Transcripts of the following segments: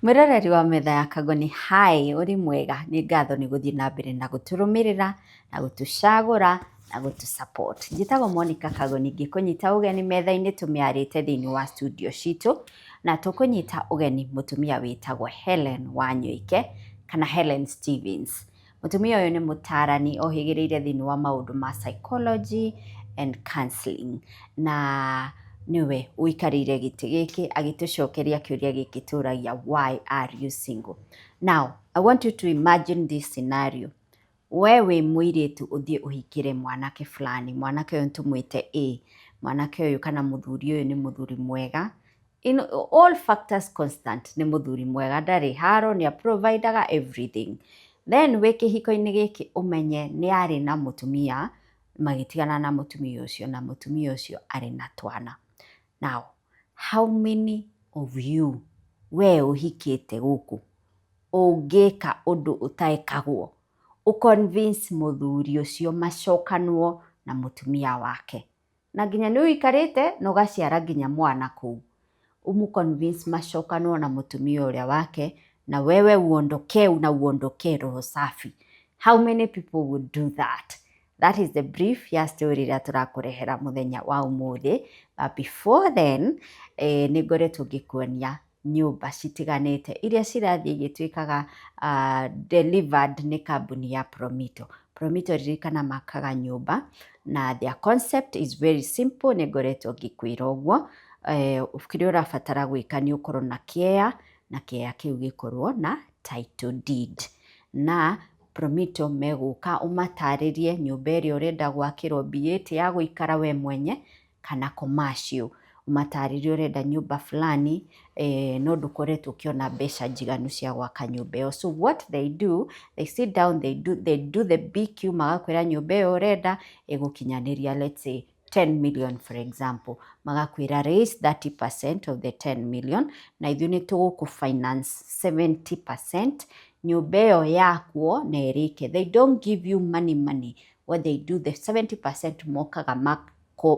Mwĩroreri wa metha ya Kagoni, hi, ũrĩ mwega? Nĩ ngatho nĩ gũthiĩ na mbere na gũtũrũmĩrĩra na gũtũcagũra na gũtũ support. Njĩtagwo Monica Kagoni, ngĩkũnyita ũgeni metha-inĩ tũmĩarĩte thĩinĩ wa studio citũ, na tũkũnyita ũgeni mũtumia wĩtagwo Helen Wanyoike kana Helen Stevens. Mũtumia ũyũ nĩ mũtarani ohĩgĩrĩire thĩinĩ wa maũndũ ma psychology and counseling, na nĩwe ũikarĩire gĩtĩ gĩkĩ agĩtũcokeria kĩũria gĩkĩ tũragia, "Why are you single?" Now I want you to imagine this scenario. We wĩ mũirĩtu, ũthiĩ ũhikĩre mwanake fulani. Mwanake ũyũ tũmwĩte A. Mwanake ũyũ kana mũthuri ũyũ nĩ mũthuri mwega, in all factors constant, nĩ mũthuri mwega, ndarĩ haro, nĩ aprovidaga everything. Then wĩ kĩhiko-inĩ gĩkĩ, ũmenye nĩ arĩ na mũtumia, magĩtigana na mũtumia ũcio, na mũtumia ũcio arĩ na twana. Now, how many of you, we ũhikĩte gũkũ, ũngĩka ũndũ ũtaĩkagwo ũconvince mũthuri ũcio macokanwo na mũtumia wake, na nginya nĩ ũikarĩte na ũgaciara nginya mwana kũu, ũmũconvince macokanwo na mũtumia ũrĩa wake, na wewe uondokee na uondokee roho safi? How many people would do that? That is the brief ya story ĩrĩa tũrakũrehera mũthenya wa ũmũthĩ. But before then, nĩ ngoretwo ngĩkuonia nyũmba citiganĩte iria cirathiĩ igĩtuĩkaga delivered nĩ kambuni ya Promito. Promito, ririkana, makaga nyũmba na their concept is very simple. Nĩ ngoretwo ngĩkwĩra ũguo, kĩrĩa ũrabatara gwĩka nĩ ũkorwo na kĩea, na kĩea kĩu gĩkorwo na title deed, na Promito megũka ũmatarĩrie nyũmba ĩrĩa ũrenda gwakĩrwo, be it ya gũikara we mwenye kana commercial. Ũmatarĩrie ũrenda nyũmba fulani, no ndũkoretwo ũkĩona mbeca njiganu cia gwaka nyũmba ĩyo. So what they do, they sit down, they do the BQ, magakwĩra nyũmba ĩyo ũrenda ĩgũkinyanĩria, let's say, 10 million, for example. Magakwĩra raise 30% of the 10 million, na ithuĩ nĩ tũgũkũ finance 70% nyũmba ĩyo yakuo na ĩrĩke. They don't give you money money. What they do, the 70% mokaga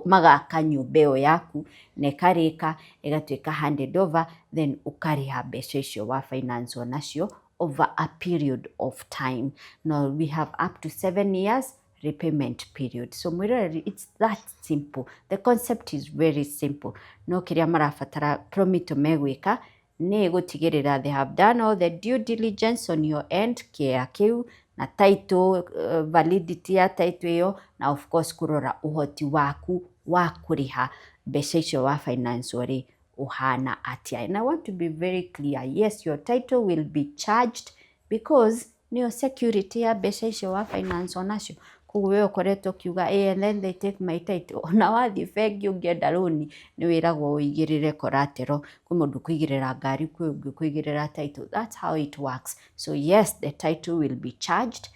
magaka nyũmba ĩyo yaku na ĩkarĩka, ĩgatuĩka handed over, then ũkarĩha mbeca icio wa finance nacio over a period of time. No we have up to 7 years repayment period. So mwĩroreri, it's that simple. The concept is very simple. No kĩrĩa marabatara Promito megwĩka nĩ gũtigĩrĩra they have done all the due diligence on your end, kĩea kĩu na title, validity ya title ĩyo, na of course kũrora ũhoti waku wa kũrĩha mbeca icio wa finance rĩ ũhana atĩa. And I want to be very clear, yes, your title will be charged because nĩyo security ya mbeca icio wa finance onacio. Koguo we ũkoretwo ũkiuga, "Eh, and then they take my title." Ona wathiĩ bengi ũngĩenda rũni, nĩ wĩragwo ũigĩrĩre collateral. Kwĩ mũndũ kũigĩrĩra ngari, kwĩ ũngĩ kũigĩrĩra title. That's how it works. So yes, the title will be charged,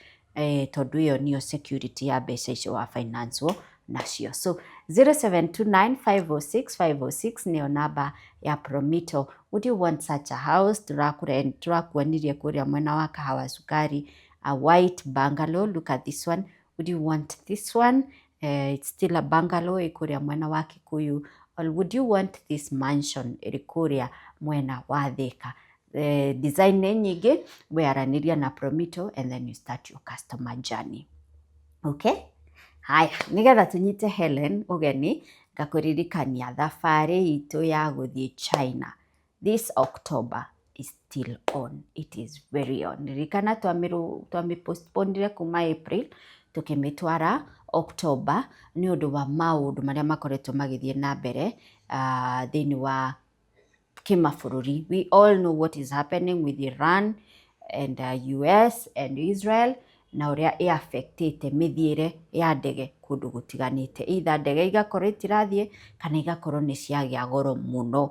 tondũ ĩyo nĩyo security ya mbeca icio wa finance nacio. So 0729506506 nĩyo namba ya Promito. Would you want such a house? Tũrakuonirie kũrĩa mwena wa Kahawa Sukari, a white bungalow. Look at this one. Would you want this one? It's still a bungalow, ĩ kũrĩa mwena wa Kikuyu. Or would you want this mansion ĩrĩ kũrĩa mwena wa Thika? Design nĩ nyingĩ. We aranĩria na Promito and then you start your customer journey. Okay, haya, nĩgetha tũnyite Helen ũgeni, ngakũririkania thabarĩ itũ ya gũthiĩ China this October is still on. It is very on. Ririkana twamĩ postponire kuma April tũkĩmĩtwara October nĩ ũndũ wa maũndũ marĩa makoretwo magĩthiĩ na mbere thĩinĩ wa kĩmabũrũri. We all know what is happening with Iran and US and Israel, na ũrĩa ĩ-affectĩte mĩthiĩre ya ndege kũndũ gũtiganĩte, either ndege igakorwo itirathiĩ kana igakorwo nĩ ciagĩa goro mũno.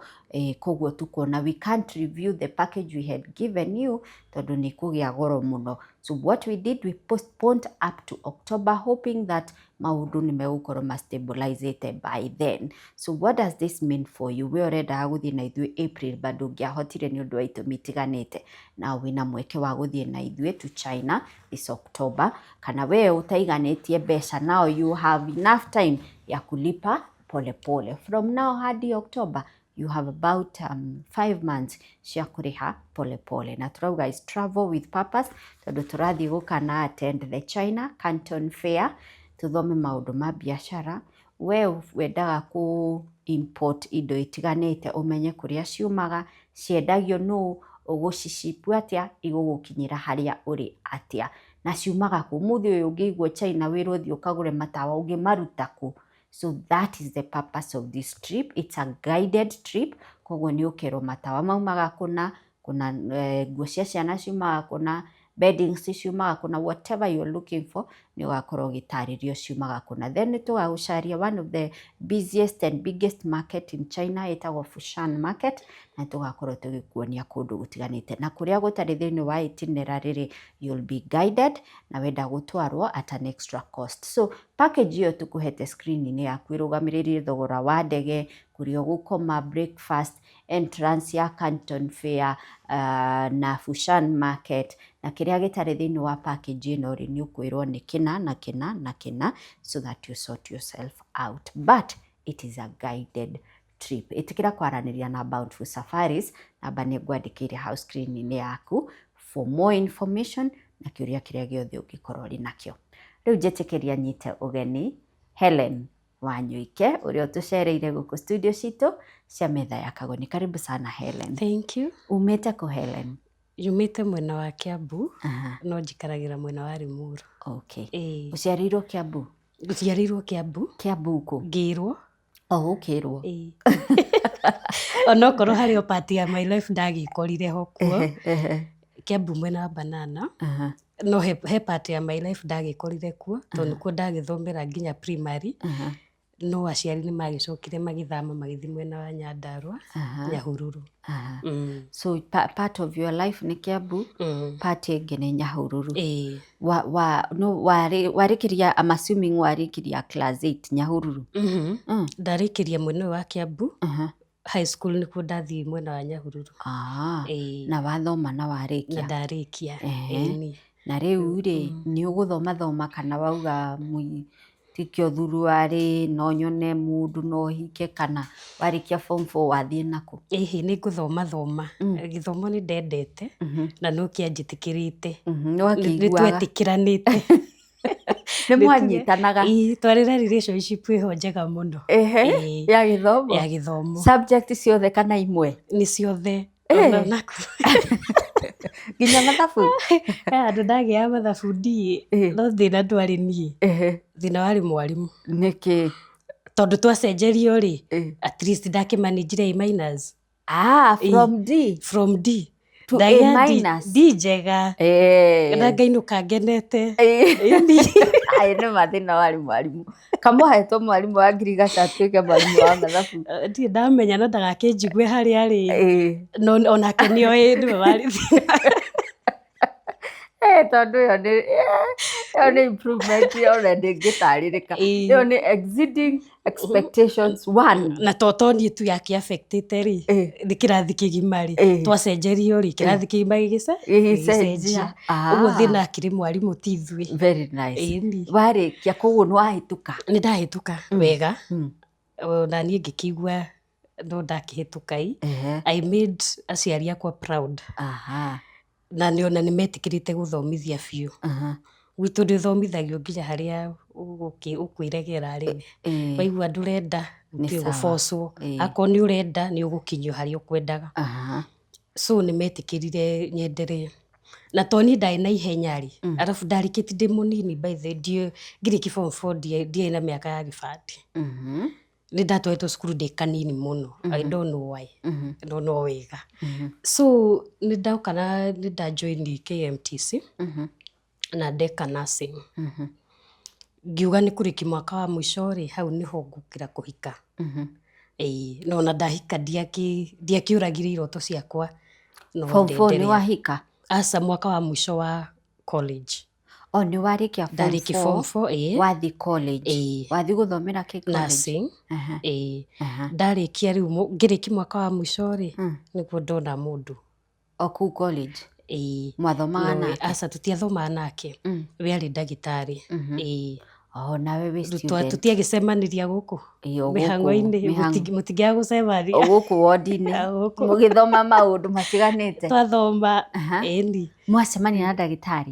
Koguo tukuona we can't review the package we had given you tondũ nĩ kũgĩa goro mũno. So what we did, we postponed up to October, hoping that maũndũ nĩ megũkorwo ma stabilizĩte by then. So what does this mean for you? We ũrendaga gũthiĩ na ithuĩ April but ndũngĩahotire nĩ ũndũ wa itũmi itiganĩte, na wĩna mweke wa gũthiĩ na ithuĩ to China this October. Kana we ũtaiganĩtie mbeca, now you have enough time ya kulipa polepole from now hadi October. You have about 5 months cia kũrĩha pole pole. Na tũrauga is travel with purpose, tondũ tũrathiĩ gũkana attend the China Canton Fair, tũthome maũndũ ma biacara. We wendaga kũ import indo itiganĩte, ũmenye kũrĩa ciumaga, ciendagio nũ, ũgũcicipu atĩa, igũgũkinyĩra harĩa ũrĩ atĩa, na ciumaga kũ. Ũmũthĩ ũyũ ũngĩigua China wĩrwo ũthiĩ ũkagũre matawa, ũngĩmaruta kũ? So that is the purpose of this trip. It's a guided trip, koguo nĩ ũkerwo matawa maumaga kũna kũna, nguo cia ciana ciumaga kũna, beddings ciumaga kũna, whatever you're looking for nĩ ũgakorwo ũgĩtarĩrio ciumaga kũna. Then nĩ tũgagũcaria one of the busiest and biggest market in China, ĩtagwo Fushan Market, na tũgakorwo tũgĩkuonia kũndũ gũtiganĩte na kũrĩa gũtarĩ thĩinĩ wa itinerary rĩ, you'll be guided, na wenda gũtwarwo at an extra cost. So package ĩyo tũkũhete screen-inĩ yaku ĩrũgamĩrĩrie thogora wa ndege, kũrĩa ũgũkoma, breakfast, entrance ya Canton Fair na Fushan Market, na kĩrĩa gĩtarĩ thĩinĩ wa package ĩno rĩ, nĩ ũkwĩrwo nĩ kĩna na kĩna na kĩna, so that you sort yourself out. But it is a guided trip. Ĩtĩkĩra kwaranĩria na Bountiful Safaris, namba nĩ ngwandĩkĩire hau screen-inĩ yaku for more information na kĩũria kĩrĩa gĩothe ũngĩkorwo ũrĩ nakĩo. Rĩu njĩtĩkĩria nyite ũgeni Helen Wanyoike, ũrĩa ũtũcereire gũkũ studio citũ cia Metha ya Kagoni. Karibu sana, Helen. Thank you. Umĩte kũ, Helen? Yumĩte mwena wa Kiambu, no njikaragĩra mwena wa Limuru. Ĩĩ. Ũciarĩirwo Kiambu? Njiarĩirwo Kiambu. Kiambu kũ? Ngĩrwo. O ũkĩrwo. Ĩĩ. Onokorwo harĩ o part ya my life ndagĩkorire ho kuo. Kiambu mwena wa Banana. No he part ya my life ndagĩkorire kuo, tondũ nĩkuo ndagĩthomera nginya primary. No aciari nĩ magĩcokire magĩthama magĩthiĩ mwena wa Nyandarua, Nyahururu. So part of your life nĩ Kiambu, part ĩngĩ nĩ Nyahururu. Ĩĩ. Wa, no, warĩkĩria, I'm assuming warĩkĩria class 8 Nyahururu. Ndarĩkĩria mwena ũyũ wa Kiambu. High school nĩkuo ndathiĩ mwena wa Nyahururu. Ĩĩ. Na wathoma na Na warĩkia. Ndarĩkia. Ĩni. Na rĩu rĩ, nĩ ũgũthoma thoma kana wauga tikĩo thuruarĩ no nyone mũndũ no hike, kana warĩkia form 4 wathiĩ nakũ? Ĩhĩ, nĩ ngũthoma thoma. Gĩthomo nĩ ndendete na no kĩanjĩtĩkĩrĩte. Nĩ Nĩ wakĩiguaga. Twetĩkĩranĩte. Nĩ mwanyitanaga. Ĩĩ, twarĩ na relationship ĩho njega mũno. Ĩĩ. Ya gĩthomo. Ya gĩthomo. Subject ciothe kana imwe? Nĩ ciothe. Ona naku. Nginya mathabu? He handũ ndagĩaga mathabu ndiĩ, no thĩna ndwarĩ niĩ. Thĩna warĩ mwarimũ. Nĩkĩ? Tondũ twacenjerio rĩ, at least ndakĩmanĩnjire A minus. Ah, from D. From D. To A Ndagĩa D- minus. D njega. Na ngainũka ngenete. Ĩni. Aya nĩ mathĩna warĩ mwarimũ. Kamũhetwo mwarimũ wa ngirigaca atuĩke mwarimũ wa mathabu. Ndirĩ ndamenya, no ndagakĩnjigue harĩa arĩ. No onake nĩoĩ nĩwe warĩ thĩna. Tondũ ĩyo nĩ improvement ona ndĩngĩtarĩrĩka. Ĩyo nĩ exceeding expectations one. Na to niĩ tu yakĩ affectĩte rĩ, nĩ kĩrathi kĩgima rĩ, twacenjerio rĩ, kĩrathi kĩgima Gĩgĩcenjia. Ũguo thĩna akĩrĩ mwarimũ, ti ithuĩ. Very nice. Ĩni. Warĩkia koguo nĩ wahĩtũka. Nĩ ndahĩtũka wega. Ona niĩ ngĩkĩigua no ndakĩhĩtũka i. I made aciari akwa proud. Na nĩ ona nĩ metĩkĩrĩte gũthomithia biũ. Gwitũ ndĩthomithagio nginya harĩa ũkwĩregera rĩ. Waigua ndũrenda, Nĩ gũtirĩ sawa. gũbocwo. Akorwo nĩ ũrenda, nĩ ũgũkinyio harĩa ũkwendaga. So nĩ metĩkĩrire nyenderee. Na to niĩ ndarĩ na ihenya rĩ, arabu ndarĩkĩtie ndĩ mũnini, by the way, ngĩrĩkia form four ndiarĩ na mĩaka ya gĩbandĩ. Nĩ ndatwaritwo cukuru ndĩ kanini mũno. I don't know why. No no wega. So nĩ ndoka na nĩ nda join KMTC na ndeka nursing. Ngiuga nĩ kũrĩkia mwaka wa mũico rĩ, hau nĩho ngũkĩra kũhika. Ĩĩ, no ona ndahika ndiakĩũragire iroto ciakwa. No Form 4 nĩ ndenderea. wahika? Aca, mwaka wa mũico wa college. O nĩ warĩkia form Ndarĩkia form 4? 4, ĩĩ. Wathiĩ college. Ĩĩ. Wathiĩ gũthomera kĩ college? Nursing. Ĩĩ. Ndarĩkia rĩu ngĩrĩkia mwaka wa mũico rĩ, nĩguo ndona mũndũ. O kũu college? Ĩĩ. Mwathomaga No, nake? Aca, tũtiathomaga nake. We arĩ ndagĩtarĩ. Ĩĩ. Oh, nawe wĩ Rĩu student. Tũtiagĩcemaniria gũkũ Ĩĩ, o gũkũ, mĩhang'o-inĩ, mũtingĩaga gũcemania o gũkũ wodi-inĩ O gũkũ. Mũgĩthoma maũndũ matiganĩte. Twathoma. Aha. Ĩni. Mwacemania na ndagĩtarĩ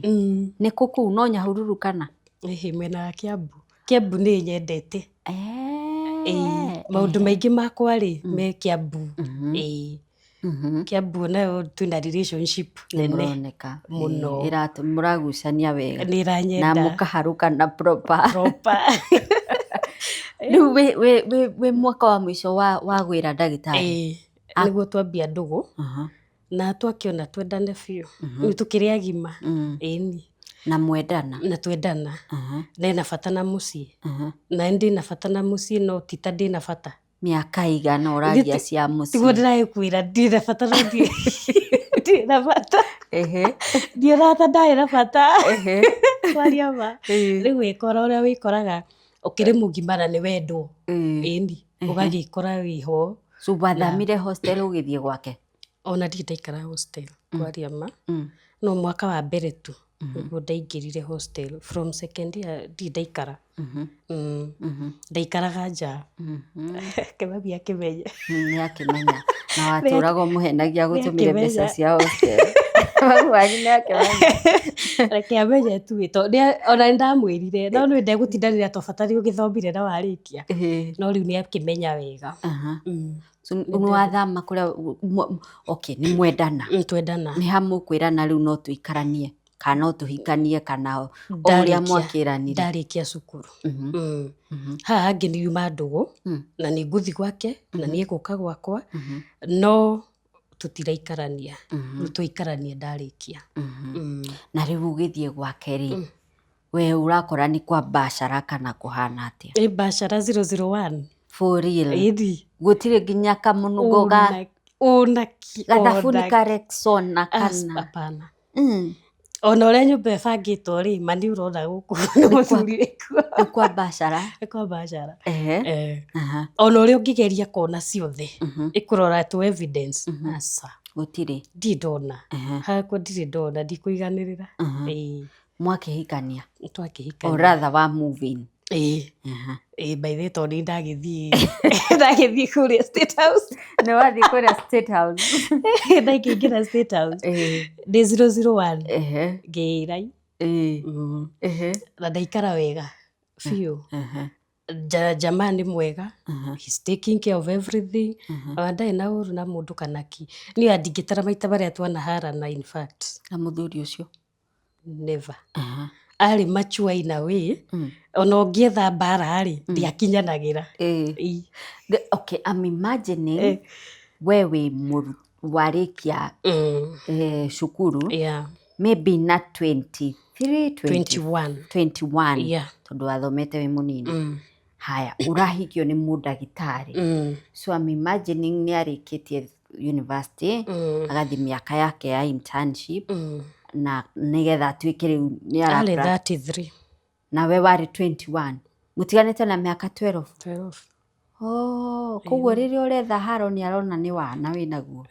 nĩ kũ kũu no Nyahururu kana? Ĩhĩ, mwena wa Kiambu. Kiambu nĩ nyendete. Ĩĩ, maũndũ maingĩ makwa rĩ me Kiambu. Ĩĩ, Kiambu nayo twĩna relationship nene. Mũroneka Mũno. Mũragucania wega Nĩ na ĩranyenda. Mũkaharũkana proper. Proper. Rĩu wĩ mwaka wa mũico wa gwĩra ndagĩtarĩ? Ĩĩ, nĩguo twambia ndũgũ na twakĩona twendane biũ, rĩu tũkĩrĩ agima. Ĩni. Na mwendana. Na twendana, na ena bata na mũciĩ, na nĩ ndĩna bata na mũciĩ, no ti ta ndĩna bata. Mĩaka igana ũragia cia Tiguo mũciĩ? Ndĩragĩkwĩra ndirĩ na bata, no ndirĩ na bata. Ndionaga ta ndarĩ na bata, kwaria ma. Rĩu wĩkora ũrĩa wĩkoraga ũkĩrĩ mũgima na nĩ wendwo. Ĩni, ũgagĩkora wĩho. So wathamire hostel ũgĩthiĩ gwake? Ona ndirĩ ndaikara hostel, kwaria ma. No mwaka wa mbere tu nĩguo ndaingĩrire hostel. From second year ndirĩ ndaikara. Ndaikaraga nja. Kĩmathi akĩmenye. Nĩ akĩmenya na watũraga ũmũhenagia gũtũmĩre mbeca Nĩakĩmenya. cia hostel. Mau wanyu nĩ akĩmenya. Reke amenye tu ĩ, tondũ ona nĩ ndamwĩrire, no nĩ ndegũtindanĩra to bata nĩ ũgĩthomire na warĩkia. No rĩu nĩ akĩmenya wega. So nĩ wathama kũrĩa okay, nĩ mwendana. Twendana. Nĩ ha mũkwĩrana rĩu no tũikaranie kana no tũhikanie kana o ũrĩa mwakĩranire? Ndarĩkia cukuru. Haha hangĩ nĩ yuma ndũgũ na nĩ ngũthiĩ gwake na nĩ egũka gwakwa, no tũtiraikarania. Rĩu twaikarania ndarĩkia. Na rĩu ũgĩthiĩ gwake rĩ, we ũrakora nĩ kwa bacara kana kũhana atĩa? Ĩ, bacara 001. For real? Ĩni. Gũtirĩ nginya kamũnungo ga Onaki. Gathabuni ka Rexona kana? Hapana. Ona ũrĩa nyũmba ĩbangĩtwo rĩ, ma nĩ ũrona gũkũ nĩ mũthuri wĩkuo. Nĩ kwa bacara. Nĩ kwa bacara. Eh. Ona ũrĩa ũngĩgeria kona ciothe ĩkũrora tu evidence, aca. Gũtirĩ. Ndirĩ ndona hakwa, ndirĩ ndona, ndikũiganĩrĩra. Ĩĩ. Mwakĩhikania? Twakĩhikania. Or rather wa move in? Ĩĩ. Ĩĩ, by the way, tondũ nĩ ndagĩthiĩ kũrĩa State House. Nĩ wathiĩ kũrĩa State House. Ndakĩingĩra State House ndĩ 001. Ngĩĩra na ndaikara wega biũ. Jamaa nĩ mwega. He's taking care of everything. Ona ndarĩ na ũru na mũndũ kana ki. Niĩ ndingĩtara maita marĩa twanaharana, in fact. Na mũthuri ũcio? Never. Arĩ mature in a way, ona ũngĩetha mbara rĩ, ndiakinyanagĩra. Ĩĩ. Okay, I'm imagining we wĩ warĩkia cukuru maybe na 23, 20, 21. 21. Tondũ wathomete wĩ mũnini. Haya, ũrahikio nĩ mũndagĩtarĩ. So I'm imagining nĩ arĩkĩtie university, agathiĩ mĩaka yake ya internship na nĩgetha atuĩke rĩu nĩ Arĩ 33. Nawe warĩ 21, mũtiganĩte na mĩaka 12. 12. Oh, koguo rĩrĩa ũretha haro nĩ arona nĩ wana wĩnaguo.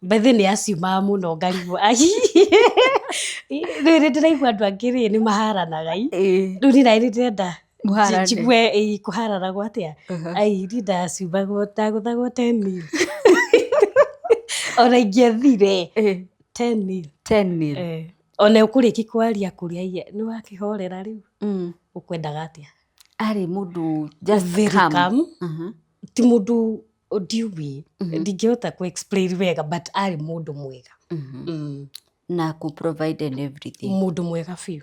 By the way, nĩ aciumaga mũno ngarigwo ai. Rĩu rĩ ndĩraigua andũ angĩ rĩ nĩ maharanaga i. Rĩu niĩ nani ndĩrenda Mũharane. Njigue ĩ kũhararagwo atĩa. Ai, niĩ ndaciumagwo, ndagũthagwo 10 mil. Ona ingĩethire 10 mil. 10 mil. Eh. Ona ũkũrĩki kwaria kũrĩa iye nĩ wakĩhorera rĩu. Ũkwendaga atĩa? Arĩ mũndũ just Very calm. Calm. Ti mũndũ ndiũĩ, ndingĩhota kũ explain wega, but arĩ mũndũ mwega. Na kũ provide and everything. Mũndũ mwega biũ.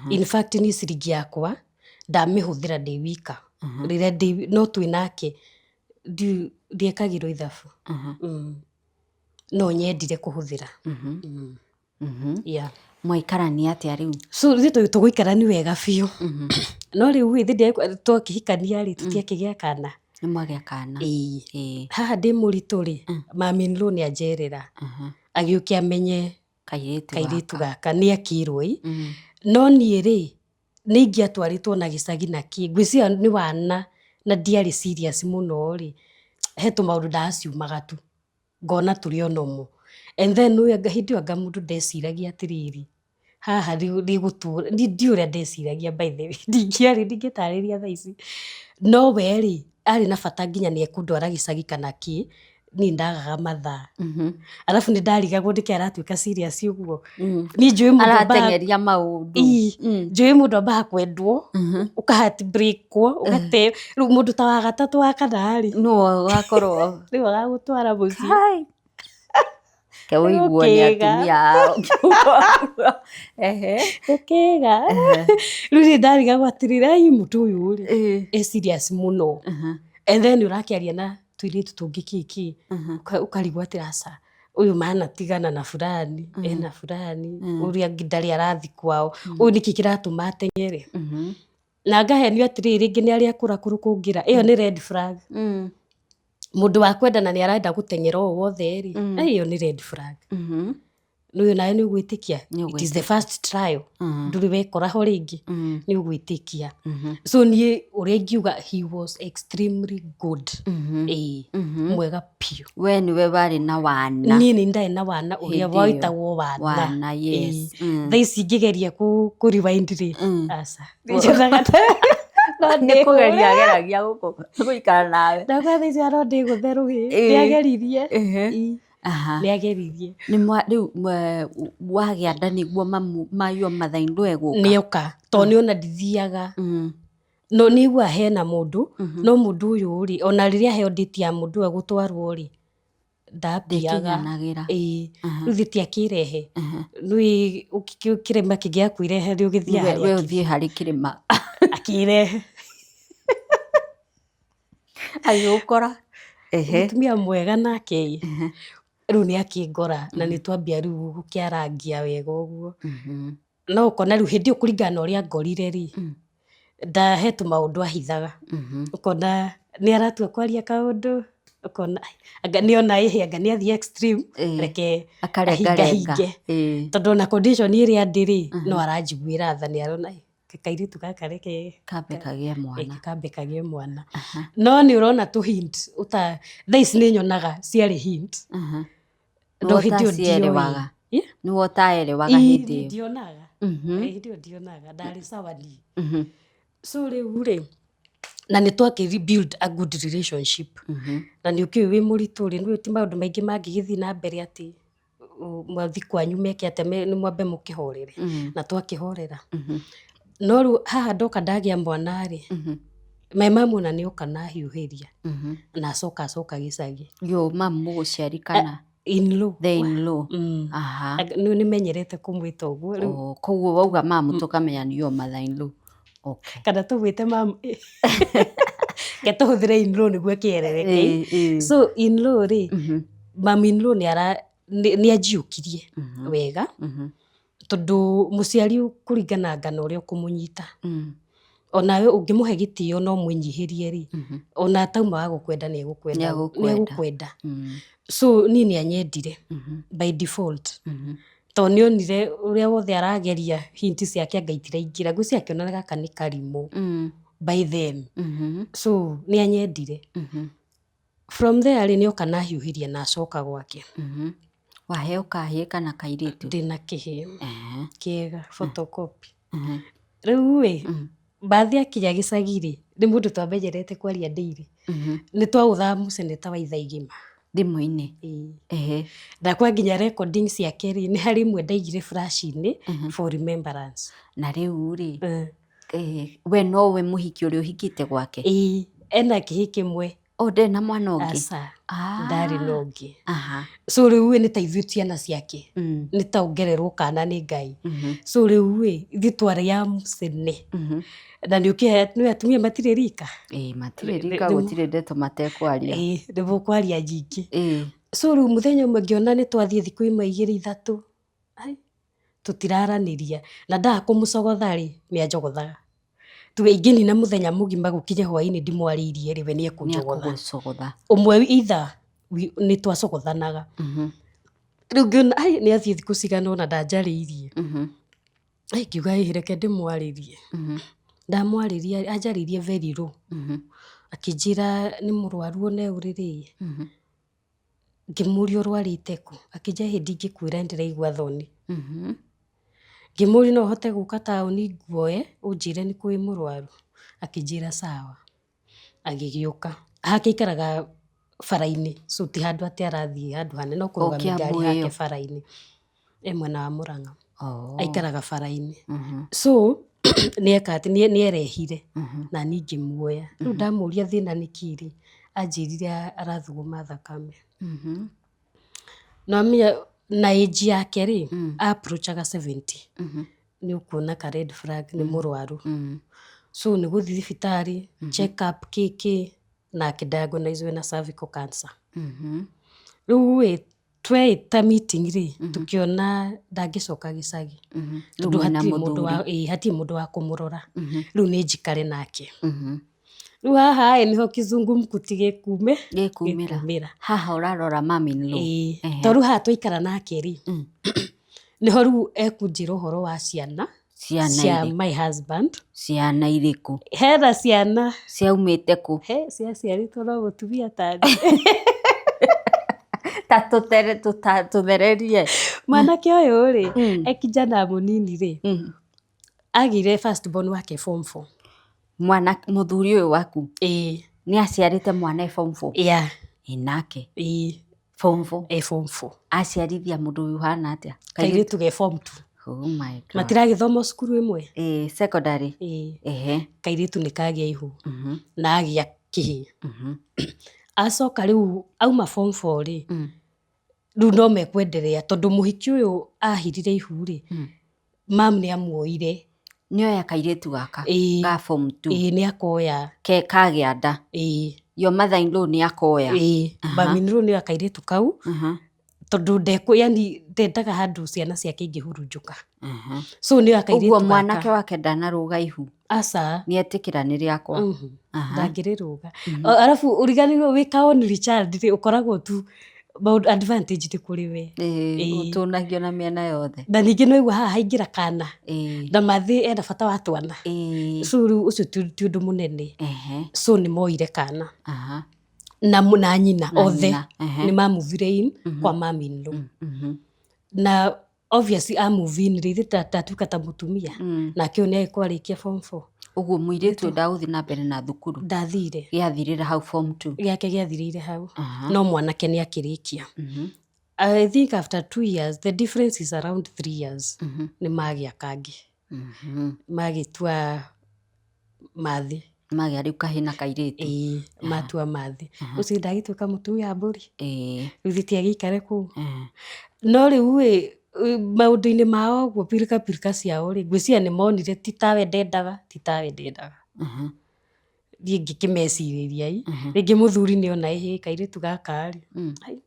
In fact, niĩ ciringi yakwa ndamĩhũthĩra ndĩ wika rĩrĩa ndĩ no twĩ nake, ndiekagĩrwo ithabu. No nyendire kũhũthĩra. Yeah. Mwaikarania atĩa rĩu? So rĩu tũgũikara nĩ wega biũ, no rĩu ĩ hĩndĩ twakĩhikania rĩ, tũtiakĩgĩa kana. Nĩ mwagĩa kana? Ĩĩ. Ĩĩ. Haha ndĩ mũritũ rĩ, mami in law nĩ anjerera, agĩũke amenye kairĩtu kairĩtu gaka. Gaka nĩ akĩrwo ĩ. No niĩ rĩ, nĩ ingĩatwarĩtwo na gĩcagi na kĩ, ngwĩciria nĩ wana na ndiarĩ serious mũno rĩ, he tũmaũndũ ndaciumaga tu ngona tũrĩ o normal, and then ũyũ anga hĩndĩ ĩyo anga mũndũ ndeciragia atĩrĩrĩ, Haha rĩgũtũra ndiũĩ ũrĩa ndeciragia, by the way, ndingĩarĩ ndingĩtarĩria thaa ici. No we rĩ, arĩ na bata nginya nĩ ekũndwara gĩcagi kana kĩ, niĩ ndagaga mathaa. Arabu nĩ ndarigagwo nĩkĩ aratuĩka serious ũguo. Niĩ njũĩ mũndũ ambaga Arateng'eria maũndũ. Ii, njũĩ mũndũ ambaga kwendwo, ũka heartbreakwo, ũgate rĩu mũndũ ta wa gatatũ wa kana rĩ, Nĩwe ũgakorwo rĩu agagũtwara mũciĩ. Kai. Ke ũiguo nĩ Ũkĩga. atumia ao. Ehe. Ũkĩga. Rĩu niĩ ndarigagwo atĩrĩrĩ, ai mũndũ ũyũ rĩ, e serious mũno. And then ũrakĩaria na tũirĩtu tũngĩ kĩ kĩ, ũkarigwo atĩ aca, ũyũ manatigana na fulani, ena fulani, ũrĩa ũngĩ ndarĩ arathiĩ kwao, ũyũ nĩkĩ kĩratũma ateng'ere? Na ngahenio atĩrĩrĩ, rĩngĩ nĩ arĩa akũrakũrũ kũngĩra, ĩyo nĩ red flag. Mũndũ wa kwendana nĩ arenda gũteng'era ũũ wothe rĩ, ĩyo nĩ red flag. Nĩ nawe nĩ ũgwĩtĩkia? It is the first trial. Ndũrĩ wekora ho rĩngĩ, nĩ ũgwĩtĩkia. So niĩ ũrĩa ingiuga, he was extremely good. Ĩĩ, mwega biũ. We nĩwe warĩ na wana. Niĩ nĩ ndarĩ na wana ũrĩa Hĩndĩ ĩyo. waitagwo wana. Wana, yes. Ĩĩ. Thaa ici ingĩgeria kũ rewind rĩ, aca. Njonaga no Nĩ kũgeria ageragia gũikara nawe. Ndauga thaa ici no ndĩgũthe rũhĩ. Nĩ ageririe. Ĩĩ. Nĩ ageririe. Nĩ rĩu wagĩa nda nĩguo mamu your mother in law egũka? Nĩoka, tondũ nĩ ona ndithiaga. No nĩ aiguaga hena mũndũ, no mũndũ ũyũ rĩ, ona rĩrĩa aheo date ya mũndũ ũyũ egũtwarwo rĩ, ndambiaga. Ndĩkinyanagĩra. Ĩĩ. Rĩu thĩ ti akĩrehe. Nĩũĩ kĩrĩma kĩngĩaga nĩ ũgĩthiaga We harĩa ũthiĩ harĩ kĩrĩma. Akĩrehe. Agĩgũkora. Ehe. Mũtumia mwega nake ĩ, rĩu nĩ akĩngora na nĩ twambia rĩu gũkĩarangia wega ũguo. No ũkona rĩu hĩndĩ ĩyo kũringana na ũrĩa ngorire rĩ, ndahe tũmaũndũ ahithaga. Ũkona nĩ aratua kwaria kaũndũ, ũkona anga nĩona ĩhĩ anga nĩ athiĩ extreme, reke Akarengarenga. ahingahinge. Tondũ ona condition ĩrĩa ndĩ rĩ, no aranjiguĩra tha, nĩ arona kairĩtu gaka reke Kambe kagĩe mwana. Kambe kagĩe mwana. No nĩ ũrona tũ hint ũta thaa ici nĩ nyonaga ciarĩ hint. No Nĩwe hĩndĩ ĩyo ũtacierewaga. ndioĩ. Nĩwe ũtaerewaga hĩndĩ ĩyo. Ndionaga. Hĩndĩ ĩyo ndionaga, ndarĩ sawa niĩ. So rĩu rĩ, na nĩ twakĩ build a good relationship. Na nĩ ũkĩũĩ wĩ mũritũ rĩ, nĩũĩ ti maũndũ maingĩ mangĩgĩthiĩ na mbere atĩ mwathiĩ kwanyu meke atĩa, nĩ mwambe mũkĩhorere. Na twakĩhorera. No rĩu haha ndoka ndagĩa mwana rĩ, my mum ona nĩ oka na ahiũhĩria na acoka acoka gĩcagi. Yo mamu mũgũciari kana? In-law. The in-law. Aha. Nĩ nĩmenyerete kũmwĩta ũguo rĩu. Oh, koguo wauga mamu tũkamenya nĩ your mother in law. Okay. Kana tũmwĩte mamu, reke tũhũthĩre in-law nĩguo kĩerereke. So in-law rĩ, mum in-law nĩ ara nĩ anjiũkirie wega, tondũ mũciari kũringana na ũrĩa ũkũmũnyita. Onawe ũngĩmũhe gĩtĩo na ũmwĩnyihĩrie rĩ, ona atauma wa gũkwenda nĩ egũkwenda. Nĩ egũkwenda. So niĩ nĩ anyendire by default. Tondũ nĩ onire ũrĩa wothe arageria hint ciake anga itiraingĩra, ngwĩciria akĩona gaka nĩ karimũ by then. So nĩ anyendire. From there rĩ, nĩ oka na ahiũhĩria na acoka gwake. Waheo kahĩĩ kana kairĩtu? Ndĩna kĩhĩĩ kĩega, photocopy. Rĩu rĩ, mbathi akinya gĩcagi rĩ, nĩ mũndũ twamenyerete kwaria daily. Nĩ twaũthaga mũcene ta wa ithaa igima. Thimũ-inĩ? Ĩĩ. Ndakwa nginya recording ciake rĩ, nĩ harĩ imwe ndaigire flash-inĩ for remembrance. Na rĩu rĩ, we nowe mũhiki ũrĩa ũhikĩte gwake? Ĩĩ, ena kĩhĩĩ kĩmwe. O ndarĩ na mwana ũngĩ? Aca, ndarĩ na ũngĩ. So rĩu ĩ, nĩ ta ithuĩ ciana ciake. Nĩ ta ongererwo kana nĩ Ngai. So rĩu ĩ, ithuĩ twarĩ a mũcene. Na nĩ ũkĩũĩ nĩ atumia matirĩ rika. Ĩĩ, matirĩ rika, gũtirĩ ndeto matekwaria. Ĩĩ, nĩ mũkwaria nyingĩ. So rĩu mũthenya ũmwe ngĩona nĩ twathiĩ thikũ ĩmwe igĩrĩ ithatũ, ai, tũtiraranĩria. Na ndaga kũmũcogotha rĩ, nĩ anjogothaga. Tuge ingĩnina mũthenya mũgima gũkinye hwainĩ ndimwarĩirie rĩ, we nĩ ekũnjogotha. Nĩ ekũgũcogotha. Ũmwe either nĩ twacogothanaga. Rĩu ngĩona ai, nĩ athiĩ thikũ cigana ũna ndanjarĩirie. Ai, ngiuga ĩhĩ reke ndĩmwarĩrie. Ndamwarĩria, anjarĩirie very low. Akĩnjĩra nĩ mũrwaru ona ũrĩrĩ. Ngĩmũria ũrwarĩte kũ? Akĩnjĩra ĩhĩ ndingĩkwĩra nĩ ndĩraigua thoni. Ngĩmũria no hote gũka taũni nguoe ũnjĩre nĩ kũĩ mũrwaru. Akĩnjĩra sawa. Agĩgĩũka. Hake aikaraga bara-inĩ, so ti handũ atĩ arathiĩ handũ hanene, no kũrũgamia Kiambu ngari hake ĩyo. bara-inĩ. E mwena wa Mũrang'a. Oh. Aikaraga bara-inĩ. So nĩeka atĩ nĩerehire na niĩ ngĩmuoya. Rĩu ndamũria thĩna nĩ kĩ rĩ, anjĩrire arathuguma thakame. Na wamenya na age yake rĩ, approachaga 70. Nĩ ũkuona ka red flag nĩ mũrwaru. So nĩ gũthiĩ thibitarĩ, check up kĩ kĩ, na akĩ na cervical cancer. Rĩu ĩ tweĩta meeting rĩ, tũkĩona ndangĩcoka gĩcagi. Rĩu Tondũ mwĩna hatirĩ mũndũ wa mũthuri. ĩĩ hatirĩ mũndũ wa kũmũrora. Rĩu nĩ njikare nake. Rĩu haha ĩ nĩho kizungumkuti gĩkume Gĩkumĩra. gĩkumĩra. Haha ũrarora mum in law. Ĩĩ Ehe. tondũ rĩu haha twaikara nake rĩ, nĩho rĩu ekũnjĩra ũhoro wa ciana Ciana cia irĩkũ? my husband. Ciana irĩkũ? Hena ciana Ciaumĩte kũ? he ciaciarĩtwo no mũtumia tani. Ta tũtere tũthererie. Mwanake ũyũ rĩ, e kijana mũnini rĩ, agĩire first born wake form 4. Mwana mũthuri ũyũ waku Ĩĩ. nĩ aciarĩte mwana e form 4? Yeah. Ĩ nake Ĩĩ. form 4 E form 4. Aciarithia mũndũ ũyũ ũhana atĩa? Kairĩtu ge form 2. Oh my God. Matiragĩthoma cukuru ĩmwe? Ĩĩ, secondary. Ĩĩ. Ehe. Kairĩtu nĩ kagĩa ihu na agĩa kĩhĩĩ. Acoka rĩu auma form 4 rĩ, rĩu no mekwenderea tondũ mũhiki ũyũ ahirire ihu rĩ, mam nĩ amuoire. Nĩoya kairĩtu gaka Ĩĩ. ga form 2. Ĩĩ nĩ akoya. Ke kagĩa nda. Ĩĩ. Your mother in law nĩ akoya. Ĩĩ. Mami in law nĩ oya kairĩtu kau tondũ ndekũ yani ndendaga handũ ciana ciake ingĩhurunjũka. So nĩ oya kairĩtu Ũguo gaka. mwanake wake ndanarũga ihu. Aca. Nĩ etĩkĩra nĩ rĩakwa. Ndangĩrĩrũga. Arabu ũriganĩirwo wĩ ka only child rĩ, ũkoragwo tu maũndũ advantage nĩ kũrĩ we. Ĩĩ, ũtũnagio na mĩena yothe. Na ningĩ nĩ waigua haha haingĩra kana. Ĩĩ. Na mathĩ ena bata wa twana. Ĩĩ. So rĩu ũcio ti ũndũ mũnene. So nĩ moire kana. Na na nyina Na othe nyina, ehe. nĩ mamuvire in kwa mum in law. Na obviously a move in rĩ, ithe ndatuĩka ta mũtumia. Nake ũyũ nĩ agĩkorwo arĩkia form 4. Ũguo mũirĩtu ũyũ ndagũthiĩ na mbere na thukuru. Ndathire. Gĩathirĩra hau form 2. Gĩake gĩathirĩire hau. No mwanake nĩ akĩrĩkia. I think after 2 years, the difference is around 3 years. Nĩ magĩa kangĩ. Magĩtua mathĩ. Magĩa rĩu kahĩĩ na kairĩtu. Ĩĩ, matua mathĩ. Ũcio ndagĩtuĩka mũtui wa mbũri. Ĩĩ. Rĩu githĩ ti agĩikare kũu. No rĩu ĩ, maũndũ-inĩ mao ũguo pirika pirika ciao rĩ, ngwĩciria nĩ monire ti tawe ndendaga, ti tawe ndendaga. Niĩ ngĩkĩmecirĩria ĩ, rĩngĩ mũthuri nĩ ona ĩhĩ kairĩtu gaka rĩ. Ai,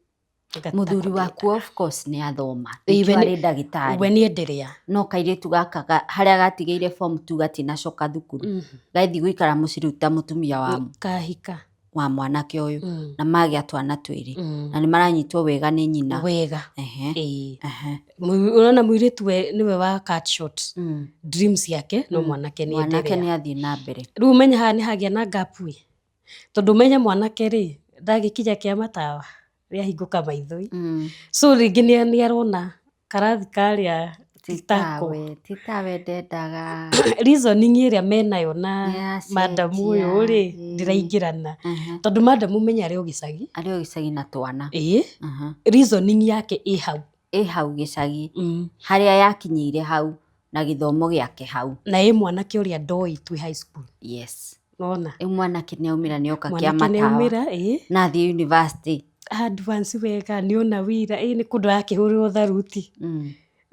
Mũthuri waku of course nĩ athoma. Ĩĩ, we Nĩkĩo arĩ ndagĩtarĩ. We nĩ enderea. No kairĩtu gaka harĩa gatigĩire form 2 gatinacoka thukuru. Gathiĩ gũikara mũciĩ rĩu ta mũtumia wa Kahika. wa mwanake ũyũ. Na magĩa twana twĩrĩ. Na nĩ maranyitwo wega nĩ nyina. Wega. Ehe. Ĩĩ. Ũrona mũirĩtu we nĩwe wa cut short dreams yake no mwanake nĩ Mwanake enderea. nĩ athiĩ na mbere. Rĩu ũmenye haha nĩ hagĩa na gap ĩ. Tondũ ũmenye mwanake rĩ, ndagĩkinya kĩa matawa rĩahingũka maitho ĩ. So rĩngĩ nĩ arona karathi karĩa ti tako. Titawe, titawe ndendaga. Reasoning ĩrĩa menayo na Nĩyacenjia, madamu ũyũ rĩ, ndĩraingĩrana. Tondũ madamu menya arĩ o gĩcagi. Arĩ o gĩcagi na twana. Ĩĩ. Reasoning yake ĩ hau. Ĩ hau gĩcagi. Harĩa yakinyĩire hau na gĩthomo gĩake hau. Na ĩ mwanake ũrĩa ndoĩ twĩ high school. Yes. Nona. Rĩu mwanake nĩ aumĩra nĩ oka kĩa Mwanake nĩ matawa. aumĩra, ĩĩ. Na athiĩ university. Advance wega nĩ ona wĩra, ĩĩ nĩ kũndũ arakĩhũrĩrwo tharuti.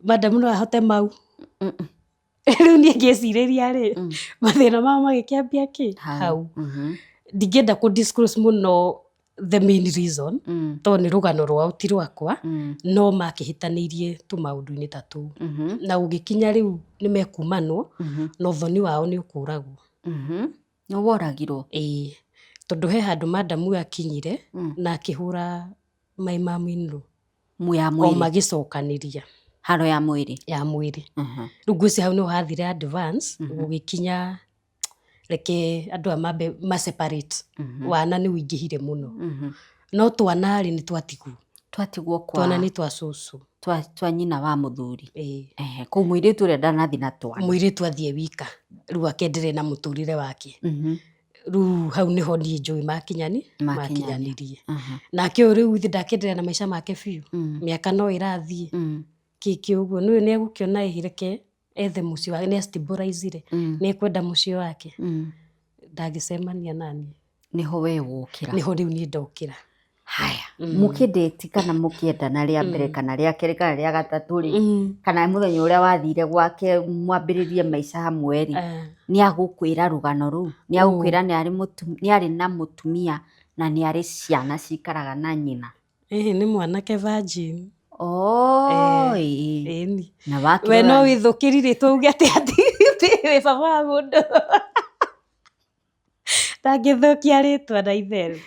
Madamu no ahote mau. Rĩu niĩ ngĩcirĩria rĩ, mathĩna mao magĩkĩambia kĩ? Hau. Ndingĩenda kũ disclose mũno the main reason, tondũ nĩ rũgano rwao ti rwakwa, no makĩhĩtanĩirie tũmaũndũ-inĩ ta tũu. Na gũgĩkinya rĩu nĩ mekumanwo, na ũthoni wao nĩ ũkũragwo. Nĩ woragirwo? Ĩĩ. Tondũ he handũ madamu ũyũ akinyire, na akĩhũra my mum in law. Ya O mwĩrĩ. magĩcokanĩria. Haro ya mwĩrĩ. Ya mwĩrĩ. Rĩu ngwĩciria hau nĩho hathire advance, gũgĩkinya reke andũ aya mambe ma separate. Wana nĩ ũingĩhire mũno. No twana rĩ nĩ twatigwo. Twatigwo kwa Twana nĩ twa cũcũ. Twa nyina wa mũthuri. Ĩĩ. Ehe, kũu mũirĩtu ũrĩa ndanathi na twana. Mũirĩtu athiĩ wika rĩu akendelee na mũtũrĩre wake. Rĩu hau nĩho niĩ njũĩ makinyani. Makinyania. Makinyanirie. Nake ũyũ rĩu ithe ndakenderea na maica make biũ. Mĩaka no ĩrathiĩ. Kĩkĩ ũguo nĩũĩ nĩegũkĩona ĩhĩ reke ethe mũciĩ wake, nĩ stabilize nĩ ekwenda mũciĩ wake. Ndangĩcemania naniĩ. Nĩho we wokĩra. Nĩho rĩu niĩ ndokĩra. Haya, mũkĩndĩti kana mũkĩendana rĩa mbere kana rĩa kerĩ kana rĩa gatatũ rĩ, kana mũthenya ũrĩa wathire gwake mwambĩrĩrie maica hamwe rĩ, nĩ agũkwĩra rũgano rũu? Nĩ agũkwĩra nĩ arĩ na mũtumia na nĩ arĩ ciana cikaraga na nyina? Ĩhĩ nĩ mwanake virgin. Oh, ĩĩ. Ĩni. Na We wakĩrora no wĩthũkĩri rĩtwa uge atĩ atĩ wĩ baba wa mũndũ. Ndangĩthũkia rĩtwa na itherũ.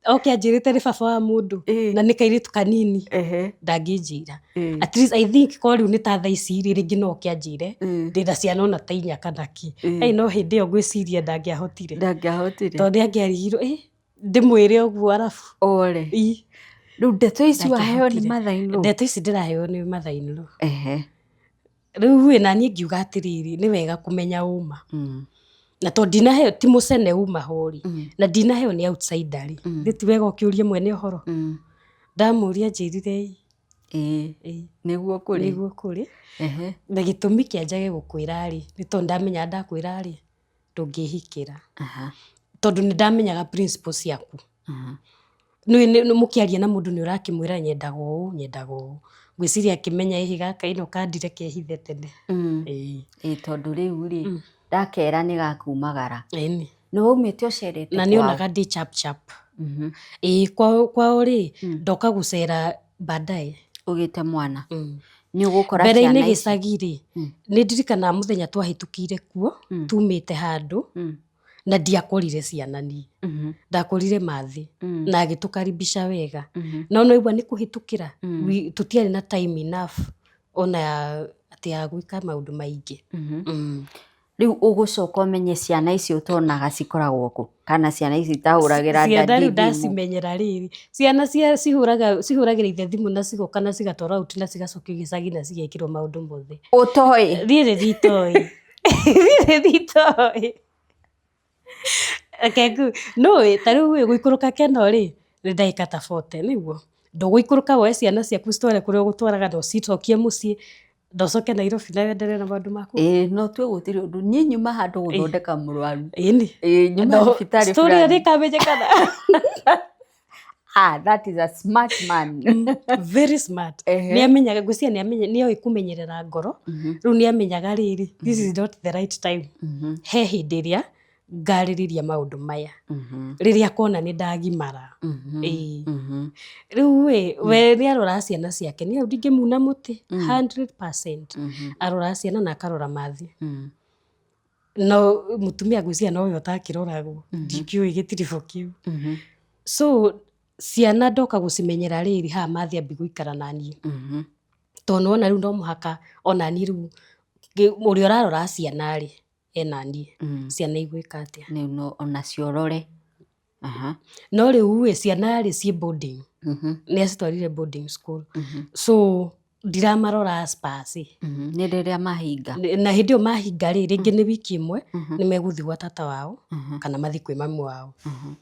Oke anjĩrĩte nĩ baba wa mũndũ na nĩ kairĩtu kanini, ndangĩnjĩra. At least I think korwo rĩu nĩ ta thaa ici rĩ, rĩngĩ no oke anjĩre ndĩna ciana ona ta inya kana kĩ. Ĩ no hĩndĩ ĩyo ngwĩciria ndangĩahotire. Ndangĩahotire. Tondũ nĩ angĩarigirwo ĩ ndĩmwĩre ũguo arabu. Ore. Ĩ. Rĩu ndeto ici waheo nĩ Ndangĩahotire. mother-in-law? Ndeto ici ndĩraheo nĩ mother-in-law. Rĩu ĩ naniĩ ngiuga atĩrĩrĩ, nĩ wega kũmenya ũma. Na tondũ ndinaheo ti mũcene uma ho rĩ, na ndinaheo nĩ outsider rĩ, nĩ ti wega ũkĩũrie mwene ũhoro? Ndamũria anjĩrire ĩ. Ĩĩ. Nĩguo kũrĩ. Nĩguo kũrĩ. Na gĩtũmi kĩa njage gũkwĩra rĩ, nĩ tondũ ndamenya ndakwĩra rĩ, ndũngĩhikĩra. Tondũ nĩ ndamenyaga principles ciaku. Nĩ mũkĩaria na mũndũ nĩ ũrakĩmwĩra nyendaga ũũ, nyendaga ũũ. Ngwĩciria akĩmenya ĩhĩ gaka ĩno kandi reke hithe tene. Ĩĩ. Ĩĩ tondũ rĩu rĩ, ndakera nĩ gakumagara. Ĩni. Nĩ waumĩte ũcerete Na kwao? nĩonaga ndĩ chap chap. Ĩĩ kwao rĩ, ndoka gũcera baadaye. Ũgĩte mwana? Nĩ ũgũkora Mbere-inĩ ciana ici? gĩcagi rĩ, nĩ ndirikanaga mũthenya twahĩtũkĩire kuo, tumĩte handũ, na ndiakorire ciana niĩ. Ndakorire mathĩ na agĩtũkaribisha wega. No nĩwaigua nĩ kũhĩtũkĩra, tũtiarĩ na time enough ona ya atĩ ya gwĩka maũndũ maingĩ. Rĩu ũgũcoka ũmenye ciana ici ũtonaga cikoragwo kũ? Kana ciana ici itahũragĩra Ciana daddy rĩu thimũ? ndacimenyera rĩrĩ, ciana cihũragĩra ithe thimũ na cigoka na cigatwarwo out na cigacokio gĩcagi na cigekĩrwo maũndũ mothe. Ũtoĩ? Niĩ nĩ nditoĩ. Niĩ nĩ nditoĩ. Reke nũĩ ta rĩu ĩ gũikũrũka Keno rĩ, nĩ ndagĩka ta 40 nĩguo? Ndũgũikũrũka woe ciana ciaku citware kũrĩa ũgũtwaraga na ũcicokie mũciĩ na ũcoke Nairobi na wendelee na maũndũ maku. Ĩĩ no tue gũtirĩ ũndũ. Niĩ nyuma handũ gũthondeka mũrwaru. Ĩni. Ĩĩ nyuma thibitarĩ Story ĩyo fulani. nĩĩkamenyekana. Ah, that is a smart man. Very smart. Nĩ amenyaga, ngwĩciria nĩ oĩ kũmenyerera ngoro. Rĩu nĩ amenyaga rĩrĩ, this is not the right time. He hĩndĩ ĩrĩa ngarĩrĩria maũndũ maya. Rĩrĩa akona nĩ ndagimara. Ĩĩ. Rĩu ĩ, we nĩ aroraga ciana ciake, niĩ hau ndingĩmuna mũtĩ 100%. Aroraga ciana na akarora mathi. No mũtumia ngwĩciria nowe ũtakĩroragwo, ndikĩũĩ gĩtiribũ kĩu. So ciana ndoka gũcimenyera rĩrĩ haha mathi ambia gũikara naniĩ. Tondũ nĩwona rĩu no mũhaka onaniĩ rĩu ũrĩa ũrarora ciana rĩ, ena niĩ. Ciana igwĩka atĩa? Rĩu no onacio ũrore. No rĩu ĩ, ciana rĩ ciĩ boarding. Nĩ acitwarire boarding school. So ndiramarora as per se. Nĩ rĩrĩa mahinga. Na hĩndĩ ĩyo mahinga rĩ, rĩngĩ nĩ wiki ĩmwe, nĩ megũthiĩ gwa tata wao kana mathiĩ kwĩ mami wao.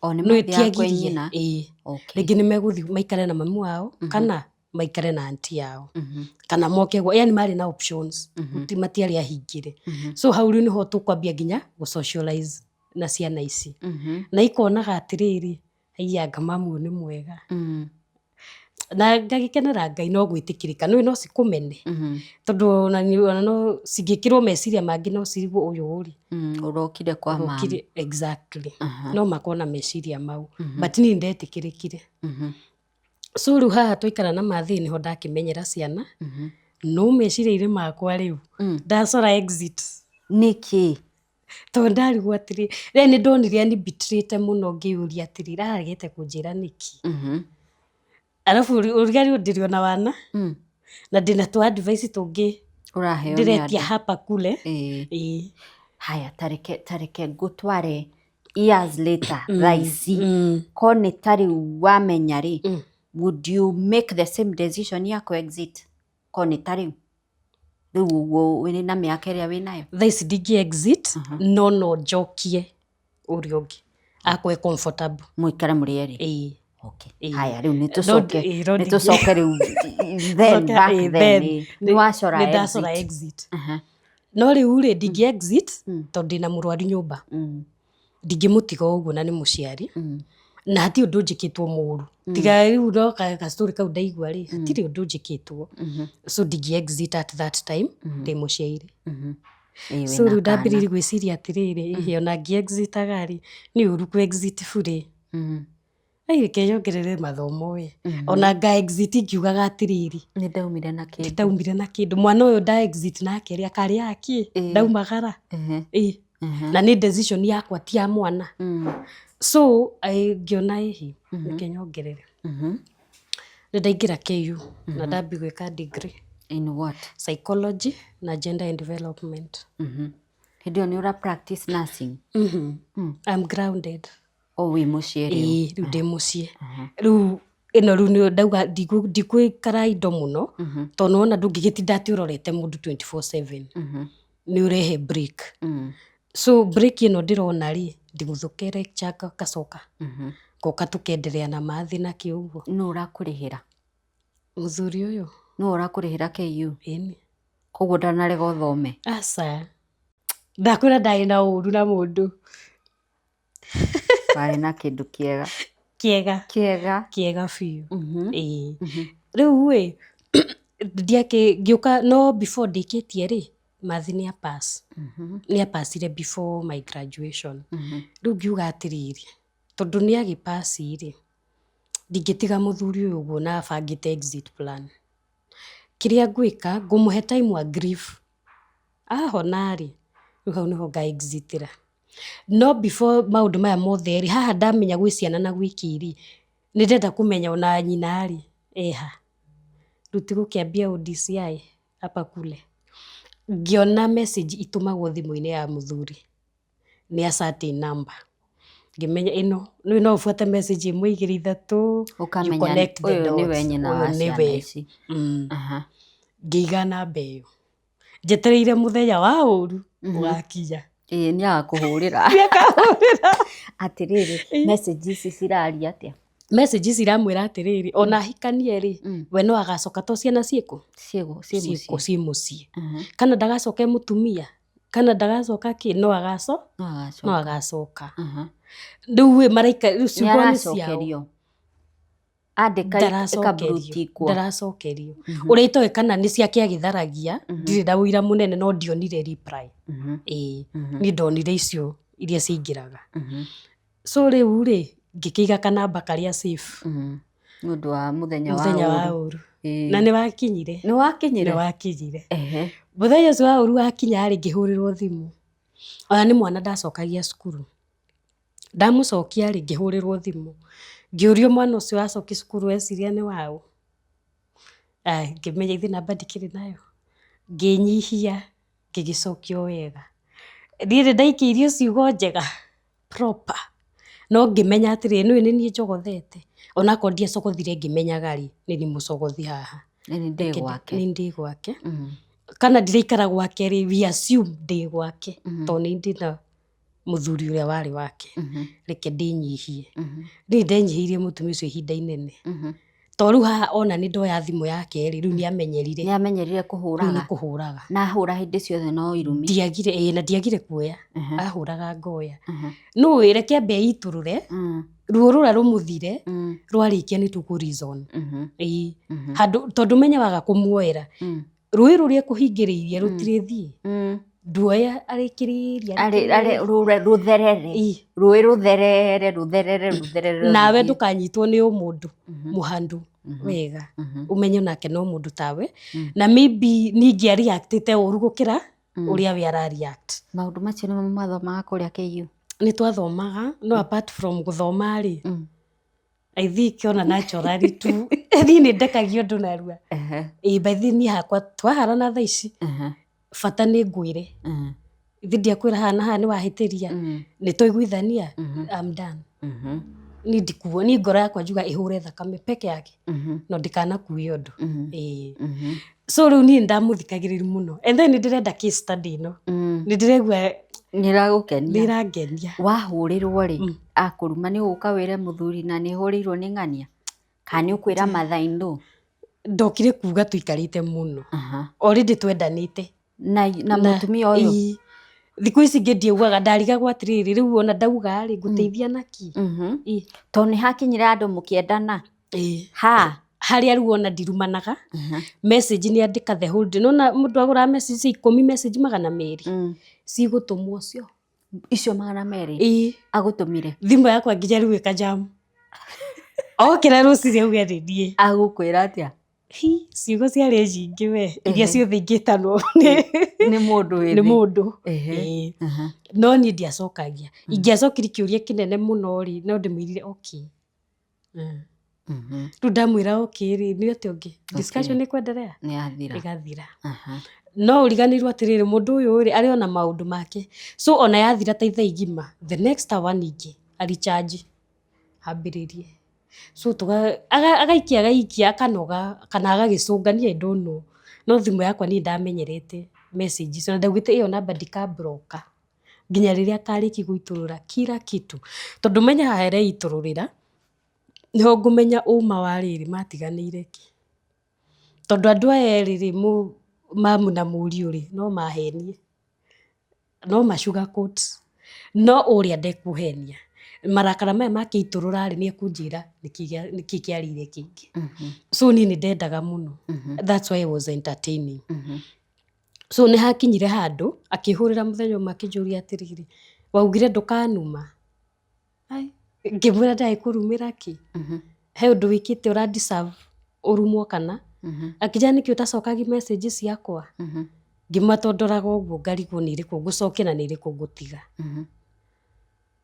O nĩ No mathiaga kwĩ ĩtiagirie, nyina? ĩĩ. Okay. Rĩngĩ nĩ megũthiĩ maikare na mami wao kana maikare na aunty yao. Kana moke gwa, yani marĩ na options. Matiarĩ ahingĩre. So hau rĩu nĩho tũkwambia nginya gũ socialize na ciana ici. Na ikonaga atĩrĩrĩ, haiya anga mamu ũyũ nĩ mwega. Na ngagĩkenera Ngai no gwĩtĩkĩrĩka. Nĩũĩ no cikũmene. Tondũ ona no cingĩkĩrwo meciria mangĩ no cirigwo ũyũ rĩ. Ũrokire kwa mama. Ũrokire, exactly. No makorwo na meciria mau. But niĩ nĩndetĩkĩrĩkire. So rĩu haha twaikara na mathĩ nĩho ndakĩmenyera ciana. No meciria-inĩ makwa rĩu, ndacora exit. Nĩkĩ? Tondũ ndarigwo atĩrĩ, rĩrĩa nĩ ndonire anibitirĩte mũno ngĩyũria atĩrĩrĩ, araregete kũnjĩra nĩkĩ? Arabu ũriganĩrwo ndĩrĩ ona wana, na ndĩna tũ advice tũngĩ Ũraheo nĩ ndĩretia andũ. hapa kule. Ĩĩ. Ĩĩ. Haya, tareke ngũtware years later thaa ici. Ko nĩ ta rĩu wamenya rĩ, Would you make the same decision ya ku exit ko nĩ ta rĩu rĩu ũguo wĩ na mĩaka ĩrĩa wĩ nayo? Thaa ici ndingĩ exit, no no njokie ũrĩa ũngĩ akorwo e comfortable. Mũikare mũrĩ erĩ? Ĩĩ. Okay. Ĩĩ. Haya, rĩu nĩ No tũcoke, ĩĩ, no nĩ ndingĩ- tũcoke rĩu then Coke, back ĩĩ, then then. ĩĩ. Nĩ wacora Nĩ ndacora exit. exit. Aha. No rĩu rĩ, ndingĩ exit tondũ ndĩna mũrwaru nyũmba. Ndingĩmũtiga o ũguo na nĩ mũciari. Na hatirĩ ũndũ njĩkĩtwo mũru. Tiga rĩu no ka story kau ndaigua rĩ, hatirĩ ũndũ njĩkĩtwo. So ndingĩ exit at that time ndĩ mũciaire. Ĩĩ, So wĩna rĩu kana. ndambĩrĩirie gwĩciria atĩrĩrĩ, ĩhĩ ona ngĩ exitaga rĩ, nĩ ũru kũ exit burĩ. Ai reke nyongerere mathomo ĩ. Ona nga exit ngiugaga atĩrĩrĩ, Nĩ ndaumire na kĩndũ. Ndaumire na kĩndũ. Mwana ũyũ nda exit nake rĩ, akarĩaga kĩ? Ndaumagara. Ĩĩ. Na nĩ decision yakwa ti ya mwana. So ngĩona ĩhĩ, reke nyongerere. Nĩ ndaingĩra KU na ndambia gwĩka degree. In what? Psychology na gender and development. Hĩndĩ ĩyo nĩ ũra practice nursing? I'm grounded. O wĩ mũciĩ rĩu? Ĩĩ, rĩu ndĩ mũciĩ. Rĩu ĩno rĩu nĩyo ndauga ndigũikara indo mũno, tondũ nĩwona ndũngĩgĩtinda atĩ ũrorete mũndũ 24/7. Nĩ ũrehe break. So break ĩno ndĩrona rĩ, ndiguthũke lecture ngacoka. Ngoka tũkenderea na mathi na kĩ ũguo. Nũ ũrakũrĩhĩra? Mũthuri ũyũ. Nũ ũrakũrĩhĩra KU? Ĩni. Koguo ndanarega ũthome? Aca. Ndakwĩra ndarĩ na ũru na mũndũ. Warĩ na kĩndũ kĩega. Kĩega. Kĩega. Kĩega biũ. Ĩĩ. Rĩu ĩ, ndiakĩ ngĩũka no before ndĩkĩtie rĩ, mathi nĩ a pass. Nĩ apacire before my graduation. Rĩu ngiuga atĩrĩrĩ, tondũ nĩ agĩpass rĩ, ndingĩtiga mũthuri ũyũ ũguo na abangĩte exit plan. Kĩrĩa ngwĩka, ngũmũhe time wa grief. Ahona rĩ, rĩu hau nĩho nga exitĩra. No before maũndũ maya mothe rĩ, haha ndamenya gwĩ ciana na gwĩ kĩ rĩ, nĩ ndĩrenda kũmenya ona nyina rĩ, eha. Rĩu ti gũkĩambia ODCI hapa kule. Ngĩona message itũmagwo thimũ-inĩ ya mũthuri nĩ a certain number. Ngĩmenya ĩno, rĩu no ũbuate message ĩmwe igĩrĩ ithatũ, you Ũkamenya connect the ũyũ dots. nĩwe nyina wa Ũyũ ciana nĩwe. ici. Ngĩiga namba ĩyo. Njetereire mũthenya wa ũru ũgakinya. Ĩĩ, nĩ agakũhũrĩra. Nĩ akahũrĩra. Atĩrĩrĩ, message ici ciraria atĩa? Message ici iramwĩra atĩrĩrĩ, ona ahikanie rĩ, we no agacoka to ciana ciĩkũ? Ciĩkũ, ciĩ Ciĩkũ, mũciĩ. ciĩ mũciĩ. Kana ndagacoke mũtumia, kana ndagacoka kĩ, no agaco? No agacoka. No agacoka. Rĩu ĩ maraika, rĩu Nĩ ciugo nĩ ciao. aracokerio. Andĩka Ndaracokerio, ĩkaburutikwo. Ndaracokerio. Ũrĩa itoĩ kana nĩ ciake agĩtharagia, ndirĩ na ũira mũnene no ndionire reply. Ĩĩ, niĩ ndonire icio iria ciaingĩraga. So rĩu rĩ, ngĩkĩiga kanamba karĩa safe. Nĩ ũndũ wa mũthenya wa Mũthenya wa ũru. ũru. Ĩĩ. Na nĩ wakinyire. Nĩ wakinyire? Nĩ wakinyire. Ehe. Mũthenya ũcio wa ũru wakinya rĩ, ngĩhũrĩrwo thimũ. Ona nĩ mwana ndacokagia cukuru. Ndamũcokia rĩ, ngĩhũrĩrwo thimũ. Ngĩũrio mwana ũcio acokia cukuru eciria nĩ waũ. Ngĩmenya ithe namba ndikĩrĩ nayo. Ngĩnyihia, ngĩgĩcokia o wega. Niĩ nĩ ndaikĩirio ciugo njega proper. No ngĩmenya atĩrĩrĩ, nĩũĩ nĩ niĩ njogothete. Onakorwo ndiacogothire ngĩmenyaga rĩ, nĩ niĩ mũcogothi haha. Nĩ ndĩ gwake. Nĩ ndĩ gwake. Kana ndiraikara gwake rĩ, we assume ndĩ gwake. Tondũ nĩ ndĩ na mũthuri ũrĩa warĩ wake. Reke ndĩnyihie. Niĩ ndenyihĩirie mũtumia ũcio ihinda inene. Tondũ rĩu haha ona nĩ ndoya thimũ yake rĩ, rĩu nĩ amenyerire. Nĩ amenyerire Rĩu nĩ kũhũraga. kũhũraga. Na ahũra hĩndĩ ciothe no irumi. Ndiagire, ĩĩ na ndiagire kuoya. Ahũraga ngoya. No wĩre reke ambe eitũrũre, ruo rũrĩa rũmũthire, rwarĩkia nĩ tũkũ reason. Ĩĩ. Handũ, tondũ menya waga kũmuoera, rũĩ rũrĩa ekũhingĩrĩirie rũtirĩthiĩ. Nduoya arĩkĩrĩria, Arĩ rũtherere. Ĩĩ. Rũĩ rũtherere, rũtherere, rũtherere Nawe rũthiĩ. ndũkanyitwo nĩ ũmũndũ mũhandu wega. Ũmenye onake no mũndũ tawe. Na maybe ningĩ areactĩte ũru gũkĩra ũrĩa we ara react. Maũndũ macio nĩmo mwathomaga kũrĩa KU? Nĩ twathomaga, no apart from gũthoma rĩ, I think ona naturally tu niĩ nĩ ndekagia ũndũ narua. Ĩĩ, by the way niĩ hakwa twaharana thaa ici, bata nĩ ngwĩre. Ithe ndiakwĩra haha na haha nĩ wahĩtĩria, nĩ twaiguithania, I'm done. Niĩ ndikuo, niĩ ngoro yakwa njuga ĩhũre thakame peke yake, no ndikanakue ũndũ. Ĩĩ. So rĩu niĩ nĩndamũthikagĩrĩria mũno, and then nĩndĩrenda case study ĩno, nĩndĩraigua Nĩ ĩragũkenia. Nĩ ĩrangenia. Wahũrĩrwo rĩ, akũruma nĩ ũgũka wĩre mũthuri na nĩ hũrĩirwo nĩ ng'ania? Kana nĩ ũkwĩra mother in law? Ndokire kuga tũikarĩte mũno. Already twendanĩte. Na mũtumia ũyũ? Ĩĩ. Thikũ ici ingĩ ndiaugaga, ndarigagwo atĩrĩrĩ, rĩu ona ndauga rĩ, ngũteithia nakĩ? Ĩĩ. Tondũ nĩ hakinyire handũ mũkĩendana? Ĩĩ. Ha? Harĩa rĩu ona ndirumanaga, message nĩ andĩka the whole day. Nĩwona mũndũ agũraga message cia ikũmi, message 200, cigũtũmwo cio. Icio 200? Ĩĩ. Agũtũmire? Thimũ yakwa nginya rĩu ĩkajamu. Okĩra rũcinĩ auge nĩ niĩ. Agũkwĩra atĩa? Hi, ciugo ciarĩ nyingĩ we, iria ciothe ingĩtanwo nĩ mũndũ wĩ nĩ mũndũ. Ĩĩ. No niĩ ndiacokagia. Ingĩacokirie kĩũria kĩnene mũno rĩ, no ndĩmwĩrire okay. Rĩu ndamwĩra okay rĩ, nĩ atĩa ũngĩ? Discussion ĩ kwenderea? Nĩ yathira. Ĩgathira. No ũriganĩirwo atĩrĩrĩ, mũndũ ũyũ rĩ, arĩ ona maũndũ make. So ona yathira ta ithaa igima, the next hour ningĩ, a recharge, ambĩrĩrie. So agaikia agaikia akanoga kana agagĩcũnga niĩ I don't know. No thimũ yakwa niĩ ndamenyerete message icio na ndaugĩte ĩyo namba ndika block nginya rĩrĩa akarĩkia gũitũrũra kila kitu. Tondũ ũmenye haha areitũrũrĩra, nĩho ngũmenya ũma wa rĩrĩ matiganĩire kĩ. Tondũ andũ aya erĩ rĩ, mamu na mũriũ rĩ, no mahenie, no ma sugar coat, no ũrĩa ndekũhenia. Marakara maya makĩitũrũra rĩ, nĩ ekũnjĩra nĩkĩ kĩarĩire kĩingĩ. So niĩ nĩ ndendaga mũno. That's why I was entertaining. So nĩ hakinyire handũ, akĩhũrĩra mũthenya ũmwe akĩnjũria atĩrĩrĩ, waugire ndũkanuma? Ai, ngĩmwĩra ndagĩkũrumĩra kĩ? He ũndũ wĩkĩte ũra deserve ũrumwo kana? Akĩnjĩra nĩkĩ ũtacokagia message ciakwa? Ngĩmwĩra tondũ ndoraga ũguo ngarigwo nĩ ĩrĩkũ ngũcokia na nĩ ĩrĩkũ ngũtiga.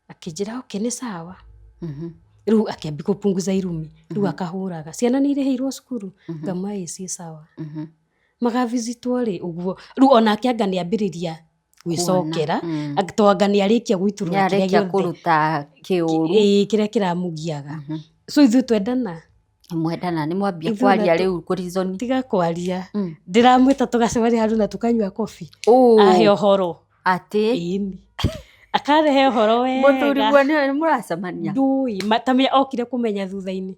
Akĩnjĩra okay nĩ sawa. Rĩu akĩambia kũpunguza irumi, rĩu akahũraga. Ciana nĩ irĩhĩirwo cukuru? Ngamwĩra ĩĩ ciĩ sawa. Magavisitwo rĩ? Ũguo. Rĩu onake anga nĩ ambĩrĩria gwĩcokera, to anga nĩ arĩkia gũitũrũra kĩrĩa Nĩarĩkia gĩothe kũruta kĩũru. Ĩĩ, kĩrĩa kĩramũgiaga. So ithuĩ twendana. Mwendana nĩ mwambia Ithuĩ kwaria na rĩu kũ reason. Tiga kwaria. Ndĩramwĩta tũgacemania handũ na tũkanyua coffee. Ahe ũhoro. Atĩ? Ĩni. Akarehe ũhoro wega. Mũthuri guo nĩ mũracemania? Ndũĩ, ta menya okire kũmenya thutha-inĩ.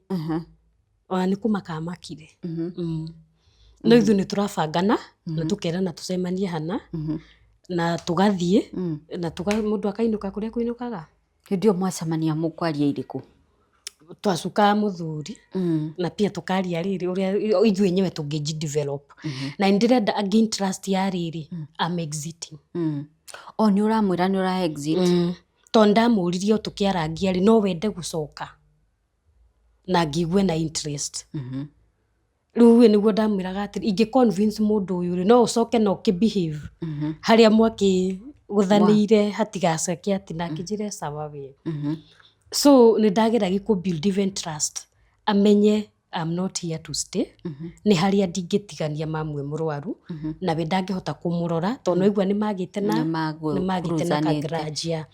Ona nĩ kũmaka amakire. No ithuĩ nĩ tũrabangana na tũkerana tũcemanie hana na tũgathiĩ na mũndũ akainũka kũrĩa kũinũkaga. Hĩndĩ ĩyo mwacemania mũkwaria irĩkũ? Twacukaga mũthuri na pia tũkaria rĩrĩ ũrĩa ithuĩ enyewe tũngĩji develop. Na nĩ ndĩrenda again trust ya rĩrĩ, I'm exiting. O nĩ ũramwĩra nĩ ũra exit? Tondũ ndamũririe o tũkĩarangia rĩ, no wende gũcoka? Na ngĩigua ena interest. Rĩu ĩ nĩguo ndamwĩraga atĩrĩ, ingĩ convince mũndũ ũyũ rĩ, no ũcoke na ũkĩ behave harĩa mwakĩgũthanĩire hatigacoke atĩ, na akĩnjĩra sawa we. So nĩ ndageragia kũ build even trust, amenye I'm not here to stay. Nĩ harĩa ndingĩtigania mamu e mũrwaru, nawe ndangĩhota kũmũrora, tondũ nĩwaigua nĩ magĩte na nĩ magĩte na ka grudge ya,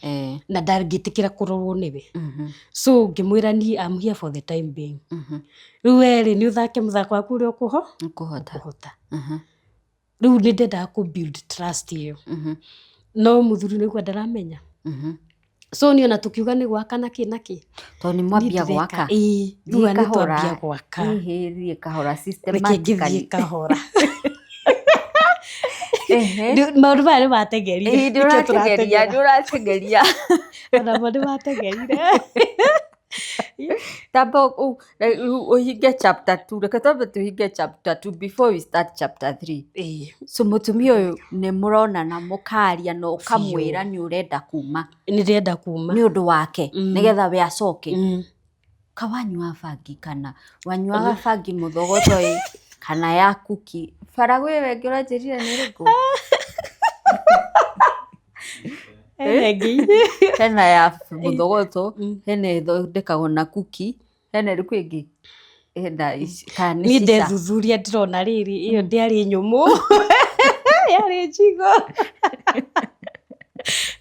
na ndangĩtĩkĩra kũrorwo nĩwe. So ngĩmwĩra niĩ I'm here for the time being. Rĩu we rĩ, nĩ ũthake mũthako waku ũrĩa Ũkũhota. Ũkũhota. Rĩu nĩ ndendaga kũ build trust ĩyo. No mũthuri nĩguo ndaramenya. So niĩ ona tũkiuga nĩ gwaka na kĩ na kĩ. Tondũ nĩ mwambia gwaka. Ĩĩ, rĩu nĩ twambia gwaka. Ĩhĩ, thiĩ kahora Reke ngĩthiĩ systematically. kahora. Maũndũ maya nĩ matengerire. Ĩĩ, Nĩkĩo nĩ ũratengeria, tũrateng'era. nĩ ũratengeria. Onamo nĩ matengerire. Tamba ũhinge chapter 2, reke twambe tũhinge chapter 2 before we start chapter 3. Ĩĩ. So mũtumia ũyũ nĩ mũronana mũkaria na ũkamwĩra nĩ ũrenda kuma. Nĩ ndĩrenda kuma. Nĩ ũndũ wake, nĩgetha we acoke. Ka wanyuaga bangi kana wanyuaga bangi mũthogoto ĩ kana ya kuki. Bara gwĩ ĩyo ĩngĩ ũranjĩrire nĩ ĩrĩkũ? Hena ĩngĩ. Hena ya mũthogoto, hena ĩthondekagwo na kuki, hena ĩrĩkũ ĩngĩ? Hena ici kana nĩ Niĩ shisha. ndethuthuria ndĩrona rĩrĩ ĩyo ndĩarĩ nyũmũ yarĩ njigũ.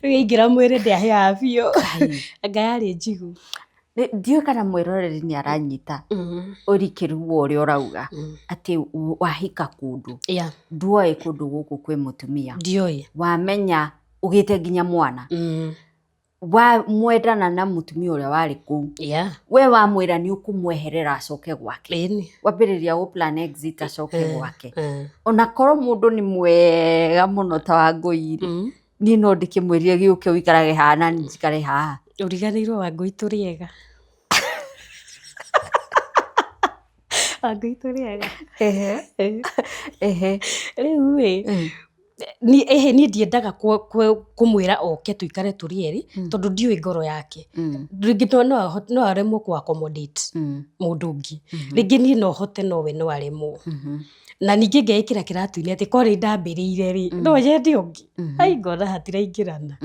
Rĩu yaingĩra mwĩrĩ ndĩahĩaga biũ. Anga yarĩ njigũ. Ndiũĩ kana mwĩroreri nĩ aranyita ũrikĩru wa ũrĩa ũrauga atĩ wahika kũndũ nduoĩ kũndũ gũkũ kwĩ mũtumia. Ndioĩ. Wamenya ũgĩte nginya mwana. Wa mwendana na mũtumia ũrĩa warĩ kũu. We wamwĩra nĩ ũkũmweherera acoke gwake. Wambĩrĩria gũ plan exit acoke gwake. Ona korwo mũndũ nĩ mwega mũno ta Wangũi rĩ, niĩ no ndĩkĩmwĩrire gĩũke ũikarage haha na niĩ njikare haha. Ũriganĩirwo Wangũi tũrĩ ega. Wangũi tũrĩ ega. Rĩu ĩ, niĩ ndiendaga kũmwĩra oke tũikare tũrĩ erĩ tondũ ndiũĩ ngoro yake. Rĩngĩ no aremwo kũ accommodate mũndũ ũngĩ. Rĩngĩ niĩ no hote no we no aremwo. Na ningĩ ngeĩkĩra kĩratũ-inĩ atĩ korĩ ndambĩrĩire rĩ, no nyende ũngĩ. Ai ngona hatiraingĩrana.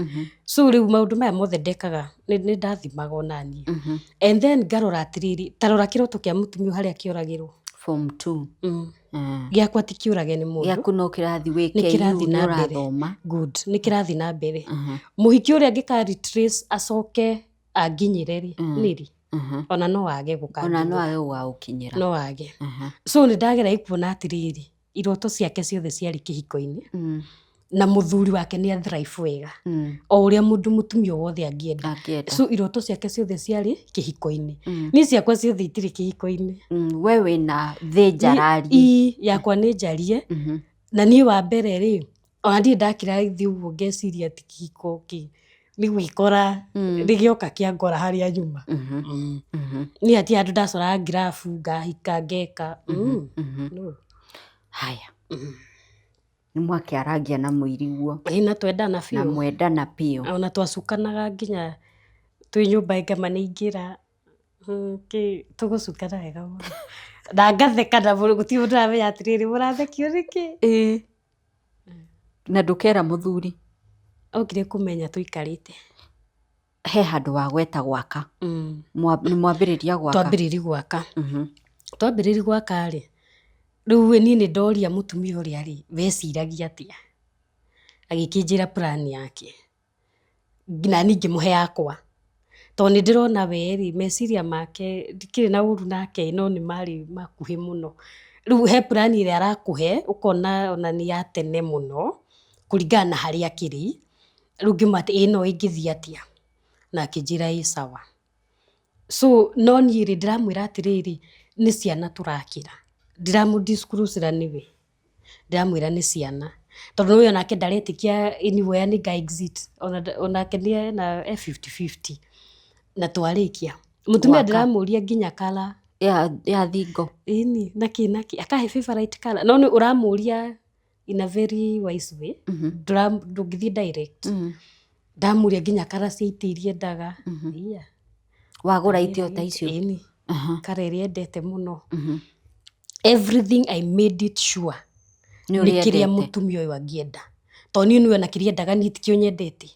So rĩu maũndũ maya mothe ndekaga nĩ ndathimaga ona niĩ. And then ngarora atĩrĩrĩ, ta rora kĩroto kĩa mũtumia harĩa kĩoragĩrwo. Form 2. Gĩakwa ti kĩũrage nĩ mũndũ. Gĩaku no kĩrathi wĩ Nĩ KU kĩrathiĩ nĩ na mbere. ũrathoma. Good. Nĩ kĩrathiĩ na mbere. Mũhiki ũrĩa angĩka retrace acoke anginyĩre rĩ, nĩ rĩ? Ona no age gũkanginyĩra. Ona no age gũgagũkinyĩra. No age. So nĩ ndagera kuona atĩrĩrĩ, iroto ciake ciothe ciarĩ kĩhiko-inĩ. Na mũthuri wake nĩ athrive wega. O ũrĩa mũndũ mũtumia wothe angĩenda. So iroto ciake ciothe ciarĩ kĩhiko-inĩ. Niĩ ciakwa ciothe itirĩ kĩhiko-inĩ. We wĩna thĩ njararie. Ii, yakwa nĩ njarie. Na niĩ wa mbere rĩ, ona ndirĩ ndakira thĩ ũguo ngeciria atĩ kĩhiko kĩ nĩ gwĩkora nĩ gĩoka kĩa ngora harĩa nyuma. Niĩ hatirĩ handũ ndacoraga ngirabu ngahika ngeka. No. Haya. Nĩ mwakĩarangia na mũiriguo. Ĩĩ na twendana Na biũ. mwendana biũ. Ona twacukanaga nginya twĩ nyũmba ngama nĩ ingĩra tũgũcukana wega mũno. Na ngatheka na gũtirĩ mũndũ ũramenya atĩrĩrĩ mũrathekio nĩkĩ. Ĩĩ. Na ndũkera mũthuri. Okire kũmenya tũikarĩte. He handũ wagweta gwaka. Nĩ mwambĩrĩria gwaka. Twambĩrĩria gwaka. Twambĩrĩria gwaka rĩ, rĩu niĩ nĩ ndoria mũtumia ũrĩa rĩ, weciragia atĩa? Agĩkĩnjĩra plan yake. Na niĩ ngĩmũhe yakwa. Tondũ nĩ ndĩrona we rĩ, meciria make ndikĩrĩ na ũru nake no nĩ marĩ makuhĩ mũno. Rĩu he plan ĩrĩa arakũhe ũkona ona nĩ ya tene mũno kũringana na harĩa akĩrĩ. Rĩu ngĩmwĩra atĩ ĩno ĩngĩthiĩ atĩa? Na akĩnjĩra ĩ sawa. So no niĩ rĩ ndĩramwĩra atĩrĩrĩ, nĩ ciana tũrakĩra. Ndiramũ disclose nĩwe. Ndĩramwĩra nĩ ciana. Tondũ nĩũĩ onake ndaretĩkia anywhere nĩ nga exit. Onake nĩ ena e 50-50. Na twarĩkia. Mũtumia ndĩramũria nginya colour ya thingo. Ĩni, nakĩ nakĩ. Akahe favourite colour. No nĩ ũramũria in a very wise way. Ndũngĩthiĩ direct. Ndamũria nginya colour cia itĩ iria endaga. Yeah. Wagũra itĩ o ta icio? Ĩni. Colour ĩrĩa endete mũno. Everything I made it sure. Nĩ Nĩ ũrĩa kĩrĩa endete. mũtumia ũyũ angĩenda. Tondũ niĩ nĩwe ona kĩrĩa endaga niĩ tikĩo nyendete.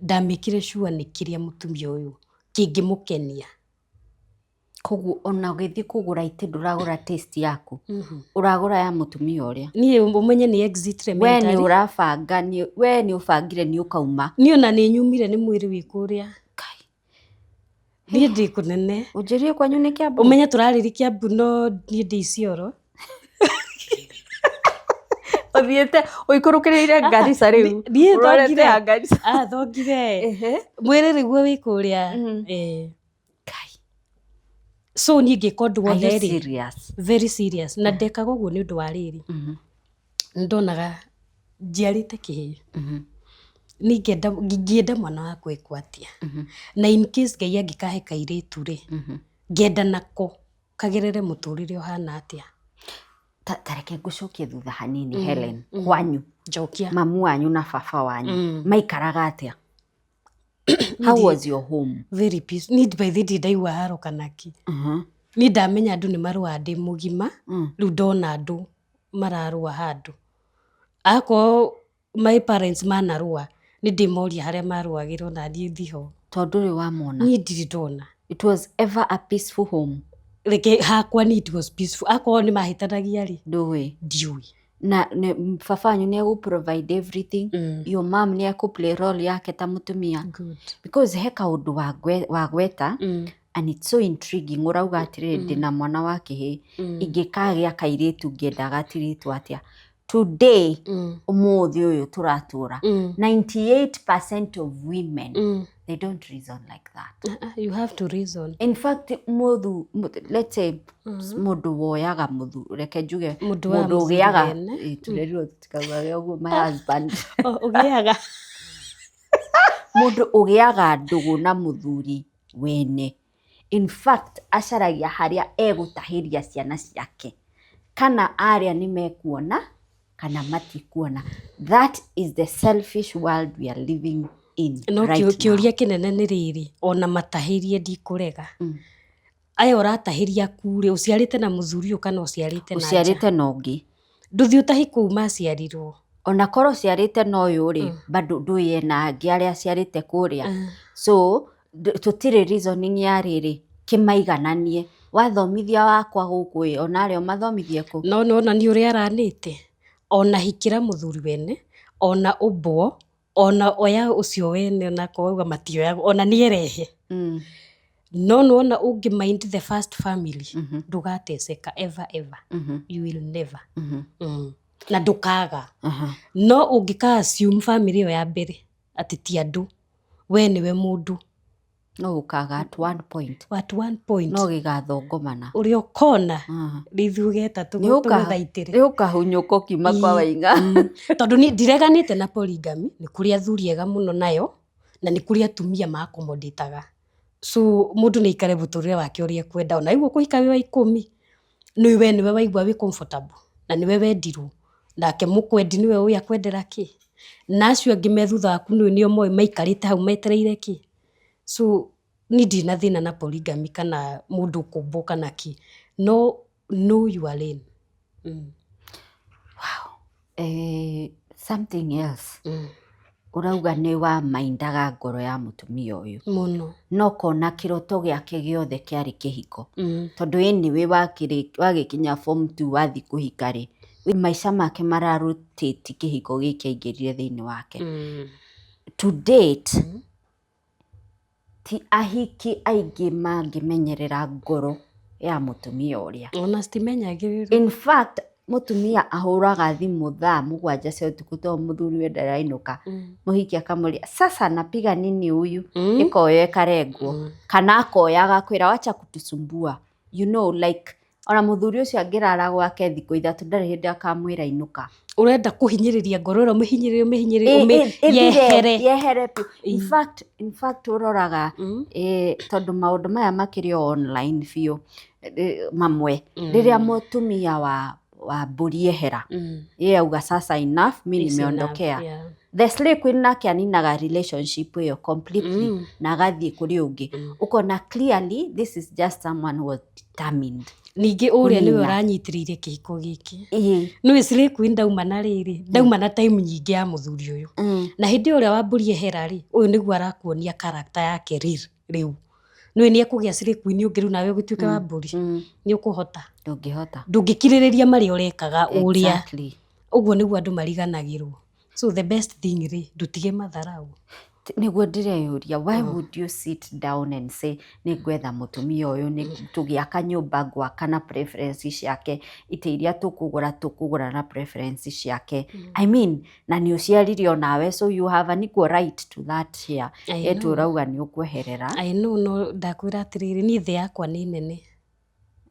Ndamĩkire sure nĩ kĩrĩa mũtumia ũyũ kĩngĩmũkenia. Koguo ona ũgĩthiĩ kũgũra itĩ ndũragũra taste yaku. Ũragũra ya mũtumia ũrĩa. Niĩ ũmenye nĩ exit We nĩ mentally. ũrabanga, we nĩ ũbangire nĩ ũkauma. Niĩ ona nĩ nyumire nĩ mwĩrĩ wĩ kũrĩa. Kai. Niĩ ndĩ kũnene. Ũnjĩrire kwanyu nĩ Kiambu? Ũmenye tũrarĩria Kiambu no niĩ ndĩ Isiolo. Ũthiĩte ũikũrũkĩrĩire Garissa rĩu. Niĩ Ũrorete thongire. ya Garissa. Ah, thongire. Mwĩrĩ rĩguo wĩ kũrĩa. Kai. So niĩ ngĩka ũndũ Are wothe you rĩ. serious? Very serious. Na ndekaga ũguo nĩ ũndũ wa rĩrĩ. Nĩ ndonaga njiarĩte kĩhĩĩ. Niĩ ngĩenda mwana wakwa ekwo atĩa. Na in case Ngai angĩkahe kairĩtu rĩ, ngenda nako kagerere mũtũrĩre ũhana atĩa. Ta reke ngũcokie thutha hanini Helen. Kwanyu. Njokia. Mamu wanyu na baba wanyu. Maikaraga atĩa? How was your home? Very peace. Niĩ by the way ndirĩ ndaigua haro kana kĩ. Niĩ ndamenya andũ nĩ marũaga ndĩ mũgima, rĩu ndona andũ mararũa handũ. Akorwo my parents manarũa, nĩ ndĩmoria harĩa marũagĩra ona niĩ ndiho. Tondũ ndũrĩ wamona. Niĩ ndirĩ ndona. It was ever a peaceful home. Reke hakwa ni it was peaceful. Akorwo nĩ mahĩtanagia rĩ, Ndũĩ. Ndiũĩ. Na baba wanyu nĩ egũ provide everything. Your mom nĩ ekũ play role yake ta mũtumia. Good. Because he kaũndũ wagweta and it's so intriguing, ũrauga atĩrĩrĩ, ndĩna mwana wa kĩhĩĩ, ingĩkagĩa kairĩtu ngĩenda gatirĩtwo atĩa? Today, ũmũthĩ ũyũ tũratũra, 98% of women, they don't reason like that. You have to reason. In fact, mũthu let's say mũndũ woyaga mũthu, reke njuge Mũndũ wa mũndũ mũthuri ũgĩaga wene. Ĩ, tũrerirwo tũtikaugage ũguo, my husband. Oh, ũgĩaga. Mũndũ ũgĩaga ndũgũ na mũthuri wene, in fact acaragia harĩa egũtahĩria ciana ciake, kana arĩa nĩ mekuona kana matikuona. That is the selfish world we are living in No right now. Kĩũria kĩnene nĩ rĩrĩ, ona matahĩrie, ndikũrega, aya ũratahĩria aku rĩ, ũciarĩte na mũthuri ũyũ kana ũciarĩte na nja? Ũciarĩte na ũngĩ. Ndũthiĩ ũtahi kũu maciarirwo. Ona korwo ũciarĩte na ũyũ rĩ, bado ndũĩ ena angĩ arĩa aciarĩte kũrĩa. So tũtirĩ reasoning ya rĩrĩ kĩmaigananie, wathomithia wakwa gũkũ ĩ, ona arĩa ũmathomithie kũ. No nĩwona nĩ ũrĩa aranĩte, ona hikĩra mũthuri wene, ona ũmbwo, ona oya ũcio wene, onakorwo wauga matioyagwo, ona nĩerehe. No nĩwona ũngĩ mind the first family, ndũgateceka ever ever. You will never. Na ndũkaga. No ũngĩka assume family ĩyo ya mbere atĩ ti andũ, we nĩwe mũndũ. No ũkaga at one point. At one point. No gĩgathongomana. Ũrĩa ũkona rĩithuĩ ũgeta tũgũthaitĩre. Nĩ ũkahunyũka ũkiuma kwa Waing'a. Tondũ niĩ ndireganĩte na polygamy, nĩ kũrĩ athuri ega mũno nayo, na nĩ kũrĩ atumia ma-accommodate-aga. So mũndũ nĩ aikare mũtũrĩre wake ũrĩa ekwenda. Ona waigua kũhika wĩ wa 10, nĩ we nĩwe waigua wĩ comfortable na nĩwe wendirwo, nake mũkwendi nĩwe ũĩ akwendera kĩ, na acio angĩ me thutha waku nĩũ nĩo moĩ maikarĩte hau metereire kĩ. So niĩ ndirĩ na thĩna na polygamy kana mũndũ kũmbwo kana kĩ, no know your lane. Something else ũrauga nĩ wamaindaga ngoro ya mũtumia ũyũ. Mũno. No kona kĩroto gĩake gĩothe kĩarĩ kĩhiko. Tondũ anyway wagĩkinya form 2 wathiĩ kũhika rĩ, maica make mararotate kĩhiko gĩkĩ aingĩrire thĩinĩ wake. To date, ti ahiki aingĩ mangĩmenyerera ngoro ya mũtumia ũrĩa. Ona citimenyagĩrĩrwo. In fact, mũtumia ahũraga thimũ thaa 7 cia ũtukũ tondũ mũthuri we ndarainũka. Mũhiki akamũria, "Sasa napiga nini huyu?" Ĩkoyo ĩkarengwo. Kana akoya agakwĩra, "Wacha kutusumbua." Like ona mũthuri ũcio angĩrara gwake thikũ 3, ndarĩ hĩndĩ akamwĩra inũka. Ũrenda kũhinyĩrĩria ngoro ĩrĩa, ũmĩhinyĩrĩrie, ũmĩhinyĩrĩrie, Ĩthire, yehere. Yehere biũ. In fact ũroraga, tondũ maũndũ maya makĩrĩ o online biũ, mamwe rĩrĩa mũtumia wa mbũri ehera, yeye auga, "Sasa enough, mi It's enough, nimeondokea." The slay queen nake aninaga relationship ĩyo completely na agathiĩ kũrĩ ũngĩ. Ũkona clearly this is just someone who was determined. Ningĩ ũrĩa nĩwe Kũnina. ũranyitĩrĩire kĩhiko gĩkĩ. Nĩwĩ slay queen ndauma na rĩrĩ, ndauma na time nyingĩ ya mũthuri ũyũ. Na hĩndĩ ĩyo ũrĩa wa mbũri ehera rĩ, ũyũ nĩguo arakuonia character yake rĩu rĩu. Nĩũĩ nĩ ekũgĩa slay queen ũngĩ rĩu, nawe ũgĩtuĩke wa mbũri. Nĩ ũkũhota? Ndũngĩhota. Ndũngĩkirĩrĩria marĩa ũrekaga ũrĩa. Ũguo nĩguo andũ mariganagĩrwo. So the best thing rĩ, ndũtige matharau. Nĩguo ndĩreyũria, why would you sit down and say, "Nĩ ngwetha mũtumia ũyũ, nĩ tũgĩaka nyũmba ngwaka na preference ciake, itĩ iria tũkũgũra tũkũgũra na preference ciake"? I mean, na nĩ ũciarire onawe, so you have an equal right to that share. I Etu know. ũrauga nĩ ũkweherera. I know, no ndakwĩra atĩrĩrĩ, niĩ thĩ yakwa nĩ nene.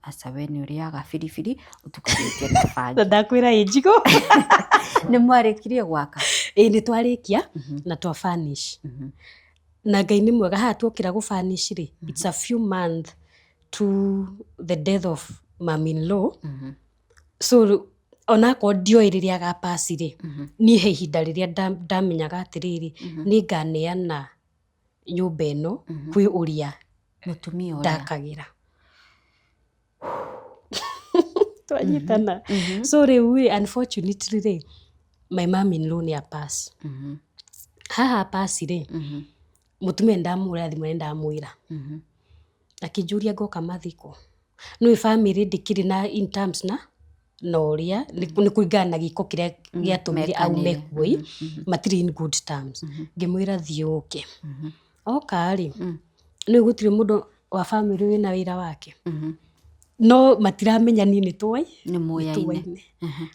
Aca, we nĩ ũrĩaga biribiri ũtukanĩtie na Na bangi. Ndakwĩra ĩ njigũ. Nĩ mwarĩkirie gwaka? Ĩ, nĩ twarĩkia na twa furnish. Na Ngai nĩ mwega, haha tuokĩra gũ furnish rĩ, it's a few months to the death of mom in law. So onakorwo ndioĩ rĩrĩa agapass rĩ, niĩ he ihinda rĩrĩa ndamenyaga atĩrĩrĩ, nĩ nganeana nyũmba ĩno kwĩ ũrĩa Mũtumia ũrĩa ndakagĩra. Twanyitana. So rĩu rĩ, unfortunately rĩ, my mom in law nĩ apass. Haha apass rĩ, mũtumia nĩ ndamũhũrĩra thimũ, nĩ ndamwĩra. Akĩnjũria ngoka mathiko. Nĩũĩ family ndĩkĩrĩ na in terms na Na ũrĩa nĩ kũringana na gĩko kĩrĩa gĩatũmire aume Mekanire. kuo ĩ, matirĩ in good terms. Ngĩmwĩra thiĩ ũke. Oka rĩ, nĩ gũtirĩ mũndũ wa bamĩrĩ wĩna wĩra wake, no matiramenya niĩ nĩ tũĩ. Nĩ mũyaine. Nĩtũaine.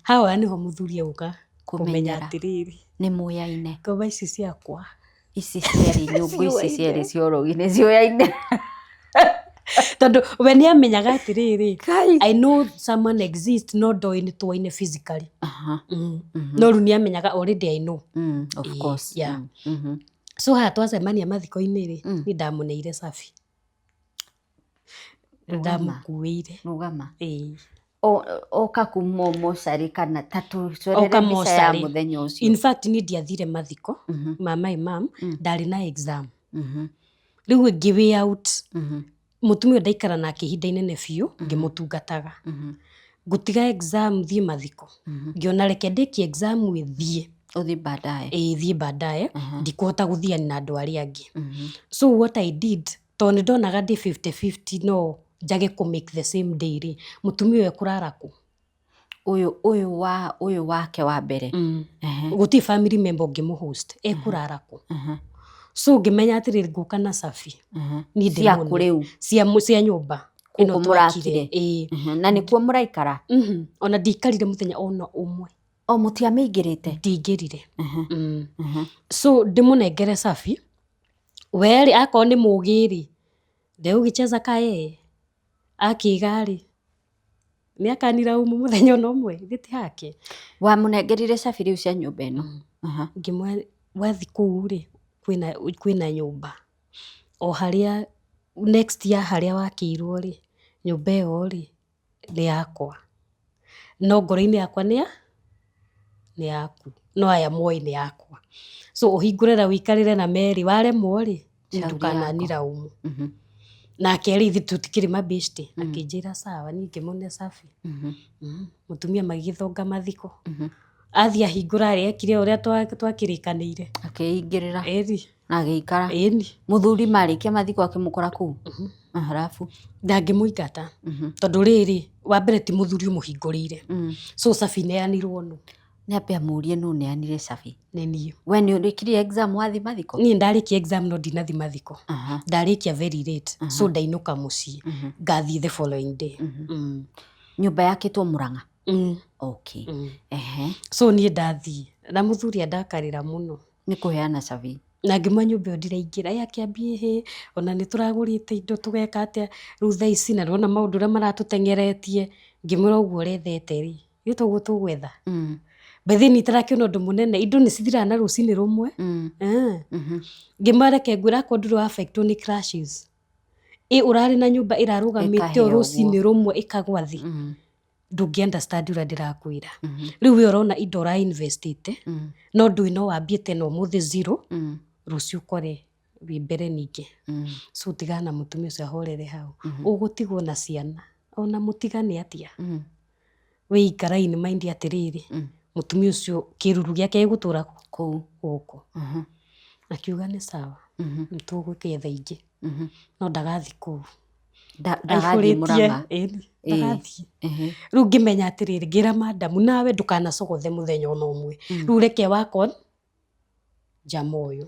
Hawa nĩho mũthuri egũka kũmenya Kũmenyera. atĩrĩrĩ, Nĩ mũyaine. Ngoma ici ciakwa Ici cierĩ, nyũngũ ici cierĩ cia ũrogi nĩ ciũyaine. Tondũ we nĩ amenyaga atĩrĩrĩ, Kai. I know someone exist, no ndoĩ nĩ tũaine physically. No rĩu nĩ amenyaga already I know. Of Ĩĩ, course. Yeah. So haha twacemania mathiko-inĩ rĩ, niĩ ndamũneire cabi. Ndamũkuĩire. Rũgama. Ĩĩ. Oka kuma mocarĩ kana ta tũcorere Oka mbica ya mocarĩ. mũthenya ũcio. In fact, niĩ ndiathire mathiko ma my mom, ndarĩ na exam. Rĩu ngĩ way out mũtumia ũyũ ndaikara nake ihinda inene biũ ngĩmũtungataga. Ngũtiga exam thiĩ mathiko? Ngĩona reke ndĩkie exam ĩthiĩ. Ũthiĩ baadaye. Ĩĩ, thiĩ baadaye, ndikũhota gũthiani na andũ arĩa angĩ. So what I did, tondũ nĩ ndonaga ndĩ 50-50 no njage kũ make the same day rĩ, mũtumia ũyũ ekũrara kũ? Ũyũ wake wa mbere. Gũtirĩ family member ũngĩmũ host, ekũrara kũ? So ngĩmenya atĩrĩrĩ, ngũka na cabi niĩ Ciaku ndĩmũne. Rĩu. Cia nyũmba ĩno Gũkũ twakire. mũrakire. Ĩĩ. Na nĩkuo mũraikara? Mhm. Ona ndiikarire mũthenya ona ũmwe. O mũtiamĩingĩrĩte? Ndingĩrire. So ndĩmũnengere cabi werĩ, akorwo nĩ mũgĩ rĩ, ndegũgĩcheza ka yeye akĩga rĩ, nĩ akaniraumu mũthenya ona ũmwe, githĩ ti hake? Wamũnengerire cabi rĩu cia nyũmba ĩno? Ngĩmwĩra wathi kũu rĩ, kwĩna nyũmba o harĩa next ya harĩa wakĩirwo rĩ, nyũmba ĩyo rĩ nĩ yakwa, no ngoro-inĩ yakwa nĩ yaku, no aya moĩ nĩ yakwa. So ũhingũre na ũikarĩre na Mary, waremwo rĩ, Shauri yako. ndũkananiraumu. Nake rĩ, ithuĩ tũtikĩrĩ mabeshte, akĩnjĩra sawa, niĩ ngĩmũne cabi. Mũtumia magĩgĩthonga mathiko, athiĩ ahingũra rĩ, ekire ũrĩa twakĩrĩkanĩire. Akĩingĩrĩra. Ĩni. Na agĩikara. Ĩni. Mũthuri marĩkia mathiko akĩmũkora kũu? Halafu? Ndangĩmũingata, tondũ rĩrĩ, wa mbere ti mũthuri ũmũhingũrĩire, so cabi neanirwo nũ? Nĩ ambe amũrie nũ neanire cabi. Nĩ niĩ. We nĩ ũrĩkirie exam wathi mathiko? Niĩ ndarĩkia exam no ndinathi mathiko. Ndarĩkia very late, so ndainũka mũciĩ, ngathiĩ the following day. Nyũmba yakĩtwo Mũrang'a? Mm. Okay. Mm. Ehe. So niĩ ndathiĩ na mũthuri andakarĩra mũno. Nĩ kũheana cabi. Na ngĩmwa nyũmba ĩyo ndiraingĩra, ĩ akĩambia ĩhĩ, ona nĩ tũragũrĩte indo tũgeka atĩa rĩu thaa ici, na nĩwona maũndũ ũrĩa maratũteng'eretie. Ngĩmwĩra ũguo ũrethete rĩ, ithuĩ toguo tũgwetha. By the way, niĩ itarakĩona ũndũ mũnene, indo nĩ cithiraga na rũcinĩ rũmwe. Ngĩmwĩra reke ngwĩre, akorwo ndũrĩ wa affect nĩ crashes ĩ, ũrarĩ na nyũmba ĩrarũgamĩte o Ĩkahĩa ũguo. rũcinĩ rũmwe ĩkagwa thĩ, ndũngĩ understand ũrĩa ndĩrakwĩra. Rĩu we ũrona indo ũra investĩte, no ndũĩ no wambie tena ũmũthĩ zero, rũciũ ũkore wĩ mbere ningĩ. So tigana na mũtumia ũcio ahorere hau, ũgũtigwo na ciana ona mũtigane atĩa. We ikara in mind atĩrĩrĩ, mũtumia ũcio kĩruru gĩake gĩgũtũra kũu gũkũ. Akiuga nĩ sawa, nĩtũgũkĩetha ingĩ, no ndagathi kũu. Ndagathiĩ Mũrang'a. Ĩni, ndagathiĩ. Rĩu ngĩmenya atĩrĩrĩ, ngĩra madamu, nawe ndũkanacogothe mũthenya ona ũmwe, rĩu reke wakon njama ũyũ,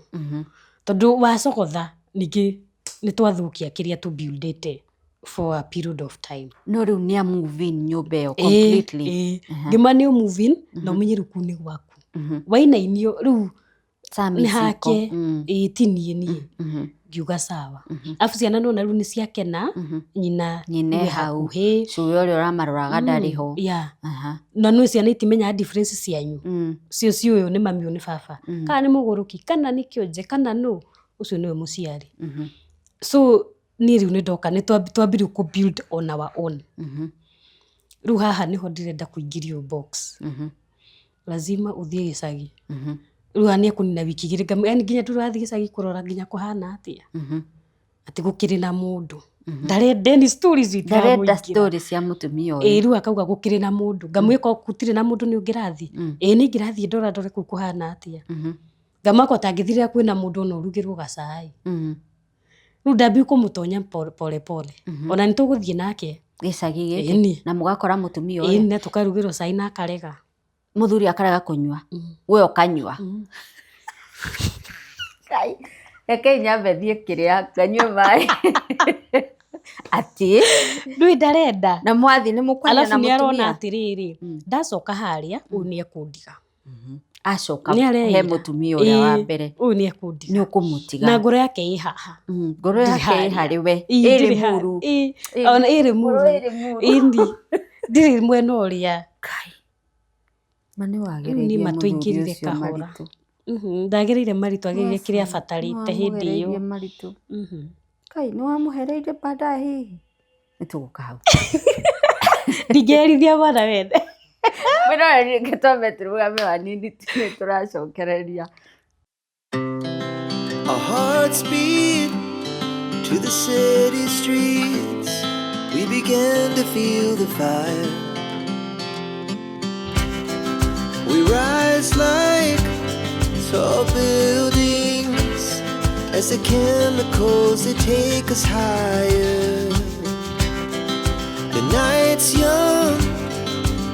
tondũ wacogotha ningĩ nĩ twathũkia kĩrĩa tũ buildĩte for a period of time. No rĩu nĩ a move in nyũmba ĩyo completely? Ĩĩ, ngĩma nĩ move in na ũmenye rĩu kũu nĩ gwaku, wainainio rĩu Sami nĩ ciko. Hake. Ĩĩ, ti niĩ. Ngiuga sawa, arabu ciana nona rĩu nĩ ciakena nyina. Nyina wĩ e hau. Hakuhĩ. Cũwe ũrĩa ũramaroraga ndarĩ ho. Na nĩ ciana itimenyaga difference cianyu. Cio ciũĩ ũyũ nĩ mami, ũyũ nĩ baba, kana nĩ mũgũrũki, kana nĩ kĩonje, kana nũ ũcio nĩwe mũciari. So niĩ rĩu nĩ ndoka nĩ twambirie kũ build on our own. Rĩu haha nĩho ndĩrenda kũingĩrio box, lazima ũthiĩ gĩcagi. Rĩu haha nĩ ekũnina wiki 2, yani nginya ndũrathiĩ gĩcagi kũrora nginya kũhana atĩa, atĩ gũkĩrĩ na mũndũ ndarenda any stories. Ndarenda itiramũingĩra. Story cia mũtumia Ĩĩ. ũyũ. Rĩu akauga gũkĩrĩ na mũndũ, ngamwĩka gũtirĩ na mũndũ, nĩ ũngĩrathiĩ? Ĩĩ, nĩ ingĩrathiĩ ndora ndore kũu kũhana atĩa. Ngamaka ũtangĩthirĩra kwĩna mũndũ ona ũrugĩrwo gacai. Rĩu ndambia kũmũtonya pole pole pole. Ona nĩ tũgũthiĩ nake. Gĩcagi gĩkĩ? Ĩni. Na mũgakora mũtumia ũrĩa? Ĩni, na tũkarugĩrwo cai na akarega. Mũthuri akarega kũnyua, we ũkanyua. Ngai, rekei nyambe thiĩ kĩrĩa nganyue maĩ. Atĩ? Ndũĩ ndarenda. Na mwathiĩ nĩ mũkwaria Alafu na nĩ arona mũtumia? atĩrĩrĩ, ndacoka harĩa, ũyũ nĩ ekũndiga. Acoka Nĩ he areira. mũtumia ũrĩa wa Ĩĩ, mbere. Ũyũ nĩ ekũndiga. Nĩ ũkũmũtiga. Na ngoro yake ĩ haha. Ngoro Ndirĩ yake ĩ harĩa. harĩ we. Ĩĩ, Ĩrĩ ndirĩ ha- muru. Ĩĩ, Ĩrĩ ona ĩrĩ ngoro muru. ĩrĩ muru. Ĩni, ndirĩ mwena ũrĩa. Ngai. Ma nĩ Rĩu niĩ wagereirie ma mũthuri tũingĩrire ũcio kahora. maritũ. Ndagereire maritũ, agereire kĩrĩa abatarĩte hĩndĩ ĩyo. Nĩwamũgereirie maritũ. Ngai, nĩ wamũhereirie baadaye hihi? Nĩ tũgũka hau. Ndingĩherithia mwana wene. Mwĩroreri, reke twambe tũrũgame hanini nĩ tũracokereria. Our hearts beat to the city streets. We began to feel the fire. We rise like tall buildings as the chemicals, they take us higher. The night's young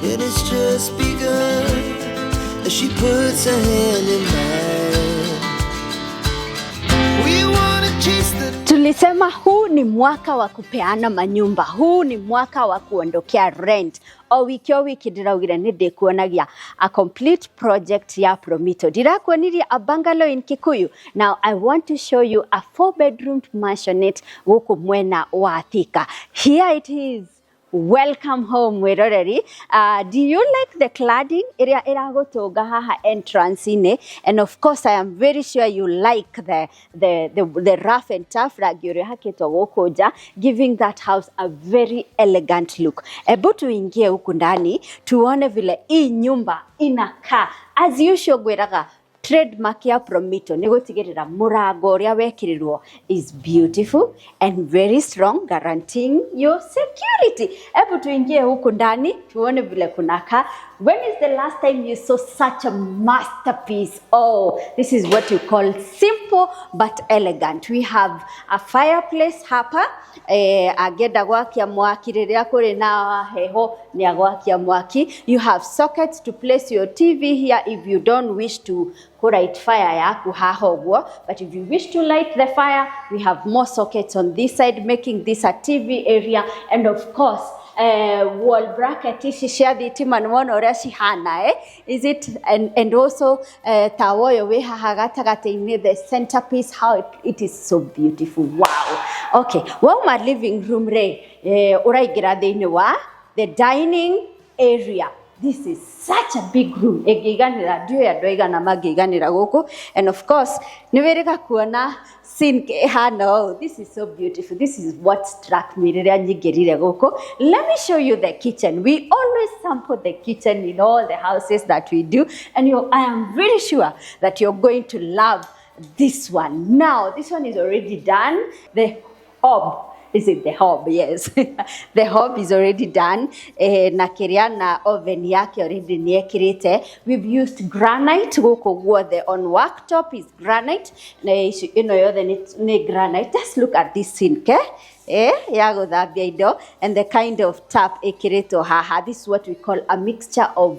and it's just begun as she puts her hand in mine. We wanna chase the Tulisema huu ni mwaka wa kupeana manyumba, huu ni mwaka wa kuondokea rent. O wiki o wiki ndĩraugire nĩ ndĩkuonagia a complete project ya Promito. Ndĩrakuonirie a bungalow in Kikuyu. Now I want to show you a 4-bedroom mansionette gũkũ mwena wa Thika. Here it is. Welcome home, mwĩroreri. Do you like the cladding ĩrĩa ĩragũtũnga haha entrance-inĩ? And of course I am very sure you like the rough and tough rangi ũrĩa ũhakĩtwo gũkũ nja, giving that house a very elegant look. Ebu tuingie huku ndani tuone vile hii nyumba inakaa. As usual ngwĩraga trademark ya Promito nĩ gũtigĩrĩra mũrango ũrĩa wekĩrirwo is beautiful and very strong, guaranteeing your security. Hebu tuingie huku ndani tuone vile kunakaa. When is the last time you saw such a masterpiece? Oh, this is what you call simple but elegant. We have a fireplace hapa. Angĩenda gwakia mwaki rĩrĩa kũrĩ na heho nĩ agwakia mwaki. You have sockets to place your TV here if you don't wish to light fire yaku haha ũguo, but if you wish to light the fire, we have more sockets on this side, making this a TV area. And of course, wall bracket ici cia thitima nĩ wona ũrĩa cihana, eh? Is it and also tawa ũyũ wĩ haha gatagatĩ-inĩ, the centerpiece, how it is so beautiful. Wow. Okay, wauma living room rĩ, ũraingĩra thĩinĩ wa the dining area. This is such a big room. Ĩngĩiganĩra, ndiũĩ andũ aigana mangĩiganĩra gũkũ. And of course, nĩ wĩrĩga kuona sink ĩhana ũũ. This is so beautiful. This is what struck me rĩrĩa nyingĩrire gũkũ. Let me show you the kitchen. We always sample the kitchen in all the houses that we do. And I am very sure that you're going to love this one. Now, this one is already done. The hob. Is it the hob? Yes. The hob is already done. Na kĩrĩa na oven yake already nĩ ekĩrĩte. We've used granite gũkũ guothe. On worktop is granite. Na ici ĩno yothe nĩ granite. Just look at this sink, eh? Ya gũthambia indo, and the kind of tap ĩkĩrĩtwo haha. This is what we call a mixture of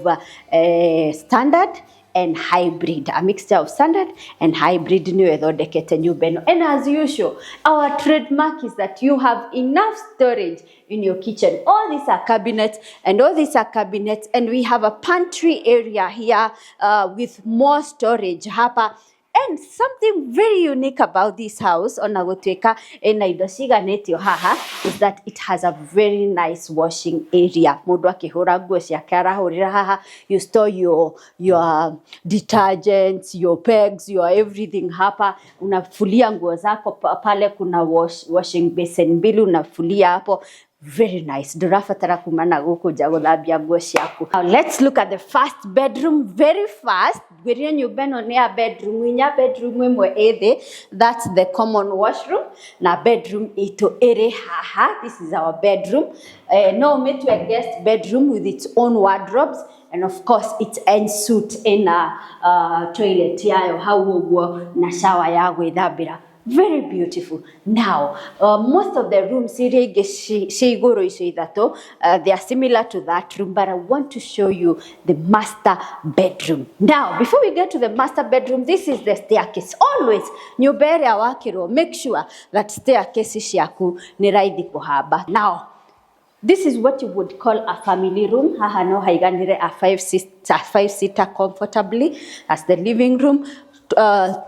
standard and hybrid, a mixture of standard and hybrid nĩyo ĩthondekete nyũmba ĩno. And as usual, our trademark is that you have enough storage in your kitchen. All these are cabinets, and all these are cabinets, and we have a pantry area here with more storage hapa. And something very unique about this house, ona gũtuĩka ĩna indo ciganĩtio haha, is that it has a very nice washing area. Mũndũ akĩhũra nguo ciake arahũrĩra haha. You store your detergents, your pegs, your everything hapa. Unafulia nguo zako pale, kuna washing basin mbili unafulia hapo. Very nice. Ndũrabatara kuma na gũkũ nja gũthambia nguo ciaku. Now let's look at the first bedroom very fast. Ngwĩrire nyũmba ĩno nĩ ya bedroom inya, bedroom ĩmwe ĩ thĩ, that's the common washroom, na bedroom itũ ĩrĩ haha. This is our bedroom. No ũmĩtue guest bedroom with its own wardrobes, and of course its ensuite ĩna toilet yayo hau ũguo na shower ya gwĩthambĩra. Very beautiful. Now, most of the rooms iria ingĩ cia igũrũ icio ithatũ, they are similar to that room, but I want to show you the master bedroom. Now, before we get to the master bedroom, this is the staircase. Always, nyũmba ĩrĩa wakĩrwo, make sure that staircase ciaku nĩ raithi kũhamba. Now, this is what you would call a family room. Haha no haiganire a 5 seater comfortably as the living room.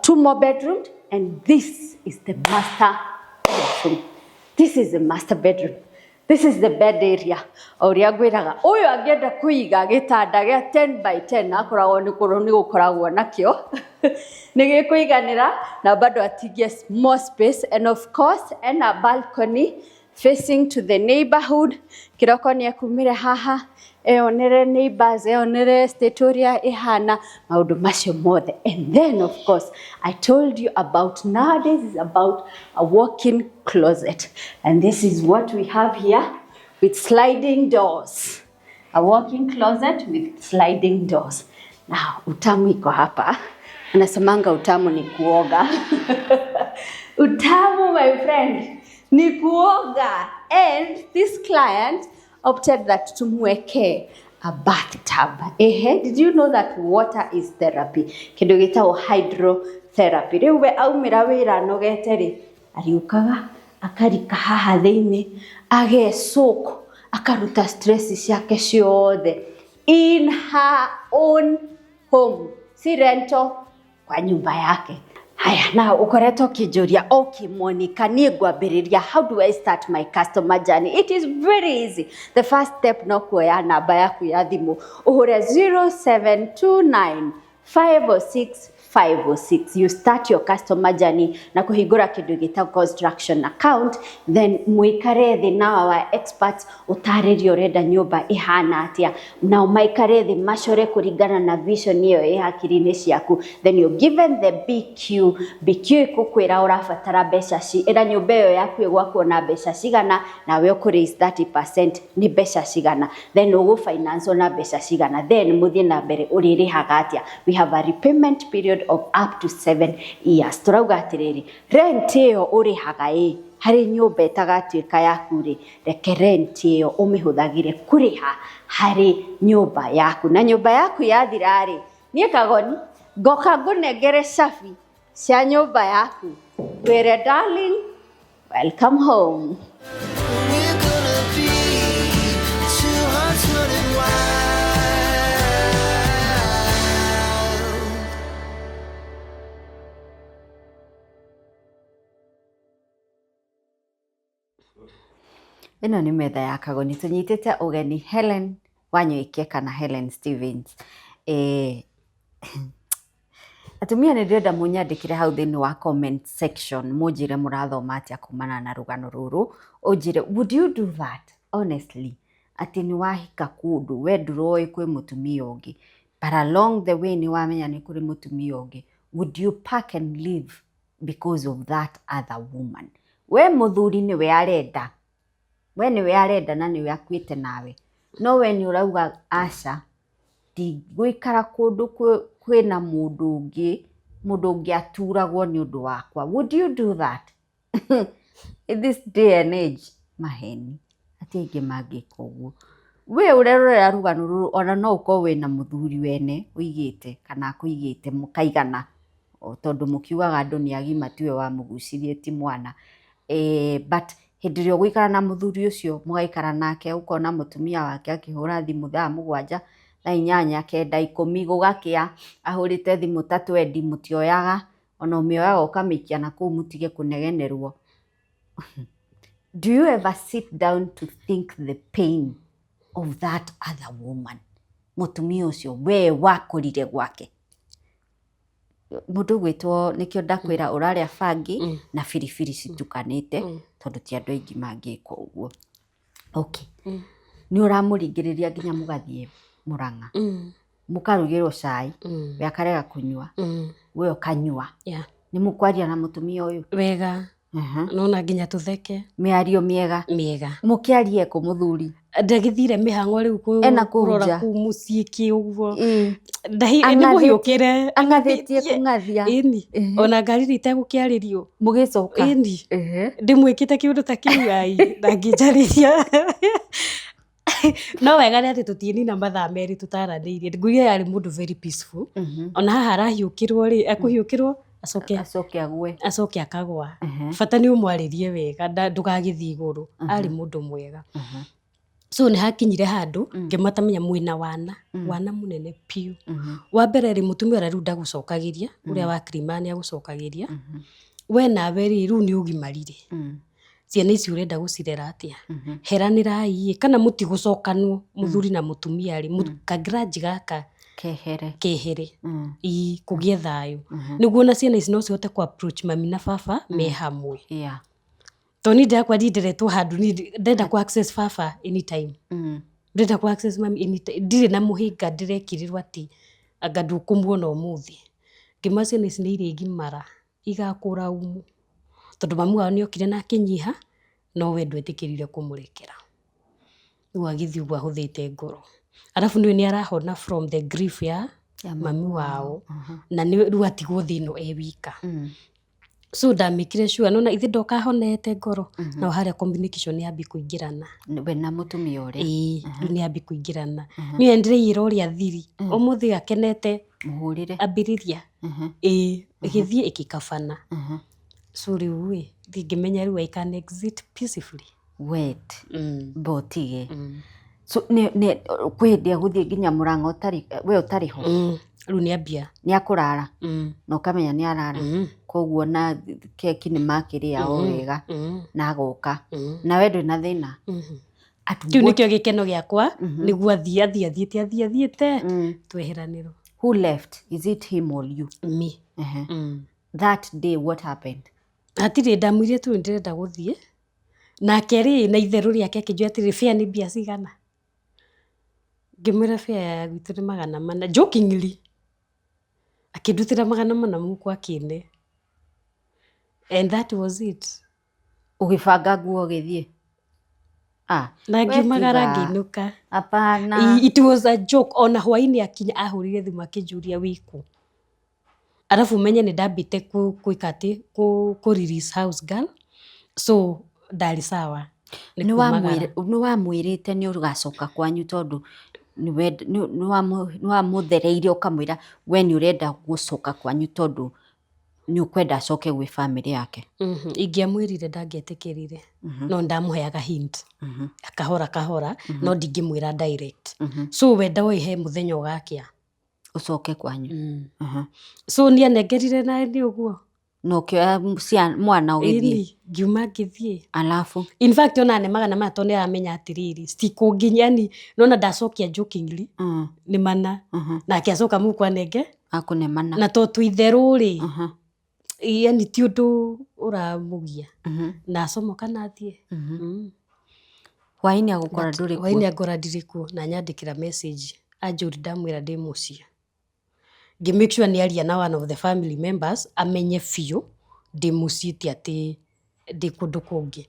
Two more bedrooms, and this is the master bedroom. This is the master bedroom. This is the bed area. O ũrĩa ngwĩraga, ũyũ angĩenda kũiga gĩtanda gĩa 10 by 10 akoragwo nĩ kũrũ nĩ gũkoragwo nakĩo nĩ gĩkũiganĩra na bado atigie more space, and of course ena balcony facing to the neighborhood. Kĩroko nĩ ekumire haha eyonere neighbors, eyonere estate ũrĩa ĩhana, maũndũ macio mothe. And then of course I told you about, nowadays is about a walk-in closet, and this is what we have here with sliding doors, a walk-in closet with sliding doors. Now utamu iko hapa. Anasemanga utamu ni kuoga. Utamu, my friend, ni kuoga. And this client opted that tumweke a bathtub. Ehe, did you know that water is therapy? Kĩndũ gĩtagwo hydrotherapy. Rĩu we aumĩra wĩra anogete rĩ, ariũkaga akarika haha thĩinĩ, agecook, akaruta stress ciake ciothe in her own home, si rental, kwa nyumba yake. Haya, na ukoretwo ũkĩnjũria, okay Monica, niĩ ngwambĩrĩria, how do I start my customer journey? It is very easy. The first step no kuoya namba yaku ya thimũ, ũhũre 0729 506 506. You start your customer journey na kũhingũra kĩndũ gĩtagwo construction account. Then mũikare thĩ na our experts, ũtarĩrie ũrenda nyũmba ĩhana atĩa, nao maikare thĩ macore kũringana na vision ĩyo ĩ hakiri-inĩ ciaku. Then you're given the BQ. BQ ĩkũkwĩra ũrabatara mbeca ci ĩra nyũmba ĩyo yaku ĩgwakwo na mbeca cigana, nawe ũkũ raise 30% nĩ mbeca cigana, then ũgũ finance na mbeca cigana, then mũthiĩ na mbere ũrĩrĩhaga atĩa. We have a repayment period of up to 7 years. Tũrauga atĩrĩrĩ, rent ĩyo ũrĩhaga ĩ harĩ nyũmba ĩtagatuĩka yaku rĩ, reke rent ĩyo ũmĩhũthagĩre kũrĩha harĩ nyũmba yaku, na nyũmba yaku yathira rĩ, niĩ Kagoni ngoka ngũnengere cabi cia nyũmba yaku, ngwĩre, "Darling, welcome home." We're gonna be two hearts running wild. Ĩno nĩ metha ya Kagoni, tũnyitĩte ũgeni Helen Wanyoike kana Helen Stevens. Atumia, nĩ ndĩrenda mũnyandĩkĩre hau thĩinĩ wa comment section, mũnjĩre mũrathoma atĩa kumana na rũgano rũrũ. Ũnjĩre, would you do that honestly, atĩ nĩ wahika kũndũ we ndũroĩ kwĩ mũtumia ũngĩ, but along the way nĩ wamenya nĩ kũrĩ mũtumia ũngĩ? Would you pack and leave because of that other woman? We mũthuri nĩwe arenda, we nĩwe arenda na nĩwe akuĩte nawe, no we nĩ ũrauga aca, ndigũikara kũndũ kwĩna mũndũ ũngĩ, mũndũ ũngĩ aturagwo nĩ ũndũ wakwa. Would you do that in this day and age? Maheni atĩ aingĩ mangĩka ũguo. We ũrerorera rũgano rũrũ, ona no ũkorwo wĩna mũthuri wene ũigĩte kana akũigĩte mũkaigana, o tondũ mũkiugaga andũ nĩ agima, tiwe wamũgucirie, ti mwana, but hĩndĩ ĩrĩa ũgũikara na mũthuri ũcio, mũgaikara nake, ũkona mũtumia wake akĩhũra thimũ thaa 7, thaa 8, 9, 10, gũgakĩa ahũrĩte thimũ ta 20, mũtioyaga, ona ũmĩoyaga ũkamĩikia na kũu mũtige kũnegenerwo. Do you ever sit down to think the pain of that other woman, mũtumia ũcio we wakũrire gwake, mũndũ gwĩtwo? Nĩkĩo ndakwĩra ũrarĩa bangi na biribiri citukanĩte, tondũ ti andũ aingĩ mangĩka ũguo. Okay, nĩ ũramũringĩrĩria nginya mũgathiĩ Mũrang'a, mũkarugĩrwo cai, we akarega kũnyua, we ũkanyua. Nĩ mũkwaria na mũtumia ũyũ? Wega. Nona nginya tũtheke. Mĩario mĩega. Mĩega. Mũkĩarie kũ mũthuri? Ndagĩthire mĩhang'o rĩu Ena kũu kũrora nja. kũu mũciĩ kĩ ũguo. Ĩĩ. Nĩ mũhiũkĩre. Ang'athĩtie kũng'athia. Ĩni. Ona ngari rĩ itegũkĩarĩrio. Mũgĩcoka. Ĩni. Ndĩmwĩkĩte kĩũndũ ta kĩu ai na ngĩnjarĩria. No wega nĩ atĩ tũtiĩnina mathaa merĩ tũtaranĩirie. Ngwĩciria yarĩ mũndũ very peaceful. Ona haha arahiũkĩrwo rĩ, ekũhiũkĩrwo acoke Acoke agwe. Acoke akagwa. Bata nĩ ũmwarĩrie wega ndũgagĩthiĩ igũrũ. Arĩ mũndũ mwega. So nĩ hakinyire handũ ngĩmatamenya mwĩna wana, wana mũnene biũ. Wa mbere rĩ, mũtumia ũrĩa rĩu ndagũcokagĩria, ũrĩa wa Kirima nĩ agũcokagĩria. We nawe rĩ, rĩu nĩ ũgimarire. Ciana ici ũrenda gũcirera atĩa? Heranĩrai ĩ, kana mũtigũcokanwo mũthuri na mũtumia rĩ, ka grudge gaka Kehere. Kehere. Ĩ, kũgĩe thayũ. Nĩguo ona ciana ici no cihote kũ approach mami na baba me hamwe. Tondũ niĩ ndĩrakwa niĩ nderetwo handũ niĩ ndĩrenda kũ access baba anytime. Ndĩrenda kũ access mami anytime. Ndirĩ na mũhĩnga ndĩrekĩrĩrwo atĩ anga ndũkũmuona ũmũthĩ. Ngĩmwĩra ciana ici nĩ irĩgimara igakũra umu. Tondũ mamu wao nĩ okire na akĩnyiha, no we ndwetĩkĩrire kũmũrekera. Rĩu agĩthiĩ ũguo ahũthĩte ngoro. Arabu nĩũĩ nĩ arahona from the grief ya mami wao. Na nĩ rĩu atigwo thĩ ĩno e wika. So ndamĩkire sure nĩwona ithe ndoka ahonete ngoro. Nao harĩa communication yambia kũingĩrana. We na mũtumia ũrĩa. Ĩĩ, rĩu nĩ yambia kũingĩrana. Niĩ ndĩraiyĩra ũrĩa thiri. Ũmũthĩ akenete. Mũhũrĩre. Ambĩrĩria. Ĩĩ, ĩgĩthiĩ ĩgĩkabana. So rĩu ĩ, ngĩmenya rĩu I can exit peacefully. Wait. Mbotige. So nĩ nĩ kwĩ hĩndĩ egũthiĩ nginya Mũrang'a ũtarĩ we ũtarĩ ho. Rĩu nĩ ambia. Nĩ akũrara. Na ũkamenya nĩ arara. Koguo na keki nĩ makĩrĩa o wega. Na agoka. Na we ndwĩ na thĩna. Kĩu nĩkĩo gĩkeno gĩakwa, nĩguo athiĩ athiĩ athiĩte athiĩ athiĩte tweheranĩrwo. Who left? Is it him or you? Me. That day what happened? Hatirĩ ndamwĩrire tu ndĩrenda gũthiĩ. Nake rĩ na itherũ rĩake akĩnjũria atĩrĩ, fare nĩ mbia cigana? Ngĩmwĩra fare ya gwitũ nĩ 400 jokingly. Akĩndutĩra 400 mũhuko akĩne. And that was it. Ũgĩbanga nguo ũgĩthiĩ? Ah, Na ngiumagara we tiga. ngĩinũka. Hapana. It was a joke. Ona hwainĩ akinya ahũrire thimũ akĩnjũria wĩkũ. Arabu ũmenye nĩ ndambĩte gwĩka atĩ kũ release house girl. So ndarĩ sawa. Nĩ kumagara. Nĩ wamwĩrĩte nĩ ũgacoka kwanyu tondũ nĩ wamũthereirie ũkamwĩra we nĩ ũrenda gũcoka kwanyu tondũ nĩ ũkwenda acoke gwĩ bamĩrĩ yake. Ingĩamwĩrire ndangĩetĩkĩrire. No ndamũheaga hint. Kahora kahora, no ndingĩmwĩra direct. So we ndoĩ he mũthenya ũgakĩa. Ũcoke kwanyu. So niĩ anengerire na nĩ ũguo. Na ũkĩoya mwana ũgĩthiĩ. Ĩni, ngiuma ngĩthiĩ. Alafu? In fact ona ne 400 tondũ nĩ aramenya atĩrĩrĩ, citikũnginya, yani nona ndacokia jokingly, nĩ mana. Nake acoka mũhuko anenge. Akũne mana. Na to twĩ itherũ rĩ, yani ti ũndũ ũramũgia. Na acomoka na athiĩ. Hwainĩ agũkora ndũrĩ kuo. Hwainĩ angora ndirĩ kuo na anyandĩkĩra message. Anjũria ndamwĩra ndĩ mũciĩ. Ngĩ make sure nĩ aria na one of the family members amenye biũ ndĩ mũciĩ ti atĩ ndĩ kũndũ kũngĩ.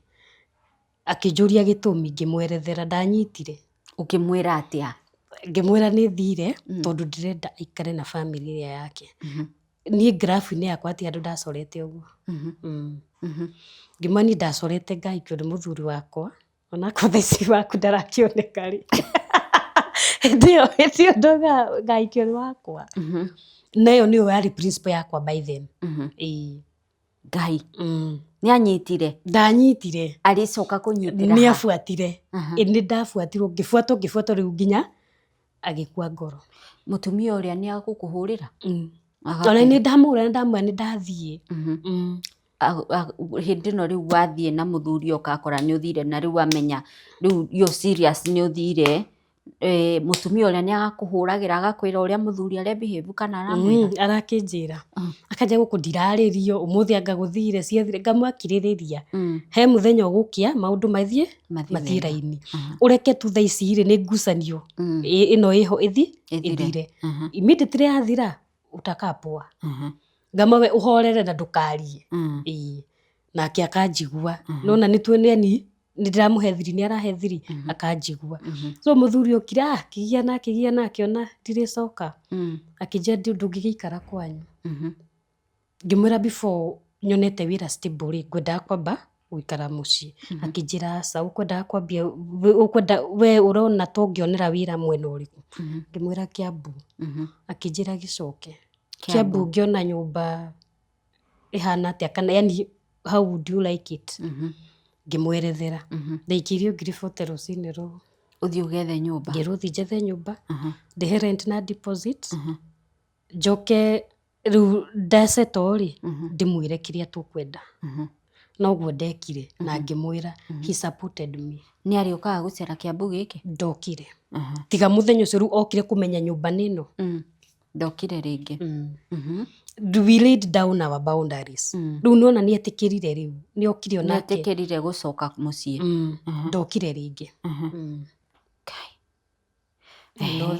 Akĩnjũria gĩtũmi ngĩmwerethera ndanyitire. Ũkĩmwĩra atĩa? Ngĩmwĩra nĩ thire tondũ ndĩrenda aikare na family ĩrĩa yake. Niĩ graph-inĩ yakwa ti handũ ndacorete ũguo. Ngĩmwĩra niĩ ndacorete ngahikio nĩ mũthuri wakwa onakorwo thaa ici waku ndarakĩoneka rĩ. Hĩndĩ ĩyo ndauga ngahikio nĩ wakwa. Na ĩyo nĩyo yarĩ principle yakwa by then. Ĩĩ. Ngai. Nĩ anyitire? Ndanyitire. Agĩcoka kũnyitĩra Nĩ ha? abuatire. Ĩ nĩ ndabuatirwo ngĩbuatwo ngĩbuatwo rĩu nginya agĩkua ngoro. Mũtumia ũrĩa nĩ agũkũhũrĩra? Ona nĩ ndamũhũrĩra ndamwĩra nĩ ndathiĩ. Hĩndĩ ĩno rĩu wathiĩ na mũthuri ũkakora nĩ ũthire na rĩu amenya rĩu you're serious nĩ ũthire, mũtumia ũrĩa nĩ agakũhũragĩra agakwĩra ũrĩa mũthuri are behave kana aramwĩra? Arakĩnjĩra. Akanjia gũkũ ndirarĩrio ũmũthĩ anga gũthire ciathire ngamwakirĩrĩria. He mũthenya ũgũkĩa maũndũ mathiĩ Mathiĩ mathiĩ wega. raini. Ũreke tu thaa ici rĩ nĩ ngucanio ĩno ĩho ĩthi Ĩthire. ĩthire. Immediately yathira utakaa poa. Ngamawe ũhorere na ndũkarie. Ĩĩ. Nake akanjigua. Nona nĩ tuone nĩ ndĩramũhe thiri, nĩ arahe thiri, akanjigua. So mũthuri okire, akĩgiana akĩgiana, akĩona ndirĩcoka. Akĩnjĩra ndũngĩgĩikara kwanyu. Ngĩmwĩra before nyonete wĩra stable rĩ, ngwendaga kwamba gũikara mũciĩ. Akĩnjĩra aca, ũkwendaga kwambia, ũkwenda we ũrona ta ũngĩonera wĩra mwena ũrĩkũ? Ngĩmwĩra Kiambu. Akĩnjĩra gĩcoke Kiambu ngĩona nyũmba ĩhana atĩa, kana yani how would you like it? Ngĩmwerethera. Ndaikĩirio 40,000 rũcinĩ rũu. Ũthiĩ ũgethe nyũmba. Ngĩrwo thiĩ njethe nyũmba, ndĩhe rent na deposit, njoke rĩu ndasettle rĩ, ndĩmwĩre kĩrĩa tũkwenda. Noguo ndekire na ngĩmwĩra, he supported me. Nĩ arĩũkaga gũcera Kiambu gĩkĩ? Ndokire. Tiga mũthenya ũcio rĩu okire kũmenya nyũmba nĩ ĩno. Ndokire rĩngĩ. We laid down our boundaries. Rĩu nĩwona nĩ etĩkĩrire rĩu. Nĩ okire onake. Nĩ etĩkĩrire gũcoka mũciĩ. Ndokire rĩngĩ. Kai.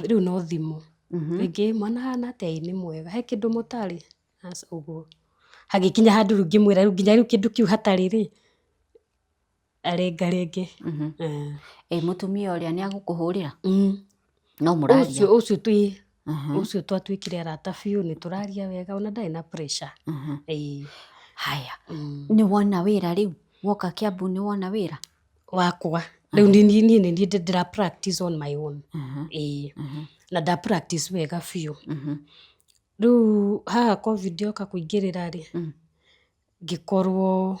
Rĩu no thimũ. Rĩngĩ mwana hana atĩa? Ĩ nĩ mwega. He kĩndũ mũtarĩ? Aca ũguo. Hagĩkinya handũ rĩu ngĩmwĩra rĩu nginya rĩu kĩndũ kĩu hatarĩ rĩ, arengarenge. Ĩ mũtumia ũrĩa nĩ agũkũhũrĩra? No mũraria? Ũcio twĩ ũcio twatuĩkire arata biũ, nĩ tũraria wega, ona ndarĩ na pressure. Ĩĩ. Haya, nĩ wona wĩra rĩu? Woka Kiambu nĩ wona wĩra? Wakwa. Rĩu niĩ nĩ niĩ ndĩra practice on my own. Ĩĩ. Na nda practice wega biũ. Rĩu haha COVID yoka kũingĩrĩra rĩ, ngĩkorwo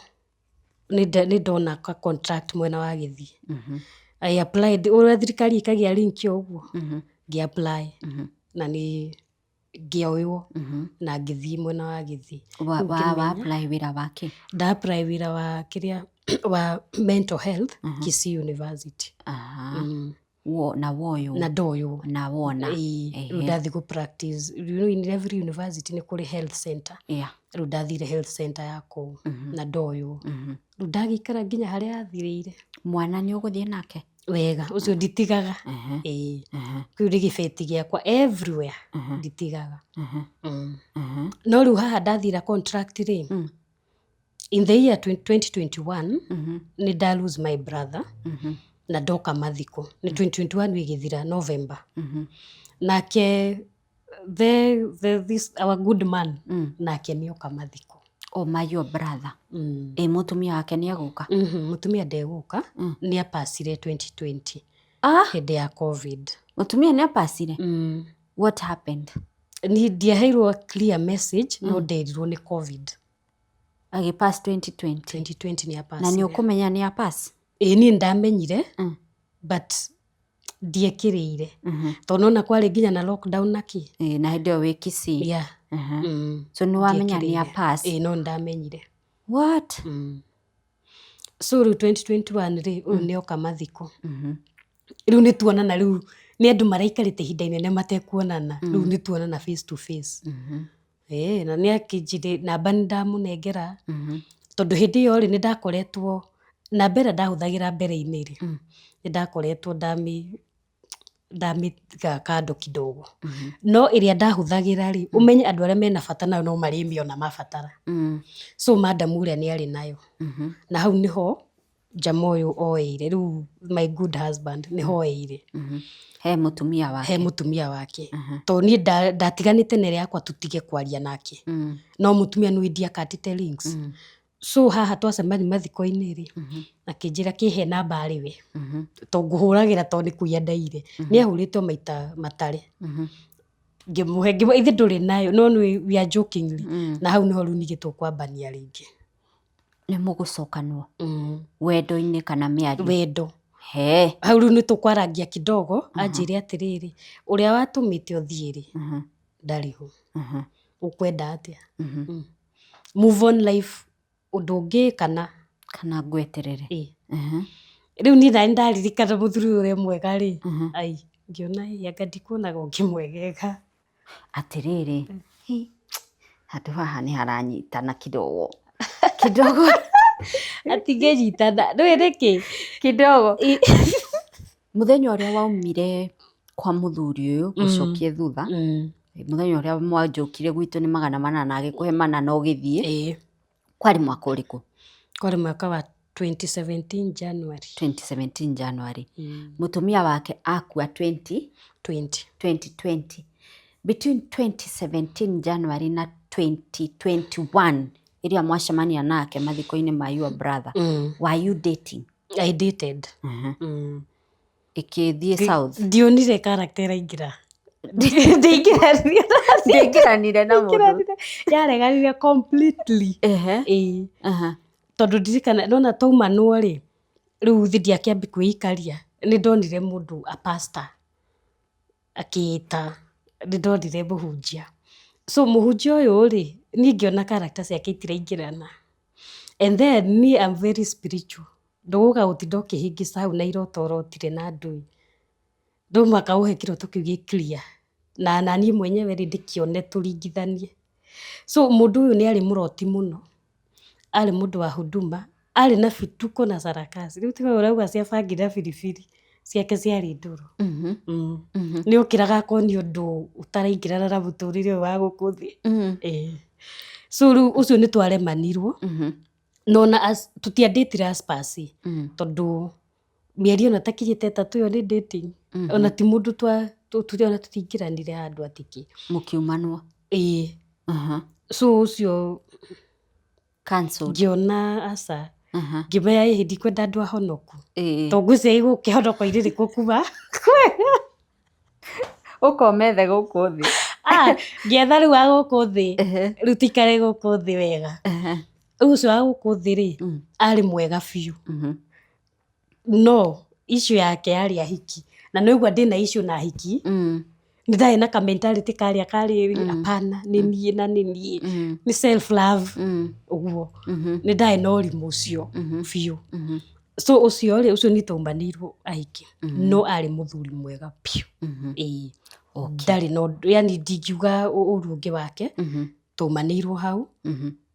nĩ ndona ka contract mwena wa Gĩthii. I applied, ũrĩa thirikari ĩkagia link o ũguo, ngĩ apply na nĩ ngĩoywo na ngĩthiĩ mwena wa Gĩthii. Wa, Rĩu wa, wa ngĩmenya- apply wĩra wake? Nda apply wĩra wa kĩrĩa wa mental health, Kisii University. Wo, na woywo? Na ndoywo. Na wona. Ĩĩ, rĩu ndathiĩ gũ practice. You know, in every university nĩ kũrĩ health center. Rĩu ndathire health center ya kũu na ndoywo. Rĩu ndagĩikara nginya harĩa athirĩire. Mwana nĩ ũgũthiĩ nake? Wega, ũcio nditigaga. Ĩĩ. Kĩu nĩ gĩbeti gĩakwa everywhere, nditigaga. No rĩu haha ndathira contract rĩ, in the year 2021 nĩ nda lose my brother na ndoka mathiko. Nĩ 2021 ĩgĩthira November. Nake the this our good man nake nĩoka mathiko. Oh, my your brother. Ĩ mũtumia wake nĩ egũka? Mũtumia ndegũka, nĩ apacire 2020 hĩndĩ ya COVID. Mũtumia nĩ apacire? What happened? Ni ndiaheirwo clear message, no nderirwo nĩ COVID. Agĩpass 2020? 2020 nĩ Na apacire. nĩ ũkũmenya nĩ apass? Ĩĩ, niĩ ndamenyire, but ndiekĩrĩire tondũ nona kwarĩ nginya na lockdown na kĩ. Ĩ, na hĩndĩ ĩyo wĩ Kisii. Yeah. So nĩ wamenya nĩ Ndiekĩrĩire. apass? Ĩĩ, no ndamenyire. What? So rĩu 2021 rĩ, ũyũ nĩ oka mathiko. Rĩu nĩ tuonana, rĩu nĩ andũ maraikarĩte ihinda inene matekuonana, rĩu nĩ tuonana face to face. Ĩĩ, na nĩ akĩnjĩrĩ namba nĩ ndamũnengera, tondũ hĩndĩ ĩyo rĩ, nĩ ndakoretwo namba ĩrĩa ndahũthagĩra mbere-inĩ rĩ, nĩ ndakoretwo ndamĩtiga kando kidogo. No ĩrĩa ndahũthagĩra rĩ, ũmenye andũ arĩa mena bata nayo no marĩmĩona mabatara. So madam ũrĩa nĩ arĩ nayo. Na hau nĩho jama ũyũ oeire, rĩu my good husband nĩho oeire. He mũtumia wake. He mũtumia wake. Tondũ niĩ ndatiganĩte na ĩrĩa yakwa tũtige kwaria nake. No mũtumia nĩ ndiakatĩte links. So haha twacemania mathiko-inĩ rĩ, akĩnjĩra kĩhe namba arĩ we. To ngũhũragĩra tondũ nĩ kũiya ndaire. Nĩ ahũrĩte o maita matarĩ. Ngĩmũhe, ngĩmũhe ithe ndũrĩ nayo, no nĩ we are jokingly. Na hau nĩho rĩu ningĩ tũkwambania rĩngĩ. Nĩ mũgũcokanwo? Wendo-inĩ kana mĩario? Wendo. He. Hau rĩu nĩ tũkwarangia kidogo, anjĩre atĩrĩrĩ, ũrĩa watũmĩte ũthiĩ rĩ, ndarĩ ho. Ũkwenda atĩa? Move on life ũndũ ũngĩ kana? Kana ngweterere. Ĩ. Rĩu niĩ nani ndaririkana mũthuri ũyũ ũrĩa mwega rĩ, ai, ngĩona ĩ, anga ndikuonaga ũngĩmwegega. Atĩrĩrĩ, hi, handũ haha nĩ haranyitana kidogo. Kidogo. Atingĩnyitana, ndũĩ nĩkĩ? Kidogo. Mũthenya ũrĩa waumire kwa mũthuri ũyũ, gũcokie thutha, mũthenya ũrĩa mwanjũkire gwitũ nĩ 800 agĩkũhe mana na ũgĩthiĩ, Ĩĩ. Kwarĩ mwaka ũrĩkũ? Kwarĩ mwaka wa 2017 January. 2017 January. Mũtumia wake akua 20 20. 2020. Between 2017 January na 2021 ĩrĩa mwacemania nake mathiko-inĩ ma your brother, were you dating? I dated. Ĩkĩthiĩ south? Ndionire character ĩraingĩra. Ndĩingĩranire. Ndĩingĩranire na mũndũ. Yareganire completely. Ĩĩ. Tondũ ndirikana nona twaumanwo rĩ, rĩu thi ndiakĩambi kwĩikaria, nĩ ndonire mũndũ a pastor akĩĩta, nĩ ndonire mũhunjia. So mũhunjia ũyũ rĩ, niĩ ngĩona character ciake itiraingĩrana. And then niĩ I'm very spiritual. Ndũgũka gũtinda ũkĩhĩngĩca hau na iroto ũrotire na ndũĩ. No mũhaka ũhe kĩroto kĩu gĩ clear. Na naniĩ mwenyewe rĩ ndĩkĩone tũringithanie. So mũndũ ũyũ nĩ arĩ mũroti mũno. Arĩ mũndũ wa huduma, arĩ na vituko na sarakasi. Rĩu tiga ũrauga cia bangi na biribiri, ciake ciarĩ ndũrũ. Nĩ okĩraga akonio ũndũ ũtaraingĩrana na mũtũrĩre ũyũ wa gũkũ thĩ. Ĩĩ. So rĩu ũcio nĩ twaremanirwo. No ona as tũtiandĩtire as per se. Tondũ mĩeri ona ĩtakinyĩte ĩtatũ ĩyo nĩ dating. Ona ti mũndũ twa ona tũtiingĩranire handũ atĩ kĩ. Mũkiumanwo? Ĩĩ. So ũcio Cancelled. Ngĩona aca. Ngĩmenya ĩhĩ ndikwenda andũ ahonoku. Ĩĩ. To ngwĩciria kĩhonoko-inĩ nĩkuo kuma. Ũkomethe gũkũ thĩ. Ah, ngĩetha rĩu wa gũkũ thĩ. Rĩu tũikare gũkũ thĩ wega. Rĩu ũcio wa gũkũ thĩ rĩ, arĩ mwega biũ. No issue yake yarĩ ahiki. Na nĩ waigua ndĩna issue na ahiki. Nĩ ndarĩ na ka mentality karĩa karĩ hapana nĩ niĩ na nĩ niĩ. Nĩ self love. Ũguo. Nĩ ndarĩ na ũrimũ ũcio biũ. So ũcio rĩ, ũcio nĩ twaumanĩirwo ahiki. No arĩ mũthuri mwega biũ. Ĩĩ. Ndarĩ na ũndũ, yani ndingiuga ũru ũngĩ wake. Twaumanĩirwo hau.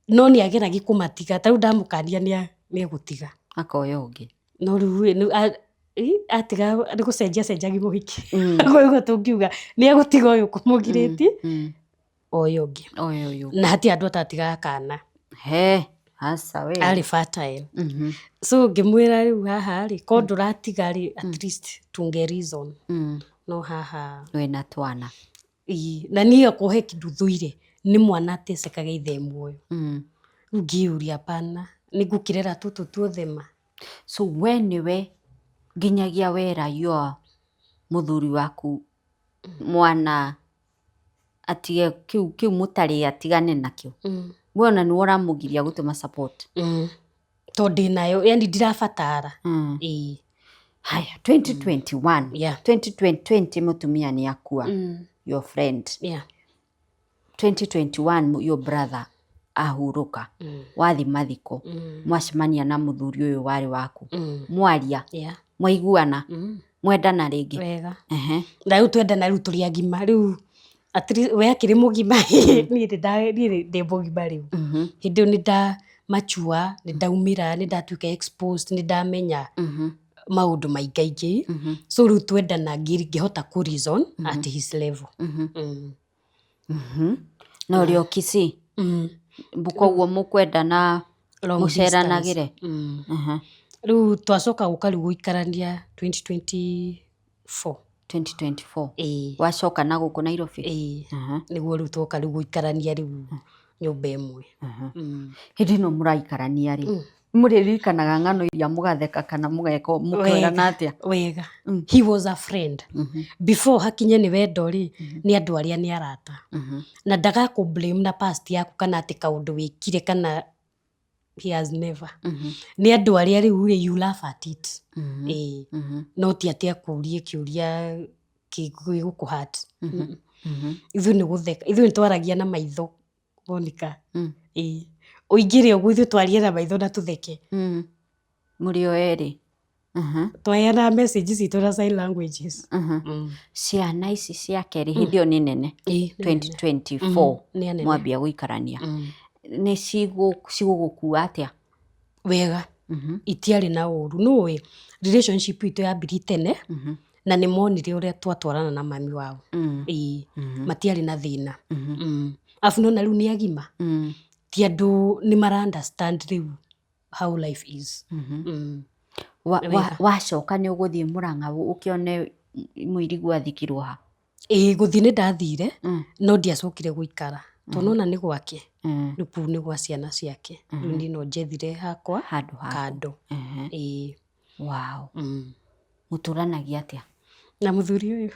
No nĩ ageragia kũmatiga. Ta rĩu ndamũkania nĩ egũtiga. Akoya ũngĩ. No rĩu rĩ, atiga nĩ gũcenjia acenjagia mũhiki. Ũguo tũngiuga nĩ egũtiga ũyũ kũmũgirĩtie oye ũngĩ. Oye ũyũ. Na hatirĩ andũ atatigaga kana. He, aca we. Arĩ fertile. So ngĩmwĩra rĩu haha rĩ, ko ndũratiga rĩ, at least tunge reason. No haha Wĩna twana. Ĩĩ, na niĩ okorwo he kĩndũ thũire nĩ mwana atecekaga ithe muoyo. Rĩu ngĩyũria hapana, nĩ ngũkĩrera tũtũ tuothe ma? So we nĩwe nginyagia wera your mũthuri waku mwana atige kĩu kĩu mũtarĩ atigane nakĩo. We ona nĩwe ũramũgiria gũtũma support. Tondũ ndĩnayo, yani ndirabatara. Ĩĩ. Haya, 2021. 2020 mũtumia nĩ akua. Your friend. 2021 your brother ahurũka. Wathi mathiko. Mwacemania na mũthuri ũyũ warĩ waku. Mwaria. Mwaiguana. Mwendana rĩngĩ. Wega. Na rĩu twendana rĩu tũrĩ agima rĩu at least we akĩrĩ mũgima, niĩ niĩ ndĩ mũgima rĩu. Hĩndĩ ĩyo nĩ nda mature, nĩ ndaumĩra, nĩ ndatuĩka exposed, nĩ ndamenya maũndũ maingaingĩ. So rĩu twendana ngĩhota kũ reason at his level. Na ũrĩ o Kisii. Koguo mũkwendana Long mũceranagĩre. distance. Rĩu twacoka gũka rĩu gũikarania 2024. 2024. Ĩĩ. Wacoka na gũkũ Nairobi? Ĩĩ. Nĩguo rĩu twoka rĩu gũikarania rĩu nyũmba ĩmwe. Hĩndĩ ĩno mũraikarania rĩ, mũrĩririkanaga ng'ano iria mũgatheka kana mũgeka mũkerana atĩa? Wega. He was a friend. Before hakinye nĩ wendo rĩ, nĩ andũ arĩa nĩ arata. Na ndagakũ blame na past yaku kana atĩ kaũndũ wĩkire kana he has never. Nĩ andũ arĩa rĩu rĩ, you laugh at it. Ĩĩ. No ti atĩ akũrie kĩũria gĩgũkũ hurt. Ithuĩ nĩ gũtheka, ithuĩ nĩ twaragia na maitho Monica. Ĩĩ. Ũingĩre ũguo ithuĩ twarie na maitho na tũtheke. Mũrĩ o erĩ. Twaheanaga message citũ na sign languages. Ciana ici ciake rĩ, hĩndĩ ĩyo nĩ nene. Ĩĩ, nĩ nene. 2024 Nĩ anene. Mwambia gũikarania. Nĩ cigũgũkua atĩa? Wega. Itiarĩ na ũru. Nĩũĩ relationship itũ yambirie tene na nĩ monire ũrĩa twatwarana na mami wao. Ĩĩ. Matiarĩ na thĩna. Arabu nĩwona rĩu nĩ agima. Ti andũ nĩ mara understand rĩu how life is. Wa- wacoka nĩ ũgũthiĩ Mũrang'a ũkĩone mũirigũ athikirwo ha? Ĩĩ, gũthiĩ nĩ ndathire, no ndiacokire gũikara tondũ nona nĩ gwake. Rĩu kũu nĩ gwa ciana ciake, rĩu niĩ no njethire hakwa handũ haku. Kando. Ĩĩ. Wow. Mũtũranagia atĩa? Na mũthuri ũyũ,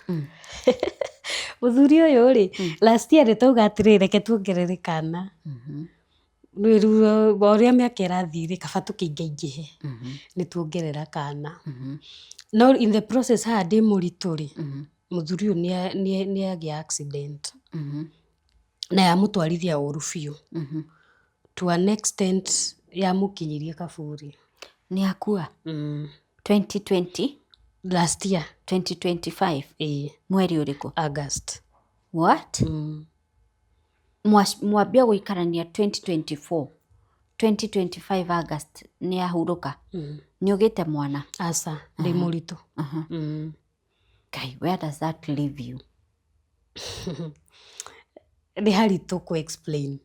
mũthuri ũyũ rĩ, last year nĩ twauga atĩrĩrĩ, reke tuongerere kana. Rĩu o ũrĩa mĩaka ĩrathiĩ rĩ, kaba tũkĩingaingĩhe, nĩ tuongerera kana. No in the process haha ndĩ mũritũ rĩ, mũthuri ũyũ nĩ agĩa accident na yamũtwarithia ũru biũ to an extent yamũkinyirie kaburi. Nĩ akua? 2020? Last year. 2025? Ĩĩ. Mweri ũrĩkũ? August. What? Mwambia gũikarania 2024, 2025 August nĩ ahurũka? Nĩ ũgĩte mwana? Aca, ndĩ mũritũ. Ngai, where does that leave you? Nĩ haritũ kũ explain.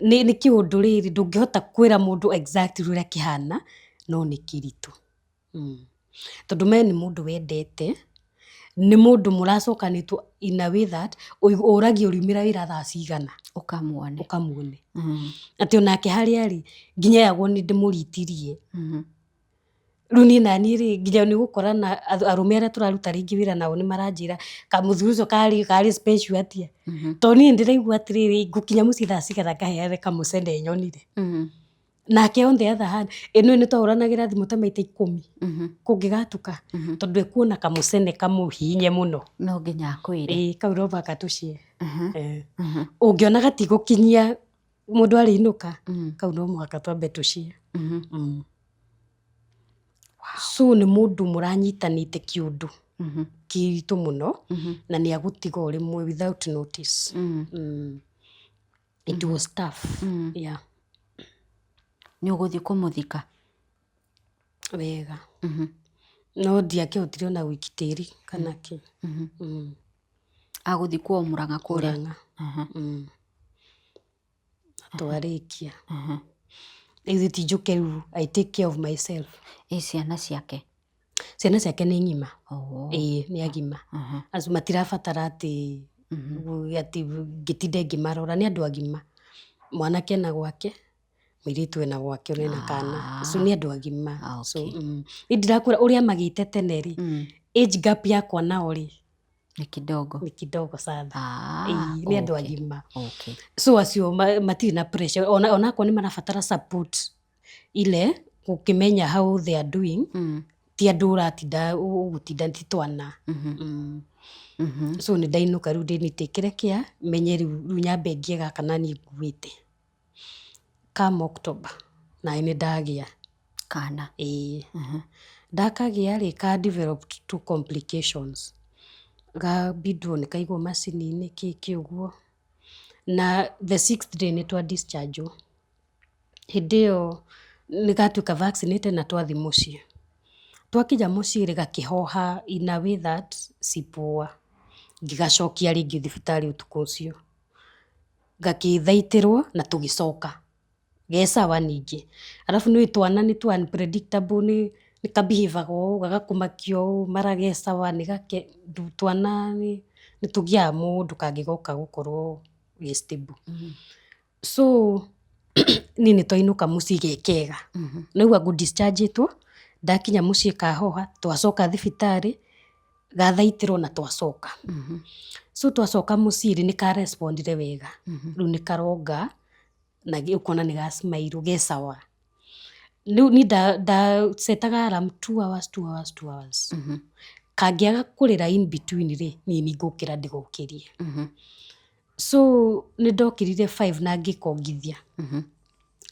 Nĩ kĩũndũ rĩrĩ ndũngĩhota kwĩra mũndũ exactly ũrĩa kĩhana, no nĩ kĩritũ. Tondũ me nĩ mũndũ wendete, nĩ mũndũ mũracokanĩtwo in a way that ũragia ũriumĩra wĩra thaa cigana. Ũkamuone. Ũkamuone. Atĩ onake harĩa arĩ, nginya eyagwo nĩ ndĩmũritirie. Rĩu niĩ naniĩ rĩ, nginya nĩ ũgũkora na arũme arĩa tũraruta rĩngĩ wĩra nao nĩ maranjĩra kamũthuri ũcio karĩ special atĩa. Tondũ niĩ ndĩraigua atĩrĩrĩ, ngũkinya mũciĩ thaa cigana ngaheane kamũcene nyonire. Nake on the other hand, ĩno nĩ twahũranagĩra thimũ ta maita 10 kũngĩgatuka, tondũ ekuona kamũcene kamũhihinye mũno. No nginya akwĩre. Ĩĩ, kau no mũhaka tũcie. Ũngĩona gatigũkinyia mũndũ arĩinũka, kau no mũhaka twambe tũcie. So nĩ mũndũ mũranyitanĩte kĩũndũ kĩritũ mũno, na nĩ agũtiga o rĩmwe without notice. It was tough. Yeah. Nĩ ũgũthiĩ kũmũthika? Wega. No ndiakĩhotire ona gũikia tĩri kana kĩ. Agũthikwo o Mũrang'a kũrĩa? Mũrang'a. Twarĩkia. Rĩu ti njũke rĩu I take care of myself. Ĩ ciana ciake? Ciana ciake nĩ ng'ima. Ĩĩ, nĩ agima. Acio matirabatara atĩ atĩ ngĩtinde ngĩmarora, nĩ andũ agima. Mwanake ena gwake, mũirĩtu ena gwake ona ena kana. So nĩ andũ agima. So niĩ ndirakwĩra ũrĩa magĩte tene rĩ, age gap yakwa nao rĩ, Nĩ kidogo. Nĩ kidogo sana. Ĩĩ, nĩ andũ agima. So acio matirĩ na pressure. Ona onakorwo nĩ marabatara support ile gũkĩmenya how they are doing, ti andũ ũratinda ũgũtinda, ti twana. So nĩ ndainũka rĩu ndĩnitekere care, menye rĩu nyambe ngie gaka na niĩ nguĩte. Come October, na nĩ ndagĩa. Kana? Ĩĩ. Ndakagĩa rĩ, ka developed two complications. Gabindwo nĩ kaigwo macini-inĩ kĩ kĩ ũguo. Na the sixth day nĩ twa discharge wo. Hĩndĩ ĩyo nĩ gatuĩka vaccinated na twathiĩ mũciĩ. Twakinya mũciĩ rĩ, gakĩhoha in a way that si poa. Ngĩgacokia rĩngĩ thibitarĩ ũtukũ ũcio. Gakĩthaitĩrwo na tũgĩcoka. Ge sawa ningĩ. Arabu nĩ ũĩ twana nĩ tũ unpredictable, nĩ ka behave aga ũũ, gagakũmakia ũũ, mara ge sawa nĩ gake, twana nĩ tũgiaga mũndũ kangĩgoka gũkorwo ge stable. So niĩ nĩ twainũka mũciĩ ge kega. Naigua ngũ discharge ĩtwo, ndakinya mũciĩ kahoha, twacoka thibitarĩ, gathaitĩrwo na twacoka. So twacoka mũciĩ rĩ, nĩ ka respond ire wega. Rĩu nĩ karonga na ũkona nĩ ga smile ge sawa. Rĩu niĩ ndacetaga alarm 2 hours, 2 hours, 2 hours. Kangĩaga kũrĩra in between rĩ, niĩ nĩ ngũkĩra ndĩgokĩrie. So nĩ ndokĩrire 5 na ngĩkongithia.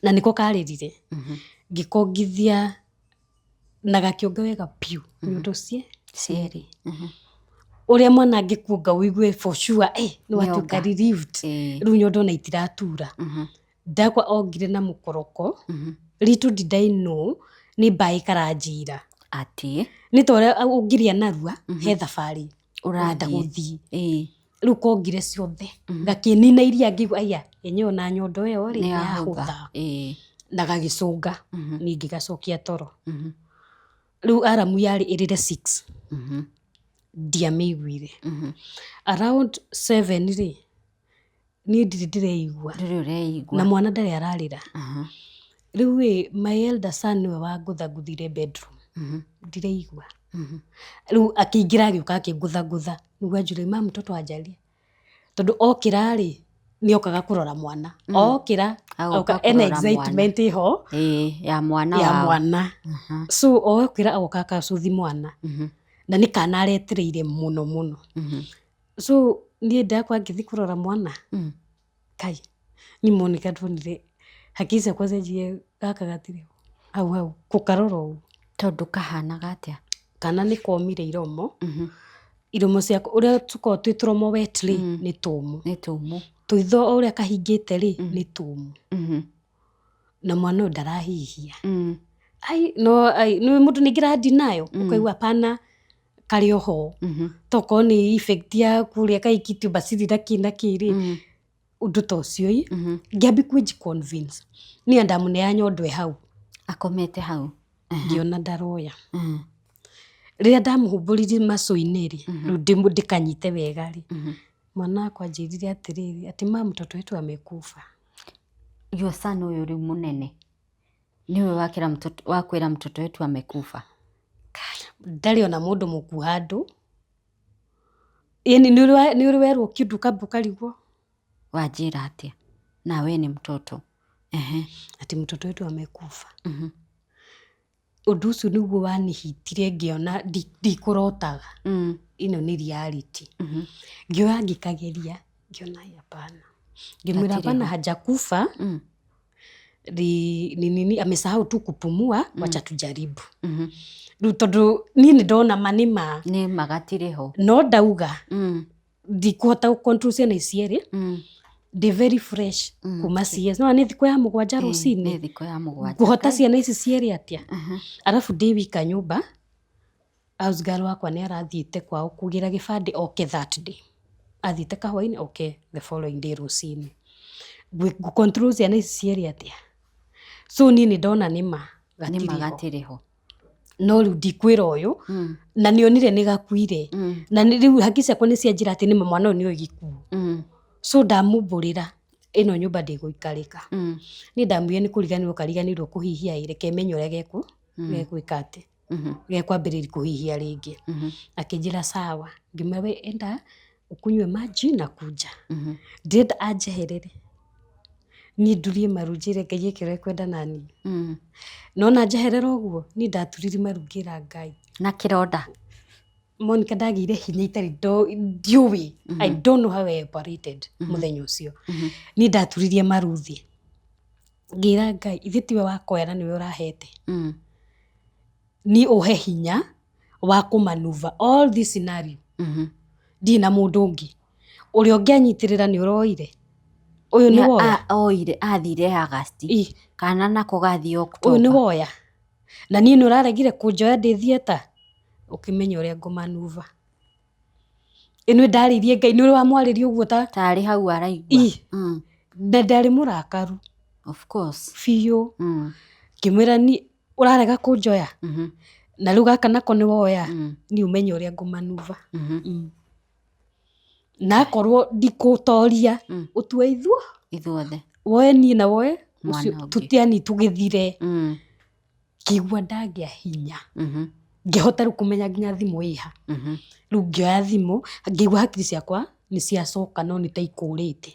Na nĩko karĩrire. Ngĩkongithia na gakĩonga wega biũ nyondo cie Cierĩ. Ũrĩa mwana angĩkuonga ũigue for sure nĩ watuĩka Nĩonga. relieved. Rĩu nyondo ona itiratura. Ndakwa ongire na mũkoroko. Little did I know nĩ mbaĩ karanjĩra. Atĩ? Nĩ ta ũrĩa ũngĩrĩa narua he thabarĩ ũrenda Ũrathiĩ. Gũthiĩ. Rĩu kongire ciothe. Gakĩnina iria ngĩigua aya enyewe ona nyondo ĩyo rĩ Nĩ nĩ yahũtha. yahũtha. Na gagĩcũnga niĩ ngĩgacokia toro. Rĩu aramu yarĩ ĩrĩre 6, ndiamĩiguire. Around 7 rĩ, niĩ ndirĩ ndĩreigua. Ndũrĩ ũreigua. Na mwana ndarĩ ararĩra. Rĩu ĩ, my elder son nĩwe wangũthangũthire bedroom, ndireigua. Rĩu akĩingĩra agĩũka akĩngũthangũtha nĩguo anjũrie, "Ma, mtoto hajalia?" Tondũ okĩra rĩ, nĩ okaga kũrora mwana. Okĩra Agoka oka ena kũrora mwana. Excitement ĩho Ĩĩ, ya mwana ya wao. Mwana. So okĩra agoka akacuthi mwana, na nĩ kana aretereire mũno mũno. So niĩ ndakwa ngĩthiĩ kũrora mwana, kai ni Monica, ndonire hakiri ciakwa cianjie gaka gatirĩ ho hau hau kũkarora ũguo. Tondũ kahanaga atĩa? Kana nĩ komire iromo, iromo ciakwa ũrĩa tũkoragwo twĩ tũromo wet rĩ, nĩ tũmũ. Nĩ tũmũ. Tũitho o ũrĩa kahingĩte rĩ, nĩ tũmũ. Na mwana ũyũ ndarahihia. Ai no ai nĩ mũndũ ningĩ randi nayo ũkaigua pana karĩ oho, tokorwo nĩ effect ya kũrĩa kaikitio bacili na kĩ na kĩ rĩ, ũndũ ta ũcio ĩ. Ngĩambi kwĩji convince niĩ ndamũneana nyondo ĩ hau. Akomete hau. Ngĩona ndaroya. Rĩrĩa ndamũhumbũririe macũ-inĩ rĩ, rĩu ndĩkanyite wega rĩ, mwana wakwa anjĩrire atĩrĩrĩ, atĩ, "Ma, mtoto wetu amekufa." Your son ũyũ rĩu mũnene nĩwe wakĩra mtoto, wakwĩra mtoto wetu amekufa? Ndarĩ ona mũndũ mũkuo handũ. Yani nĩ ũrĩ werwo kĩndũ ũkamba ũkarigwo. Wanjĩra atĩa nawe nĩ mtoto? Ehe. Ati mtoto wetu amekufa. Ũndũ ũcio nĩguo wanihitire, ngĩona ndikũrotaga. Ĩno nĩ reality. Ngĩoya ngĩkageria, ngĩona ai, hapana. Ngĩmwĩra, Hatirĩ "Hapana, ho. Hajakufa. Ni nini, amesahau tu kupumua, wacha tujaribu." Rĩu tondũ niĩ nĩ ndona ma nĩ ma. Nĩ ma gatirĩ ho. No ndauga ndikũhota gũ control ciana ici cierĩ. Ndĩ very fresh kuma CS, no nĩ thikũ ya 7 rũcinĩ. Nĩ thikũ ya 7. Ngũhota ciana ici cierĩ atĩa? Arabu ndĩ wika nyũmba, house girl wakwa nĩ arathiĩte kwao kũgĩra gĩbandĩ oke that day, athiĩte kahwainĩ oke the following day rũcinĩ. Ngũ control ciana ici cierĩ atĩa? So niĩ nĩ ndona nĩ ma Nĩ ma gatirĩ ho. Gatirĩ ho. No rĩu ndikwĩra ũyũ na nĩonire nĩ gakuire. Na rĩu hakiri ciakwa nĩ cianjĩra atĩ nĩma mwana ũyũ nĩoĩ gĩkuũ. So ndamumbũrĩra ĩno nyũmba ndĩgũikarĩka. Niĩ ndamwĩrire nĩ kũriganĩrwo kariganĩrwo kũhihia ĩ, reke menye ũrĩa gegwĩka atĩ gekwambĩrĩria kũhihia rĩngĩ. Akĩnjĩra sawa. Ngĩmwĩra, "We enda ukunywe maji na kuja." Ndĩrenda anjeherere niĩ ndurie maru njĩre Ngai eke ũrĩa ekwenda naniĩ. Nona njeherera ũguo, niĩ ndaturirie maru ngĩra Ngai. Na kĩronda. Monica, ndagĩire hinya itarĩ ndiũĩ. I don't know how I operated mũthenya ũcio. Niĩ ndaturirie maru thĩ ngĩra Ngai, ithe tiwe wakoya na nĩwe ũrahete, niĩ ũhe hinya wa kũmanuva all this scenario. Ndirĩ na mũndũ ũngĩ ũrĩa ũngĩanyitĩrĩra, nĩ ũroire ũyũ nĩ woya. Oire athire August. Ĩ. Kana nako gathiĩ Ũyũ nĩ October. Woya na niĩ nĩ ũraregire kũnjoya ndĩ theatre, ũkĩmenya ũrĩa ngũmanuva ĩno. Ndarĩirie Ngai, nĩ ũrĩ wamwarĩria ũguo ta Tarĩ hau araigua. Ĩ. Na ndarĩ mũrakaru. Of course. Biũ. Ngĩmwĩra, ni ũrarega kũnjoya na rĩu gaka nako nĩ woya, niĩ ũmenye ũrĩa ngũmanuva. Na akorwo ndikũtoria, ũtue ithuo Ithuothe. Woe niĩ na woe Mwana ũcio ũngĩ. tutiani tũgĩthire. Ngĩigua ndagĩa hinya, ngĩhota rĩu kũmenya nginya thimũ ĩha. Rĩu ngĩoya thimũ, ngĩigua hakiri ciakwa nĩ ciacoka no nĩ ta ikũrĩte.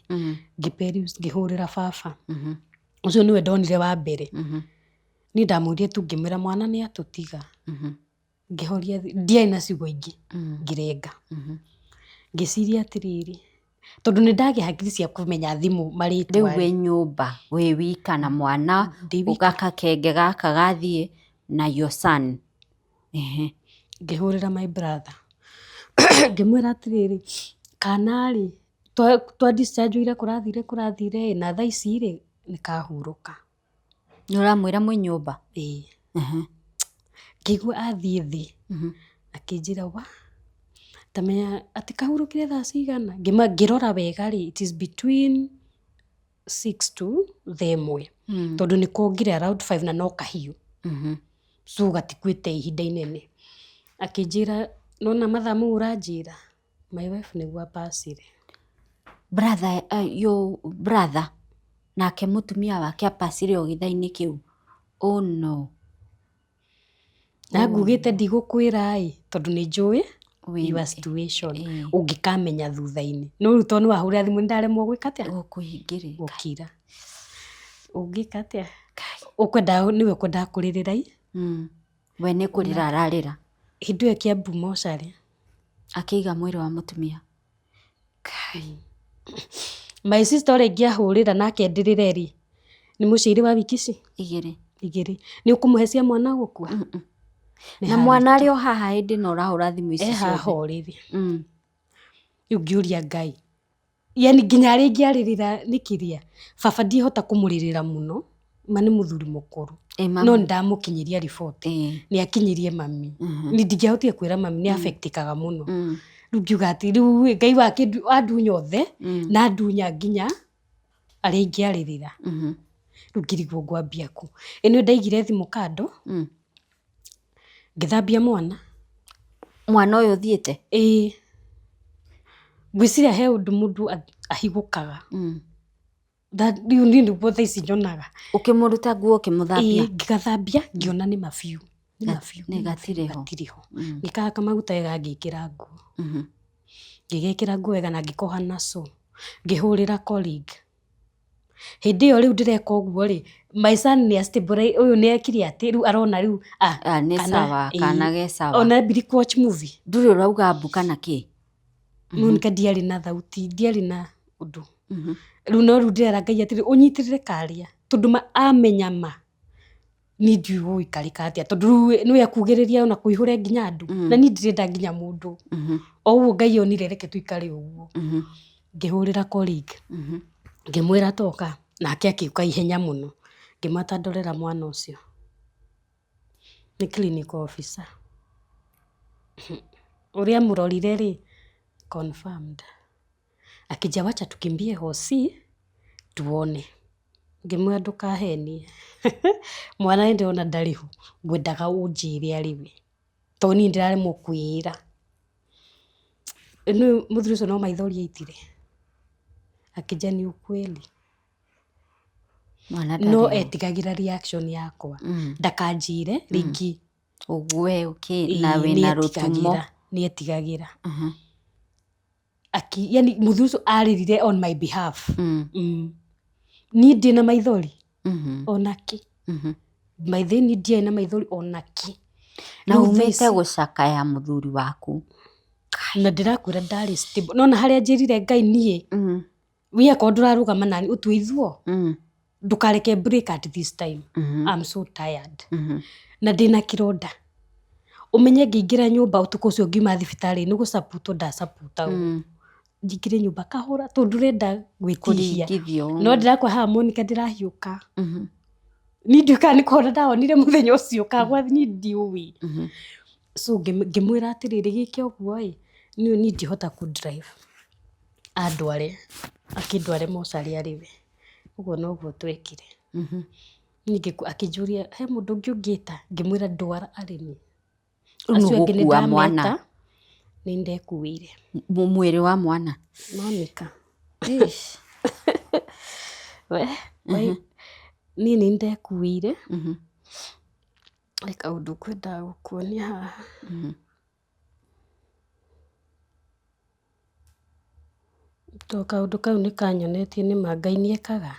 Ngĩ ngĩhũrĩra baba. Ũcio nĩwe ndonire wa mbere. Niĩ ndamwĩrire tu, ngĩmwĩra mwana nĩ atũtiga. Ngĩhoria ndiarĩ na ciugo ingĩ. Ngĩrenga. Ngĩciria atĩrĩrĩ, tondũ nĩ ndagĩa hakiri cia kũmenya thimũ marĩtwa. Rĩu wĩ nyũmba wĩ wika na mwana? Ndĩ wika. Gaka kenge gaka gathiĩ na your son. Ehe. Ngĩhũrĩra my brother, ngĩmwĩra atĩrĩrĩ, kana rĩ twa discharge ira kũrathire kũrathire ĩ, na thaa ici rĩ nĩ kahurũka. Nĩ ũramwĩra mwĩ nyũmba? Ĩĩ. Ngĩigua athiĩ thĩ akĩnjĩra, wa tamenya atĩ kahurũkire thaa cigana. Ngĩrora wega rĩ, it is between 6 to thaa 1 tondũ nĩ kongire around 5 na no kahiũ. So gatikuĩte ihinda inene. Akĩnjĩra nona mathaa mau ũranjĩra my wife nĩguo apacire. Brother, your brother nake mũtumia wake apacire o gĩthaa-inĩ kĩu. Oh no. Na ngugĩte ndigũkwĩra ĩ tondũ nĩ njũĩ Wĩ- your situation ĩĩ. ũngĩkamenya thutha-inĩ. No rĩu tondũ nĩ wahũrĩra thimũ nĩ ndaremwo gwĩka atĩa? Gũkũhingĩrĩka. Gũkira. Ũngĩka atĩa? Ũkwenda nĩwe ũkwendaga kũrĩrĩra i We nĩ kũrĩra ararĩra. Hĩndĩ ĩyo Kiambu mocarĩ. Akĩiga mwĩrĩ wa mũtumia. Kai. My sister ũrĩa ingĩahũrĩra nake ndĩrĩre rĩ, nĩ mũciaire wa wiki ici Igĩrĩ. Igĩrĩ. Nĩ ũkũmũhe cia mwana gũkua? Nĩ Na mwana arĩ o haha hĩndĩ ĩno ũrahũra thimũ ici E haha ciothe. ũrĩrĩ. Rĩu ngĩũria Ngai, yani nginya arĩa ingĩarĩrĩra nĩ kĩrĩa, baba ndiahota kũmũrĩrĩra mũno, ma nĩ mũthuri mũkũrũ. Ĩ mami. No nĩndamũkinyĩria riboti. Nĩ akinyirie mami. Ni ndingĩahotire kwĩra mami nĩ affectĩkaga mũno. Rĩu ngiuga atĩ rĩu Ngai wandunya othe na andunya nginya arĩa ingĩarĩrĩra. Rĩu ngĩrigwo ngwambia kũ. Ĩ nĩ ndaigire thimũ kando, ngĩthambia mwana. Mwana ũyũ ũthiĩte? Ĩĩ. Ngwĩciria he ũndũ mũndũ ahigũkaga. Rĩu niĩ nĩguo thaa ici nyonaga. Ũkĩmũruta nguo ũkĩmũthambia? Ĩĩ, ngĩgathambia ngĩona nĩ ma biũ. Nĩ ma biũ. Nĩ gatirĩ ho. Gatirĩ ho. Ngĩkahaka maguta wega ngĩkĩra nguo. Ngĩgekĩra nguo wega na ngĩkoha na cũ. Ngĩhũrĩra colleague. Hĩndĩ ĩyo rĩu ndĩreka ũguo rĩ, my son nĩ stabilize, ũyũ nĩ ekire atĩ rĩu arona rĩu Ah, nĩ sawa, kana ge sawa. Ona ambiri kũ watch movie. Ndũrĩ ũrauga mbu kana kĩ? Monica ndiarĩ na thauti, ndiarĩ na ũndũ. Rĩu no rĩu ndĩrera Ngai atĩrĩ, ũnyitĩrĩre karĩa, tondũ ma amenya ma, niĩ ndiũĩ gũgũikarĩka atĩa, tondũ rĩu nĩwe akugĩrĩria ona kũihũre nginya andũ, na niĩ ndirenda nginya mũndũ. O ũguo Ngai onire reke tũikare ũguo. Ngĩhũrĩra colleague, ngĩmwĩra toka, nake akĩũka ihenya mũno. Ngĩmwĩra ndorera mwana ũcio. Nĩ clinical officer. Ũrĩa amũrorire rĩ, confirmed. Akĩnjia wacha tukimbie hosi tuone. Ngĩmwĩra ndũkahenie. Mwana nĩ ndĩrona ndarĩ ho, ngwendaga ũnjĩre arĩ we. Tondũ niĩ ndĩraremwo kwĩĩra. Nĩ mũthuri ũcio no maithori aitire. Akĩnjia ni ukweli. Mwana ndarĩ No ho. etigagĩra reaction yakwa. Ndakanjĩre rĩngĩ. Ũgue ũkĩ na wĩna rũtumo. Nĩ etigagĩra. Yani mũthuri ũcio arĩrire on my behalf. Niĩ ndĩ na maithori ona kĩ. Maithe niĩ ndiarĩ na maithori ona kĩ. Na Rĩu thaa umĩte ici- gũcakaya mũthuri waku. Na ndĩrakwĩra ndarĩ stable. Nona harĩa njĩrire Ngai niĩ, we akorwo ndũrarũgama nani ũtue ithuo, ndũkareke break at this time. I'm so tired. Na ndĩna kĩronda. Ũmenye ngĩingĩra nyũmba ũtukũ ũcio ngiuma thibitarĩ nĩ gũcaputwo ndacaputagwo. Njingĩre nyũmba kahora tondũ ndũrenda gwĩtihia. Kũringithio. No ndĩrakwa haha Monica ndĩrahiũka. Niĩ ndiũĩ kana nĩ kũhona ndahonire mũthenya ũcio kagwa niĩ ndiũĩ. So ngĩmwĩra atĩrĩrĩ gĩke ũguo ĩ, niĩ ndihota kũ drive. Andware, akĩndware mocarĩ arĩ we. Ũguo noguo twekire. Niĩ akĩnjũria he mũndũ ũngĩ ũngĩta, ngĩmwĩra ndwara arĩ niĩ. Rĩu Acio angĩ nĩ nĩũgũkua mwana. ndameta, nĩ ndekuĩire. Mwĩrĩ wa mwana. Monica. We, we, niĩ nĩ ndekuĩire. He kaũndũ ngwendaga gũkuonia haha. To kaũndũ kau nĩ kanyonetie nĩ ma Ngai nĩ ekaga.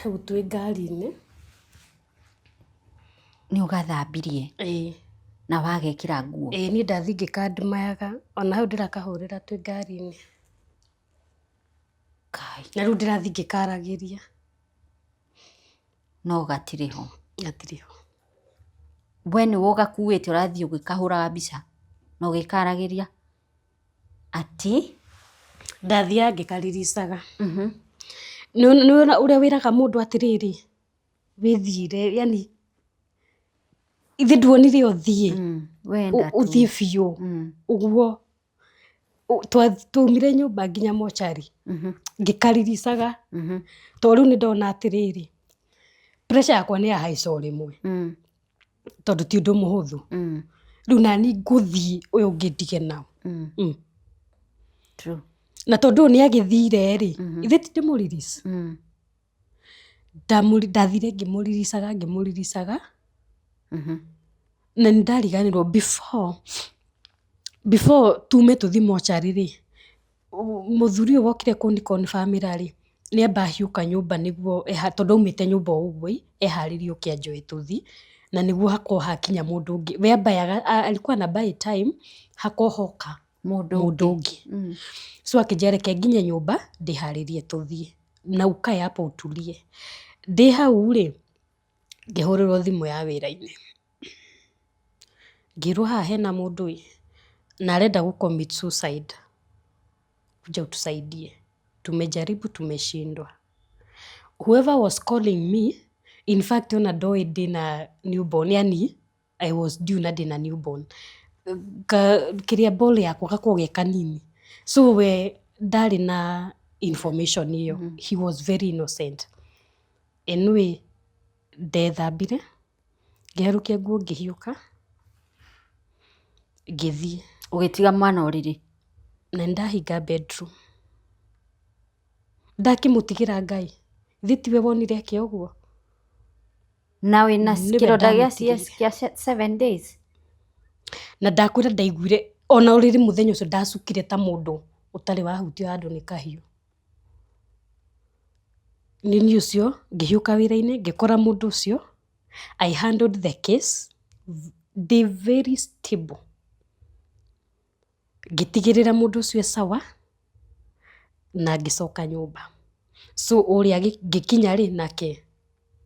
Hau twĩ ngari-inĩ. Nĩ ũgathambirie? Ĩĩ. Na wagekĩra nguo? Ĩĩ niĩ ndathiĩ ngĩkandumayaga ona hau ndĩrakahũrĩra twĩ ngari-inĩ. Kai. Na rĩu ndĩrathiĩ ngĩkaragĩria. No gatirĩ ho? Gatirĩ ho. We nĩwe ũgakuĩte ũrathiĩ ũgĩkahũraga mbica na ũgĩkaragĩria? Atĩ? Ndathiaga ngĩkariricaga. Nĩ ũrĩa wĩraga mũndũ atĩrĩrĩ, wĩthiĩre yani Ithe nduonire ũthiĩ. Wenda tu. Ũthiĩ biũ. Ũguo twaumire nyũmba nginya mocarĩ ngĩkariricaga tondũ rĩu nĩ ndona atĩrĩrĩ, pressure yakwa nĩ yahaica o rĩmwe tondũ ti ũndũ mũhũthũ. Rĩu nani ngũthiĩ ũyũ ũngĩ ndige nao. True. Na tondũ ũyũ nĩ agĩthire rĩ, ithe ti ndĩmũ release. Ndathire ngĩmũriricaga ngĩmũriricaga na nĩ ndariganĩrwo before tume tũthiĩ mocarĩ rĩ, mũthuri ũyũ wokire kũni confirm ĩra rĩ, nĩ amba ahiũka nyũmba nĩguo tondũ aumĩte nyũmba o ũguo ĩ, eharĩrie oke anjoe tũthiĩ na nĩguo hakorwo hakinya mũndũ ũngĩ. We ambayaga, alikuwa ana buy time hakorwo hoka Mũndũ mũndũ ũngĩ. So akĩnjĩra reke nginye nyũmba ndĩharĩrie tũthiĩ na ukae hapo utulie. Ndĩ hau rĩ, ngĩhũrĩrwo thimũ ya wĩra-inĩ. Ngĩrwo haha hena mũndũ ĩ, na arenda gũ commit suicide. Kuja utusaidie. Tumejaribu tumeshindwa. Whoever was calling me, in fact ona ndoĩ ndĩna newborn, yani I was due na ndĩna newborn. Kĩrĩa ball yakwa gakoragwo ge kanini. So we ndarĩ na information ĩyo. He was very innocent. Anyway, ndethambire, ngĩharũkia nguo ngĩhiũka, ngĩthiĩ. Ũgĩtiga mwana ũrĩrĩ? Na nĩ ndahinga bedroom. Ndakĩmũtigĩra Ngai. Githĩ tiwe wonire eke ũguo? Na wĩna Nĩwe kĩronda gĩa CS ndamũtigĩire. kĩa 7 days? Na ndakwĩra ndaiguire ona ũrĩrĩ mũthenya ũcio ndacukire ta mũndũ ũtarĩ wahutio handũ nĩ kahiũ. Nĩ niĩ ũcio ngĩhiũka wĩra-inĩ ngĩkora mũndũ ũcio. I handled the case ndĩ very stable. Ngĩtigĩrĩra mũndũ ũcio e sawa na ngĩcoka nyũmba. So ũrĩa ngĩkinya rĩ, nake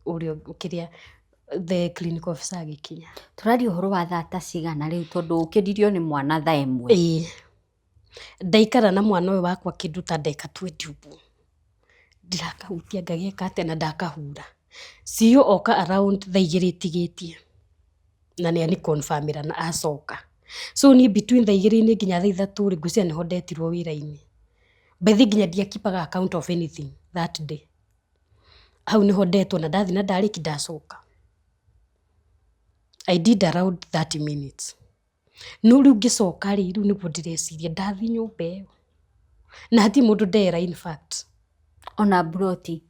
ũrĩa kĩrĩa the clinical officer agĩkinya. Tũraria ũhoro wa thaa ta cigana rĩu, tondũ ũkĩririo nĩ mwana thaa 1? Ĩĩ, ndaikara na mwana ũyũ wakwa kĩndũ ta ndagĩka 20 ũguo, ndirakahutia ngagĩka atĩa na ndakahura. CEO oka around thaa 2 itigĩtie na nĩ ani confirm ĩra na acoka. So niĩ between thaa 2 nginya thaa 3 rĩ, ngwĩciria nĩho ndetirwo wĩra-inĩ. By the way, nginya ndiakeepaga account of anything that day. Hau nĩho ndetwo na ndathiĩ na ndarĩki ndacoka. I did around 30 minutes. No rĩu ngĩcoka rĩ, rĩu nĩguo ndĩreciria ndathiĩ nyũmba ĩyo. Na hatirĩ mũndũ ndera in fact. Ona mburoti?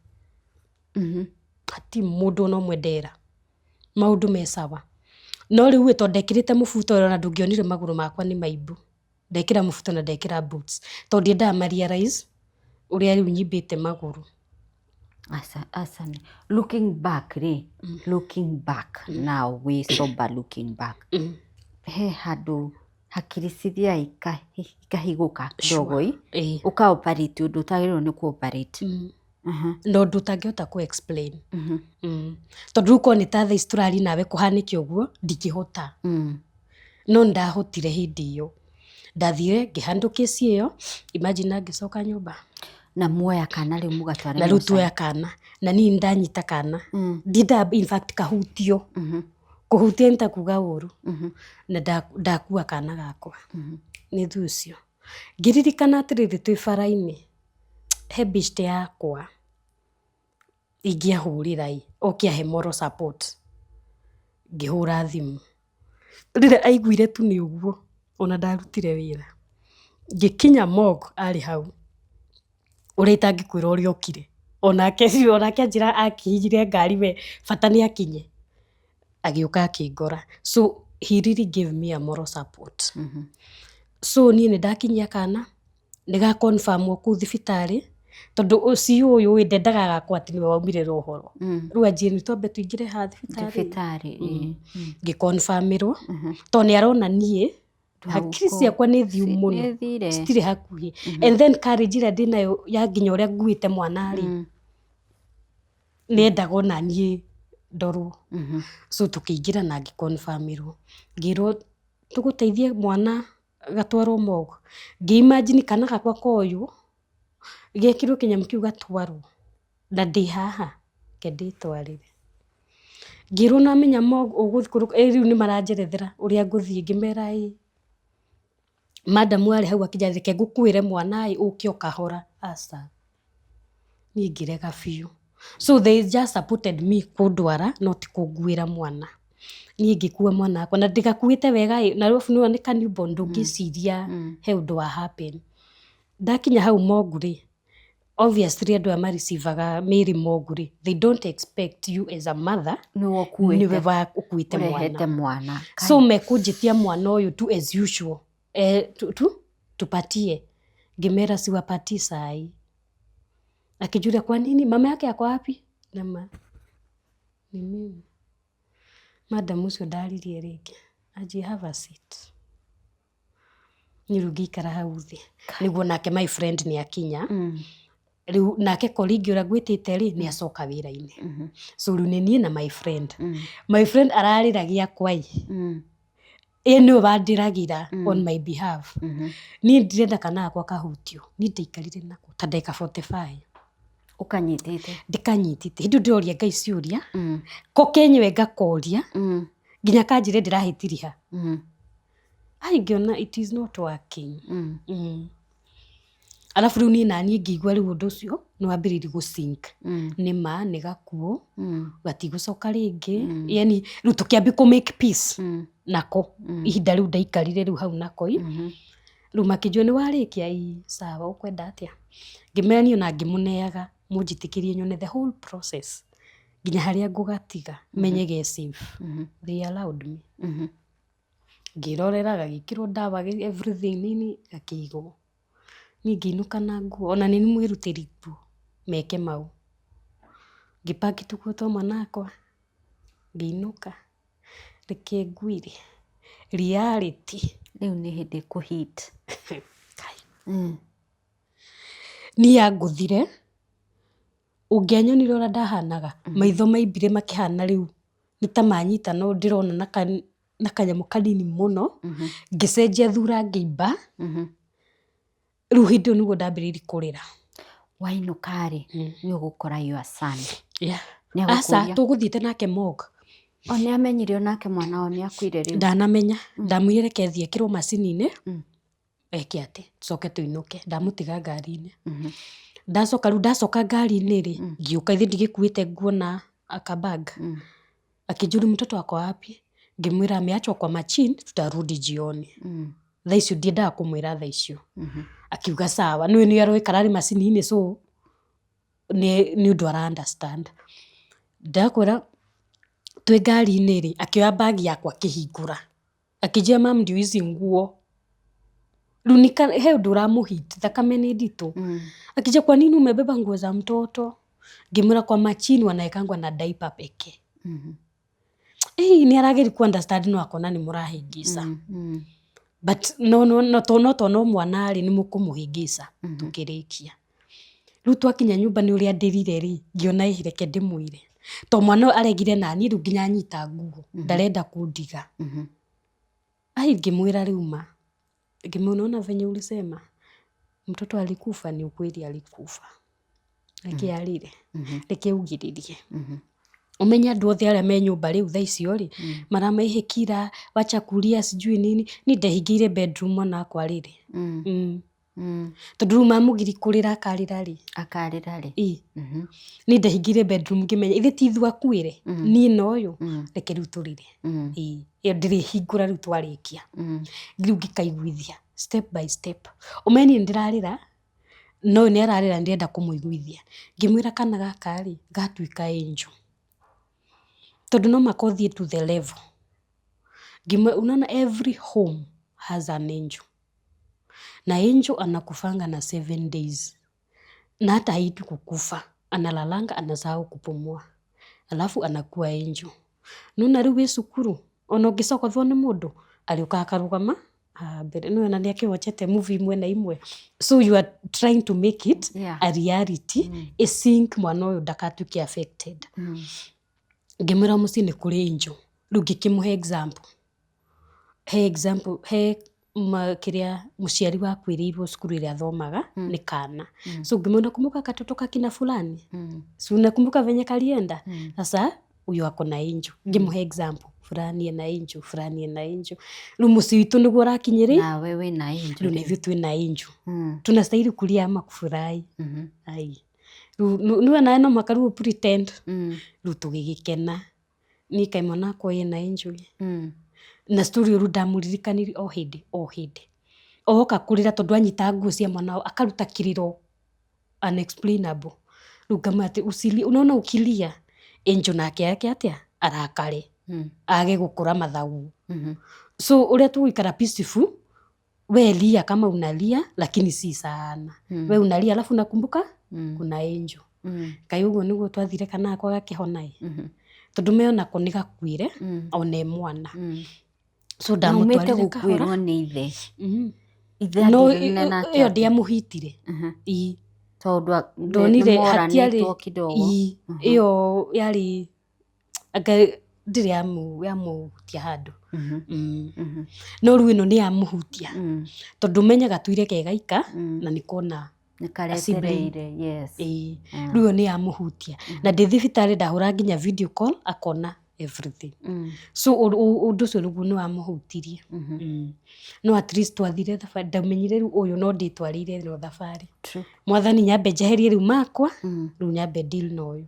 Hatirĩ mũndũ ona ũmwe ndera. Maũndũ me sawa. No rĩu ĩ, tondũ ndekĩrĩte mũbuto ona ndũngĩonire magũrũ makwa nĩ maimbu. Ndekĩra mũbuto na ndekĩra boots. Tondũ ndiendaga ma realize ũrĩa rĩu nyimbĩte magũrũ. Aca, aca. Looking back rĩ, looking back now, wĩ sober looking back, he handũ hakiri cithiaga ikahingũka ndogoi, ũka operate ũndũ ũtagĩrĩirwo nĩ kũ operate. Na ũndũ ũtangĩhota kũ explain. Tondũ rĩu korwo nĩ ta thaa ici tũraria nawe kũhanĩke ũguo, ndingĩhota. No nĩ ndahotire hĩndĩ ĩyo. Ndathire ngĩ handle case ĩyo, imagine, na ngĩcoka nyũmba. Na muoya kana rĩu mũgatwara Na rĩu mocarĩ. Tuoya kana na niĩ nĩ ndanyita kana. Ndiendaga in fact kahutio. Kũhutia nĩ ta kuga ũru. Na ndakua kana gakwa. Nĩ thutha ũcio ngĩririkana atĩrĩrĩ, twĩ bara-inĩ he beshte yakwa ingĩahũrĩra ĩ oke ahe moral support. Ngĩhũra thimũ rĩrĩa aiguire tu nĩ ũguo ona ndarutire wĩra. Ngĩkinya morgue arĩ hau, ũrĩa itangĩkwĩra ũrĩa okire onake anjĩra akihinyire ngari we bata nĩ akinye, agĩũka akĩngora. So he really gave me a moral support. So niĩ nĩ ndakinyia kana, nĩ ga confirm kũu thibitarĩ, tondũ ũcio ũyũ ĩ ndendaga gakwa atĩ nĩwe waumire na ũhoro. Rĩu anjĩre nĩ twambe tũingĩre haha thibitarĩ. Thibitarĩ, ĩĩ. Ngĩ confirmĩrwo tondũ nĩ arona niĩ hakiri ciakwa nĩ thiu mũno. Nĩ thire. Citirĩ hakuhĩ, and then courage ĩrĩa ndĩnayo ya nginya ũrĩa nguĩte mwana rĩ, nĩendaga ona niĩ ndorwo. So tũkĩingĩra na ngĩ confirmĩrwo, ngĩrwo tũgũteithie mwana gatwarwo morgue. Ngĩ imagine kana gakwa koywo gekĩrwo kĩnyamũ kĩu gatwarwo na ndĩ haha, reke ndĩtwarĩre. Ngĩrwo namenya ũgũthiĩ, rĩu nĩ maranjerethera ũrĩa ngũthiĩ, ngĩmera ĩ. Madam arĩ hau akĩnjĩra reke ngũkuĩre mwana ĩ ũke o kahora, aca. Niĩ ngĩrega biũ. So they just supported me kũndwara no ti kũnguĩra mwana. Niĩ ngĩkua mwana wakwa na ndĩgakuĩte wega ĩ, na arabu nĩ wona nĩ ka newborn ndũngĩciria he ũndũ wa happen. Ndakinya hau morgue rĩ, obviously andũ aya ma receive aga mĩĩrĩ morgue rĩ, they don't expect you as a mother Nĩwe ũkuĩte. nĩwe ũkuĩte mwana. Ũrehete mwana. So mekũnjĩtia mwana ũyũ tu as usual, tu, tupatie. Ngĩmera siwapatii sai. Akĩnjũria kwa nini, mama yake ako wapi? Nama ni mimi. Madam ũcio ndaririe rĩngĩ, anjia have a seat. Niĩ rĩu ngĩikara hau thĩ, nĩguo nake my friend nĩ akinya. Rĩu nake colleague ũrĩa ngwĩtĩte rĩ, nĩ acoka wĩra-inĩ. So rĩu nĩ niĩ na my friend. My friend ararĩra gĩakwa ĩ. Ĩ nĩwe wandĩragĩra on my behalf. Niĩ ndirenda kana gakwa kahutio. Niĩ ndaikarire nako ta ndagĩka 45. Ũkanyitĩte? Ndĩkanyitĩte. Hĩndĩ ĩyo ndĩroria Ngai ciũria. Ko kenyewe ngakoria. Nginya kanjĩre ndĩrahĩtiriha. Ai ngĩona it is not working. Arabu rĩu niĩ naniĩ ngĩigua rĩu ũndũ ũcio nĩ wambĩrĩirie gũ sink. Nĩ ma nĩ gakuũ, gatigũcoka rĩngĩ. Yani rĩu tũkĩambia kũ make peace nako. Ihinda rĩu ndaikarire rĩu hau nako ĩ. Rĩu makĩnjũria nĩ warĩkia? Ĩĩ. Sawa, ũkwenda atĩa? Ngĩmera niĩ ona ngĩmũneaga mũnjĩtĩkĩrie nyone the whole process nginya harĩa ngũgatiga menye ge safe. They allowed me. Ngĩrorera gagĩkĩrwo ndawa everything nini gakĩigwo. Niĩ ngĩinũka na nguo, ona nĩ mwĩrutĩri nguo meke mau. Ngĩpaki tũkuo twa mwana wakwa, ngĩinũka. Reke ngwĩre, reality. Rĩu nĩ hĩndĩ kũ hit. Niĩ yangũthire, ũngĩanyonire ũrĩa ndahanaga, maitho maimbire makĩhana rĩu nĩ ta manyita no ndĩrona na kanyamũ kanini mũno, ngĩcenjia thura ngĩimba, rĩu hĩndĩ ĩyo nĩguo ndambĩrĩirie kũrĩra. Wainũka rĩ, nĩ ũgũkora your son. Yeah. Nĩ Aca, agũkũria? tũgũthiĩte nake morgue. O nĩ amenyire onake mwana wao nĩ akuire rĩu? Ndanamenya, ndamwĩrire reke thiĩ ekĩrwo macini-inĩ, eke atĩ, tũcoke tũinũke, ndamũtiga ngari-inĩ. Ndacoka rĩu ndacoka ngari-inĩ rĩ, ngĩũka ithe ndigĩkuĩte nguo na akabag. Akĩnjũria mtoto ako wapi? Ngĩmwĩra ameachwa kwa machine, tutarudi jioni. Thaa icio ndiendaga kũmwĩra thaa icio. Akiuga sawa, nĩũĩ nĩ aroĩ kararĩ macini-inĩ so nĩ ũndũ ara understand. Ndakwĩra twĩ ngari-inĩ rĩ, akĩoya bag yakwa akĩhingũra. Akĩnjĩra mam ndio hizi nguo. Rĩu he ũndũ ũramũhit, thakame nĩ nditũ. Akĩnjĩra kwa nini umebeba nguo za mtoto? Ngĩmwĩra kwa machine wanaekangwa na diaper pekee. Ĩĩ nĩ arageria ku understand no akona nĩ mũrahĩngĩca. But no no no to no to no mwana rĩ nĩ mũkũmũhĩngĩca tũkĩrĩkia. Rĩu twakinya nyũmba nĩ ũrĩa ndĩrire rĩ, ngĩona ĩ reke ndĩmwĩre. To mwana ũyũ aregire naniĩ rĩu nginya anyita nguo, ndarenda kũndiga. Ai ngĩmwĩra rĩu ma. Ngĩmwĩra unaona venye ulisema mtoto alikufa ni ukweli alikufa. Reke arĩre, reke augĩrĩrie. Ũmenye andũ othe arĩa me nyũmba rĩu thaa icio rĩ, maramaihĩkira, wacha kulia sijui nini. Niĩ ndehingĩire bedroom mwana wakwa arĩre. Tondũ rĩu mamũgiri kũrĩra akarĩra rĩ. Akarĩra rĩ. Ĩ. Niĩ ndehingĩire bedroom ngĩmenya ithe ti ithuĩ akuĩre, niĩ na ũyũ, reke rĩu tũrĩre. Ĩ, ĩyo ndĩrĩhingũra rĩu twarĩkia. Rĩu ngĩkaiguithia step by step. Ũmenye niĩ nĩndĩrarĩra, no ũyũ nĩ ararĩra ndĩrenda kũmũiguithia. Ngĩmwĩra kana gaka rĩ, gatuĩka angel. Tondũ no mũhaka ũthiĩ to the level. Ngĩmwĩra unaona every home has an angel. Na angel anakufanga na 7 days. Na hata haitwi kukufa. Analalanga anasahau kupumua. Alafu anakuwa angel. Nĩwona rĩu wĩ cukuru, ona ũngĩcokothwo nĩ mũndũ, arĩũkaga akarũgama haha mbere. Nĩwona nĩ akĩwatchete movie imwe na imwe. So you are trying to make it a reality, ĩ sink mwana ũyũ ndakatuĩke affected. Ngĩmwĩra mũciĩ nĩ kũrĩ angel. Rĩu ngĩkĩmũhe example. He example, he kĩrĩa mũciari wakuĩrĩirwo cukuru ĩrĩa athomaga nĩ kana. So ngĩmwĩra unakumbuka katoto kakina fulani? Si unakumbuka venye kalienda? Sasa Huyu ako na angel. Ngĩmũhe example, fulani ena angel, fulani ena angel. Rĩu mũciĩ witũ nĩguo ũrakinyĩrĩ. Nawe wĩna angel. Rĩu na ithuĩ twĩna angel. Tunastahili kulia ama kufurahi? Ai. Rĩu nĩwe nawe no mũhaka rĩu pretend. Rĩu tũgĩgĩkena. Niĩ kaĩ mwana wakwa ena angel. Na story ĩyo rĩu ndamũririkanirie o hĩndĩ o hĩndĩ. Oka kũrĩra tondũ anyita nguo cia mwana akaruta kĩrĩro unexplainable. Rĩu ngamwĩra atĩ usilie, unaona ukilia angel nake ake atĩa arakare. Age gũkũra mathagu. So ũrĩa tũgũikara peaceful, we lia kama unalia lakini si sana. We unalia alafu unakumbuka kuna angel. Kaĩ ũguo nĩguo twathire kana gakwa gakĩhona ĩ. Tondũ me onako nĩ gakuire ona e mwana. So ndamũtwarire ndamũtwarire kahora. Gũkuĩrwo nĩ ithe. Ithe No angĩrĩ nake ĩyo atĩa? ndĩamũhitire. Ii. Tondũ Ndonire hatiarĩ nĩmoranĩtwo kidogo. Ii, ĩyo yarĩ anga ndĩrĩ yamũhutia handũ. No rĩu ĩno nĩ yamũhutia. Tondũ menyaga tuire ke gaika na nĩkona Nĩ karetereire, yes. Ĩĩ. Rĩu ĩyo nĩ yamũhutia. Na ndĩ thibitarĩ ndahũra nginya video call akona everything. So ũndũ ũcio nĩguo nĩ wamũhutirie. No at least twathire thabarĩ, ndamenyire rĩu ũyũ no ndĩtwarĩire ĩno thabarĩ. True. Mwathani nyambe njeherie rĩu makwa, rĩu nyambe deal na ũyũ.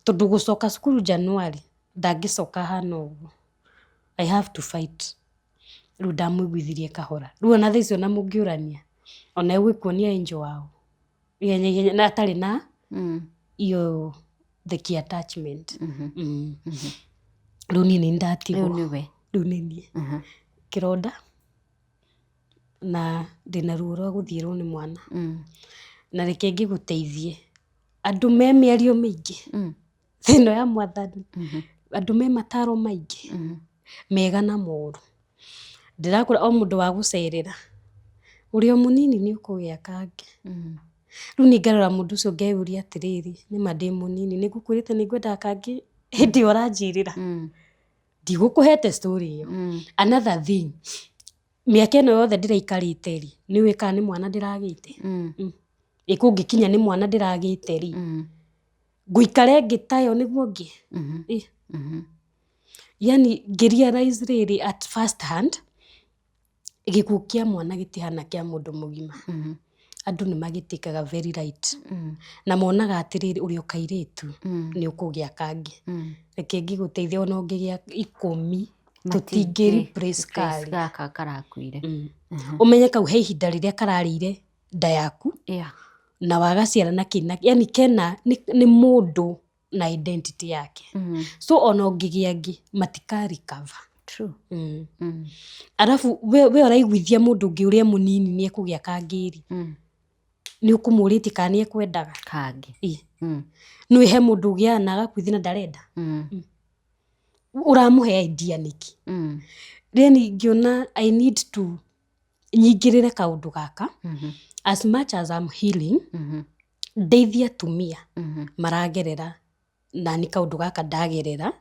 Tondũ gũcoka cukuru January, ndangĩcoka hana ũguo. I have to fight. Rĩu ndamũiguithirie kahora. Rĩu ona thaa ici ona mũngĩũrania, ona egũkuonia angel wao. Ihenya ihenya na atarĩ na iyo the key attachment. Rĩu niĩ nĩ ndatigwo. Rĩu nĩwe. Rĩu nĩ niĩ. Kĩronda na ndĩna ruo rwa gũthiĩrwo nĩ mwana. Na reke ngĩgũteithie. Andũ me mĩario mĩingĩ. Thĩ ĩno ya mwathani. Andũ me mataro maingĩ. Mega na moru. Ndĩrakwĩra o mũndũ wa gũcerera. Ũrĩ o mũnini nĩ ũkũgĩa kangĩ. Rĩu niĩ ngarora mũndũ ũcio ngeyũria atĩrĩrĩ, nĩma ndĩ mũnini, nĩ ngũkwĩrĩte nĩ ngwendaga kangĩ hĩndĩ ĩyo ũranjĩrĩra. Ndigũkũhete story ĩyo. Another thing, mĩaka ĩno yothe ndĩraikarĩte rĩ, nĩ ũĩ kana nĩ mwana ndĩragĩte? Ĩ kũngĩkinya nĩ mwana ndĩragĩte rĩ, ngũikara ĩngĩ tayo nĩguo ngĩe? Ĩ. Yani ngĩ realize rĩrĩ at first hand, gĩkuũ kĩa mwana gĩtihana kĩa mũndũ mũgima. Andũ nĩ magĩtĩkaga very light. Na monaga atĩrĩrĩ, ũrĩ o kairĩtu, nĩ ũkũgĩa kangĩ. Reke ngĩgũteithie ona ũngĩgĩa 10, tũtingĩ replace karĩ. Gaka karakuire. Ũmenye kau he ihinda rĩrĩa kararĩire nda yaku, na wagaciara na kĩna, yani kena nĩ mũndũ na identity yake. So ona ũngĩgĩa angĩ, matika recover. True. Arabu we ũraiguithia mũndũ ũngĩ ũrĩa mũnini nĩ ekũgĩa kangĩ rĩ, nĩ ũkũmũrĩtie kana nĩ ekwendaga? Kangĩ. Ĩ. Nĩ he mũndũ ũgĩaga na agakuithia na ndarenda? Ũramũhe idea nĩkĩ? Then ngĩona I need to nyingĩrĩre kaũndũ gaka. As much as I'm healing, ndeithie atumia maragerera na nĩ kaũndũ gaka ndagerera,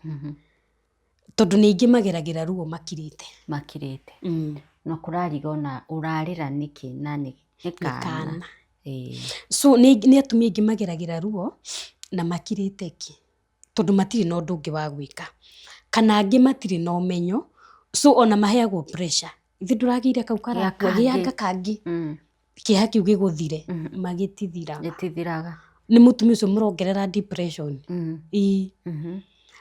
tondũ nĩ aingĩ mageragĩra ruo makirĩte. Makirĩte. Na kũrariga ona ũrarĩra nĩkĩ na nĩ kana. Kana. Ĩĩ. So nĩ atumia aingĩ mageragĩra ruo na makirĩte ki tondũ matirĩ na ũndũ ũngĩ wa gwĩka, kana angĩ matirĩ na ũmenyo, so ona maheagwo pressure, ithe ndũragĩire kau karakua, gĩanga kangĩ, kĩeha kĩu gĩgũthire, magĩtithiraga. Gĩtithiraga. Nĩ mũtumia ũcio mũrongerera depression. Ĩĩ.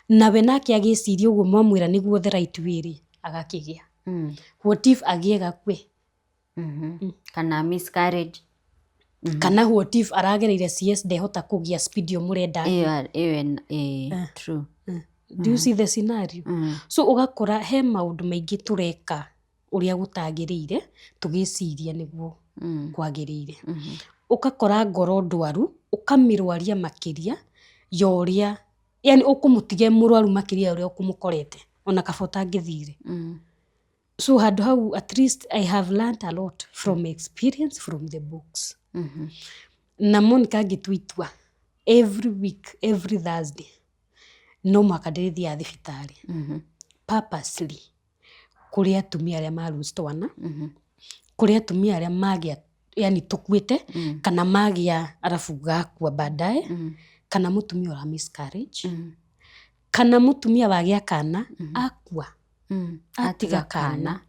Nawe nake agĩciria ũguo mwamwĩra nĩguo the right way rĩ, agakĩgĩa. What if agĩe gakue? Kana miscarriage. Kana what if aragereire CS ndehota kũgĩa speed ĩyo mũrenda? Ĩyo ĩĩ, true. Do you see the scenario? So ũgakora he maũndũ maingĩ tũreka ũrĩa gũtagĩrĩire, tũgĩciria nĩguo kwagĩrĩire. Ũgakora ngoro ndwaru, ũkamĩrwaria makĩria ya ũrĩa, yani ũkũmũtiga e mũrwaru makĩria ya ũrĩa ũkũmũkorete, ona kaba ũtangĩthire. So handũ hau at least I have learned a lot from experience, from the books. Na Monica ngĩtua itua every week, every Thursday, no mũhaka ndĩrĩthiaga thibitarĩ. Purposely, kũrĩ atumia arĩa ma lose twana, kũrĩ atumia arĩa magĩa, yani tũkuĩte, kana magĩa arabu gakua baadaye, kana mũtumia ũra miscarriage, Kana mũtumia wagĩa kana akua atiga kana,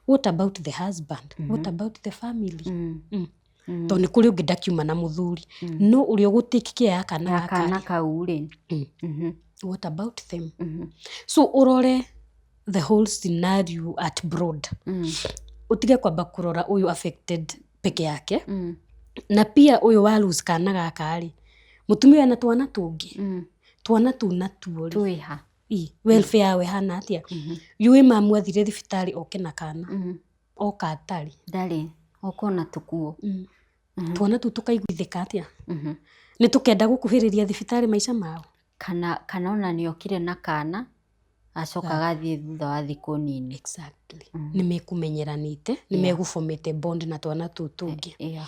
what about the husband? What about the family? Tondũ nĩ kũrĩ ũngĩ ndakiuma na mũthuri, no ũrĩa ũgũ take care ya kana ya gaka kana rĩ, kau rĩ. What about them? So ũrore the whole scenario at broad, ũtige kwamba kũrora ũyũ affected peke yake, na pia ũyũ wa lose kana gaka rĩ, mũtumia ena twana tũngĩ, twana tũu natuo rĩ, twĩha? Welfare yao ĩhana atĩa? Yũĩ mamu athire thibitarĩ oke na kana, oka atarĩ. Ndarĩ okona tũkuo. Twana tũu tũkaiguithĩka atĩa? Nĩ tũkenda gũkuhĩrĩria thibitarĩ maica mao? Kana ona nĩ okire na kana acoka gathiĩ thutha wa thikũ nini. Exactly, nĩ mekũmenyeranĩte, nĩ megũbomete bond na twana tũu tũngĩ.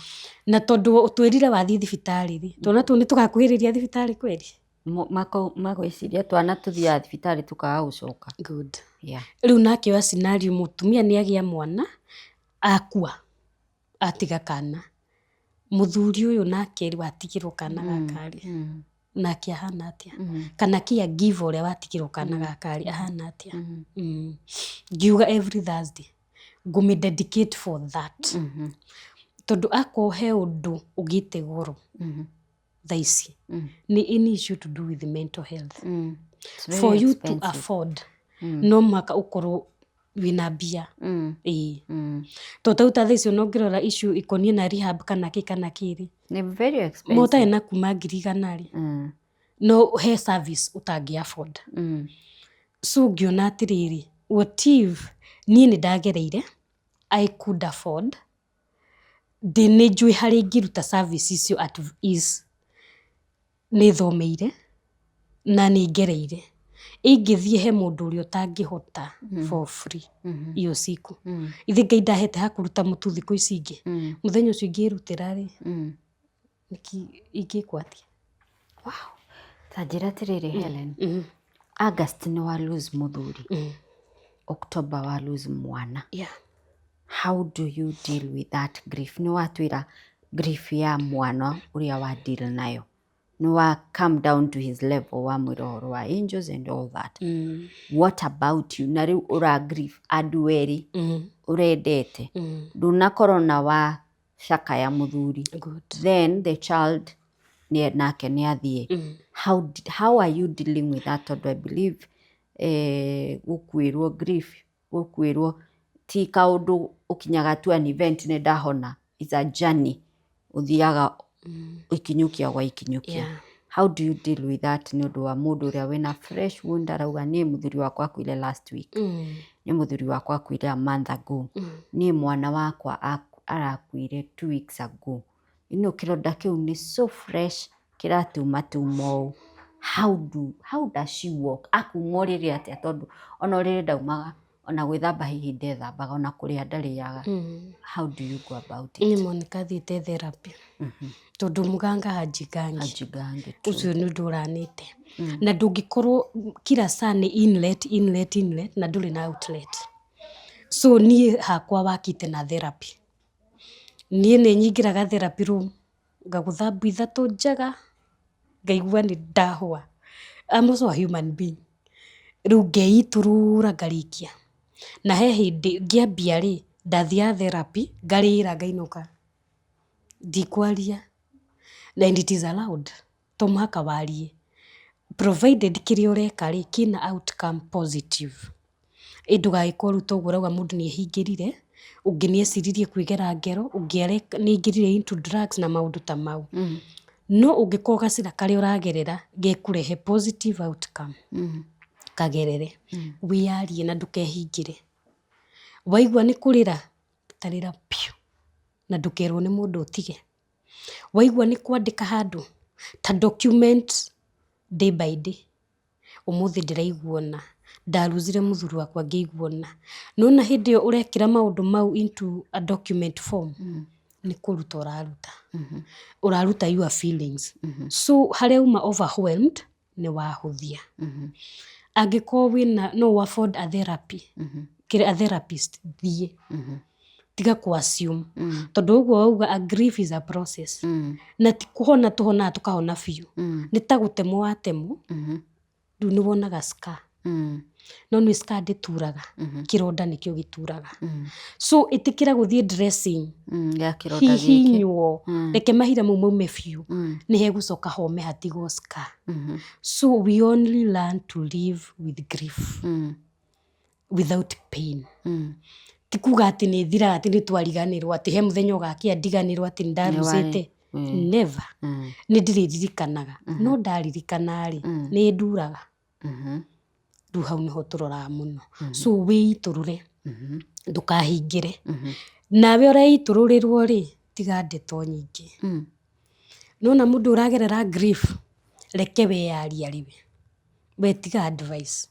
Na tondũ twĩrire wathiĩ thibitarĩ rĩ, twana tũu nĩ tũgakuhĩrĩria thibitarĩ kweri? Magwĩciria twana tũthiaga thibitarĩ tũkaga gũcoka. Good. Rĩu nake wa scenario, mũtumia nĩ agĩa mwana, akua atiga kana, mũthuri ũyũ nake rĩ, watigĩrwo kana gaka rĩ, nake ahana atĩa? Kana kia give ũrĩa watigĩrwo kana gaka rĩ, ahana atĩa? Ngiuga every Thursday ngũmĩ dedicate for that, tondũ akorwo he ũndũ ũgĩte goro thaa ici, nĩ any issue to do with mental health. It's very For you to expensive. afford, no mũhaka ũkorwo wĩna mbia. Ĩĩ, tondũ ta thaa ici ona ũngĩrora issue ikoniĩ na rehab kana kĩ kana kĩ rĩ, Nĩ very expensive. mũtarĩ na kuma 100,000 rĩ, no he service ũtangĩ afford. So ngĩona atĩrĩrĩ, what if niĩ nĩ ndagereire, I could afford, ndĩ nĩ njũĩ harĩa ingĩruta service icio at ease, nĩ thomeire na nĩ ngereire, ingĩthiĩ he mũndũ ũrĩa ũtangĩhota for free iyo siku, ithe Ngai ndahete ha kũruta mũtu thikũ ici ingĩ, mũthenya ũcio ingĩrutĩra rĩ, nĩkĩ ingĩkwo atĩa? Wow. Ta njĩra atĩrĩrĩ, Helen, August nĩ wa lose mũthuri, October wa lose mwana. How do you deal with that grief? Nĩ watwĩra grief ya mwana ũrĩa wa deal nayo, nĩ wa come down to his level, wa mwĩra ũhoro wa angels and all that. What about you? Na rĩu ũra grief andũ erĩ ũrendete, ndũnakorwo na wa cakaya mũthuri. Good. Then the child nĩ nake nĩ athiĩ. How are you dealing with that? Tondũ I believe gũkuĩrwo, grief, gũkuĩrwo ti kaũndũ ũkinyaga tu an event, nĩ ndahona. It's a journey ũthiaga ikinyũkia gwa ikinyũkia. How do you deal with that, nĩ ũndũ wa mũndũ ũrĩa wĩna fresh wound, arauga, "Niĩ mũthuri wakwa akuire last week, nĩ mũthuri wakwa akuire a month ago, niĩ mwana wakwa arakuire 2 weeks ago"? Kĩronda kĩu nĩ so fresh, kĩratuma tuma ũũ. How does she walk? Akuma ũrĩrĩ atĩa? Tondũ ona ũrĩrĩ ndaumaga, ona gwĩthamba hihi ndethambaga, ona kũrĩa ndarĩaga. How do you go about it? Nĩ Monica thiĩte therapy, tondũ mũganga hajigangi. Ajigangi. Ũcio nĩ ũndũ ũranĩte na ndũngĩkorwo kila saa nĩ inlet, inlet, inlet na ndũrĩ na outlet. So niĩ hakwa wakĩte na therapy. Niĩ nĩ nyingĩraga therapy room, ngagũtha mbu ithatũ njega, ngaigua nĩ ndahũa. I'm also a human being. Rĩu ngeitũrũra, ngarĩkia. Na he hĩndĩ ngĩambia rĩ, ndathiaga therapy ngarĩra, ngainũka ndikwaria, and it is allowed, to mũhaka warie, provided kĩrĩa ũreka rĩ, kĩna outcome positive. Ĩ ndũgagĩkorwo rĩu toguo ũrauga, mũndũ nĩ ehingĩrire, ũngĩ nĩ eciririe kwĩgera ngero, ũngĩ nĩ aingĩrire into drugs na maũndũ ta mau. No ũngĩkorwo gacĩra karĩa ũragerera gekũrehe positive outcome, kagerere, wĩyarie na ndũkehingĩre. Waigua nĩ kũrĩra, tarĩra biũ na ndũkerwo nĩ mũndũ ũtige. Waigua nĩ kwandĩka handũ, ta document day by day, ũmũthĩ ndĩraigua ũna, ndaruzire mũthuri wakwa ngĩigua ũna. Nĩwona hĩndĩ ĩyo ũrekĩra maũndũ mau into a document form, nĩ kũruta ũraruta, ũraruta your feelings. So harĩa uma overwhelmed nĩ wahũthia. Angĩkorwo wĩna no afford a therapy, kĩrĩa a therapist, thiĩ, tiga kũ assume, tondũ ũguo wauga, a grief is a process, na ti kũhona tũhonaga tũkahona biũ, nĩ ta gũtemwo watemwo. Rĩu nĩ wonaga scar. No nĩ scar ndĩturaga, kĩronda nĩkĩo gĩturaga. So ĩtĩkĩra gũthiĩ dressing, Ya kĩronda gĩkĩ. Hihinywo, reke mahira mau maume biũ, nĩ hegũcoka home hatigwo scar. So we only learn to live with grief without pain. Ti kuga atĩ nĩ ĩthiraga atĩ nĩ twariganĩrwo atĩ he mũthenya ũgakĩa ndiganĩrwo atĩ nĩ ndarucĩte. Never. Nĩ ndĩrĩririkanaga. No ndaririkana rĩ, nĩ ĩnduraga. Rĩu hau nĩho tũroraga mũno. So wĩitũrũre, ndũkahingĩre. Nawe ũreitũrũrĩrwo rĩ, tiga ndeto nyingĩ. Nĩwona mũndũ ũragerera grief, reke we arie arĩ we. We tiga advice.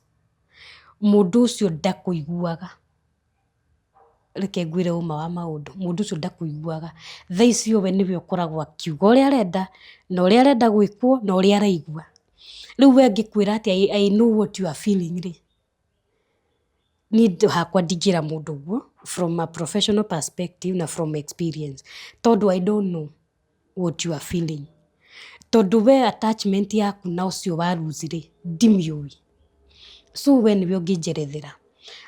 Mũndũ ũcio ndakũiguaga. Reke ngwĩre ũma wa maũndũ, mũndũ ũcio ndakũiguaga. Thaa icio we nĩwe ũkoragwo akiuga ũrĩa arenda, na ũrĩa arenda gwĩkwo, na ũrĩa araigua. Rĩu we angĩkwĩra atĩ I know what you are feeling rĩ, niĩ hakwa ndingĩra mũndũ ũguo from a professional perspective na from experience. Tondũ I don't know what you are feeling. Tondũ we attachment yaku na ũcio wa lose rĩ, ndimĩũĩ. So we nĩwe ũngĩnjerethera.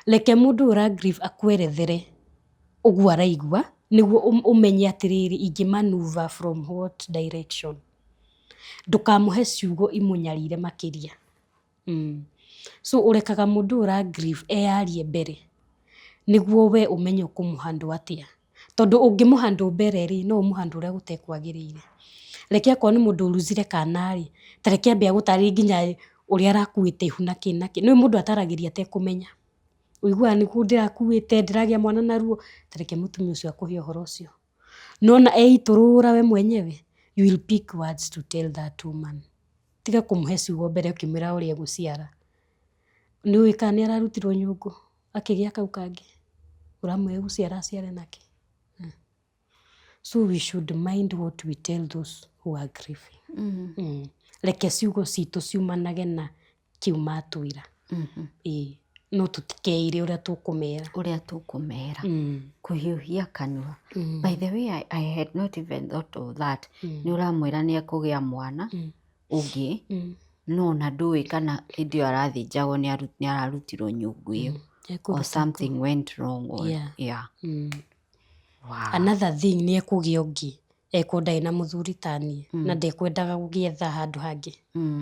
Reke mũndũ ũyũ ũra grieve akwerethere ũguo araigua, nĩguo ũmenye atĩrĩrĩ, ingĩ maneuver from what direction. Ndũkamũhe ciugo imũnyarire makĩria. So ũrekaga mũndũ ũyũ ũra grieve eyarie mbere, nĩguo we ũmenye ũkũmũ handle atĩa. Tondũ ũngĩmũ handle mbere rĩ, no ũmũ handle ũrĩa gũtekwagĩrĩire. Reke akorwo nĩ mũndũ ũruzire kana rĩ, ta reke ambe agũtarĩrie nginya ũrĩa arakuĩte ihu na kĩ na kĩ. Nĩũĩ mũndũ ataragĩria atekũmenya. Ũiguaga nĩguo ndĩrakuĩte, ndĩragĩa mwana na ruo, ta reke mũtumia ũcio akũhe ũhoro ũcio. Nĩwona eitũrũra we mwenyewe, you will pick words to tell that woman. Tiga kũmũhe ciugo mbere ũkĩmwĩra ũrĩa egũciara. Nĩũĩ kana nĩ ararutirwo nyũngũ akĩgĩa kau kangĩ, ũramwĩra egũciara aciare nakĩ? So we should mind what we tell those who are grieving. Reke ciugo citũ ciumanage na kĩu matwĩra. Ĩĩ, no tũtikeĩre ũrĩa tũkũmera. Ũrĩa tũkũmera. Kũhiũhia kanua. By the way, I had not even thought of that. Nĩ ũramwĩra nĩ ekũgĩa mwana ũngĩ, no ona ndũĩ kana hĩndĩ ĩyo arathĩnjagwo nĩ ararutirwo nyũngũ ĩyo. Or something went wrong. Or, yeah. Wow. Another thing, nĩ ekũgĩa ũngĩ ekwo ndarĩ na mũthuri taniĩ na ndekwendaga gũgĩetha handũ hangĩ.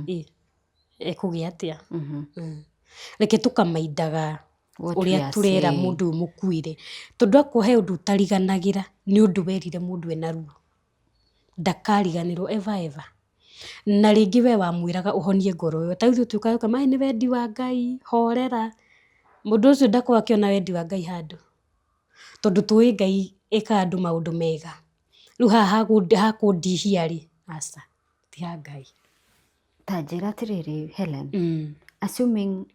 Ĩ, ekũgĩa atĩa? Reke tũkamaindaga ũrĩa tũrera mũndũ ũyũ mũkuĩre, tondũ akorwo he ũndũ ũtariganagĩra nĩ ũndũ werire mũndũ ena ruo, ndakariganĩrwo ever ever. Na rĩngĩ we wamwĩraga ũhonie ngoro ĩyo, ta rĩu ithuĩ tũkaga ũkama nĩ wendi wa Ngai, horera. Mũndũ ũcio ndakoragwo akĩona wendi wa Ngai handũ, tondũ tũĩ Ngai ĩkaga andũ maũndũ mega. Rĩu haha hakũndihia rĩ, aca, ti ha Ngai. Ta njĩra atĩrĩrĩ Helen, assuming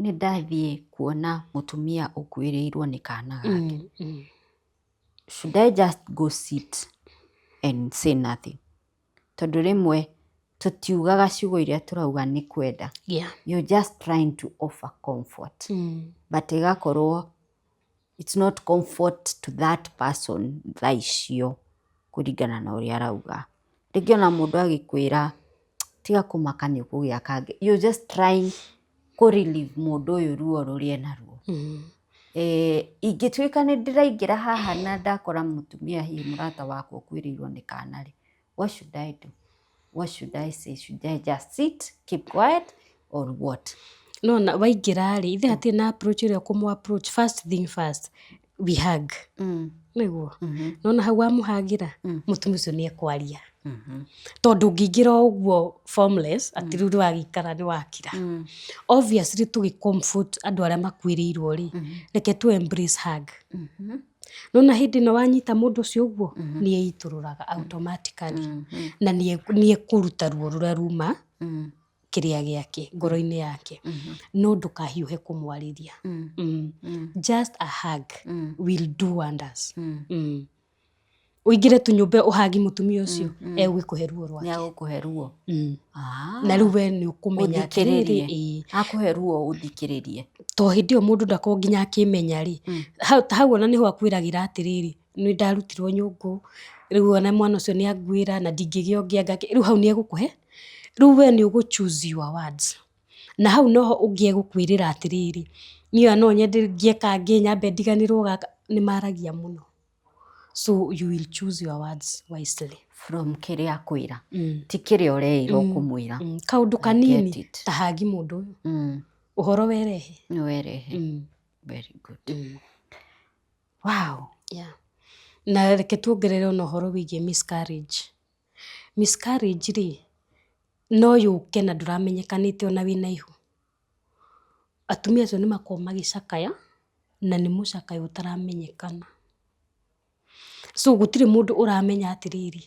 nĩ ndathiĩ kuona mũtumia ũkuĩrĩirwo nĩ kana gake, should I just go sit and say nothing? Tondũ rĩmwe tũtiugaga ciugo iria tũrauga nĩ kwenda. You're just trying to offer comfort. But ĩgakorwo it's not comfort to that person thaa icio kũringana na ũrĩa arauga. Rĩngĩ ona mũndũ agĩkwĩra tiga kũmaka nĩ ũkũgĩa kangĩ, you're just trying kũ relieve mũndũ ũyũ ruo rũrĩa enaruo. Ingĩtuĩka nĩ ndĩraingĩra haha na ndakora mũtumia hihi mũrata wakwa ũkuĩrĩirwo nĩ kana rĩ, what should I do? What should I say? Should I just sit, keep quiet or what? No na waingĩra rĩ, ithe hatirĩ na approach ĩrĩa ũkũmũ approach. First thing first, we hug. Nĩguo. Nona hau wamũhagĩra, mũtumia ũcio nĩ ekwaria. Tondũ ũngĩingĩra o ũguo formless, atĩ rĩu nĩwagĩikara nĩwakira. Obviously tũgĩ comfort andũ arĩa makuĩrĩirwo rĩ, reke tũ embrace hug. Nona hĩndĩ ĩno wanyita mũndũ ũcio ũguo, nĩ eitũrũraga automatically. Na nĩ ekũruta ruo rũrĩa ruma kĩrĩa gĩake, ngoro-inĩ yake. No ndũkahiũhe kũmwarĩria. Just a hug will do wonders. Ũingĩre tu nyũmba ũhagi mũtumia ũcio, egũgĩkũhe ruo rwake. Nĩ egũkũhe ruo. Na rĩu we nĩ ũkũmenya atĩrĩrĩ, ĩĩ. Akũhe ruo ũthikĩrĩrie. To hĩndĩ ĩyo mũndũ ndakoragwo nginya akĩmenya rĩ, hau ona nĩho akwĩragĩra atĩrĩrĩ, nĩ ndarutirwo nyũngũ, rĩu ona mwana ũcio nĩ anguĩra na ndingĩgĩa ũngĩ anga kĩ, rĩu hau nĩ egũkũhe, rĩu we nĩ ũgũ choose your words. Na hau noho ũngĩ egũkwĩrĩra atĩrĩrĩ, niĩ ona no nyende ngĩe kangĩ nyambe ndiganĩrwo gaka, nĩ maragia mũno. So you will choose your words wisely. From kĩrĩa akwĩra ti kĩrĩa ũreĩrwo kũmwĩra. Kaũndũ I kanini get it. ta hagi mũndũ ũyũ, ũhoro werehe. Nĩ werehe. Very good. Wow. Yeah. Na reke tuongerere ona ũhoro wĩgiĩ miscarriage. Miscarriage rĩ, no yũke na ndũramenyekanĩte ona wĩna ihu. Atumia acio nĩ makoragwo magĩcakaya na nĩ mũcakayo ũtaramenyekana. So gũtirĩ mũndũ ũramenya atĩrĩrĩ,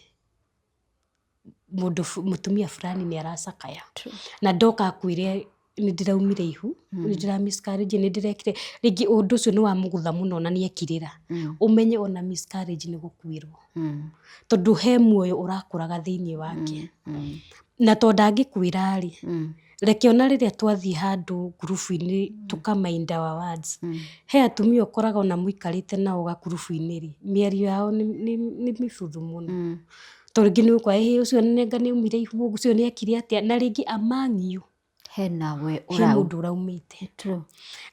mũndũ mũtumia fulani nĩ aracakaya. Na ndoka akwĩre nĩ ndĩraumire ihu, nĩ ndĩra miscarriage, nĩ ndĩrekire, rĩngĩ ũndũ ũcio nĩ wamũgũtha mũno na nĩ ekirĩra. Ũmenye ona miscarriage nĩ gũkuĩrwo. Tondũ he muoyo ũrakũraga thĩiniĩ wake. Na to ndangĩkwĩra rĩ, reke ona rĩrĩa twathiĩ handũ ngurubu-inĩ tũka mind our words. He atumia ũkoraga ona mũikarĩte nao gakurubu-inĩ rĩ, mĩario yao nĩ mĩbuthu mũno. Tondũ rĩngĩ nĩ ũgũkora ĩhĩ ũcio nenga nĩ aumire ihu, ũcio nĩ ekire atĩa, na rĩngĩ among you Hena we he ũrau. mũndũ ũraumĩte. True.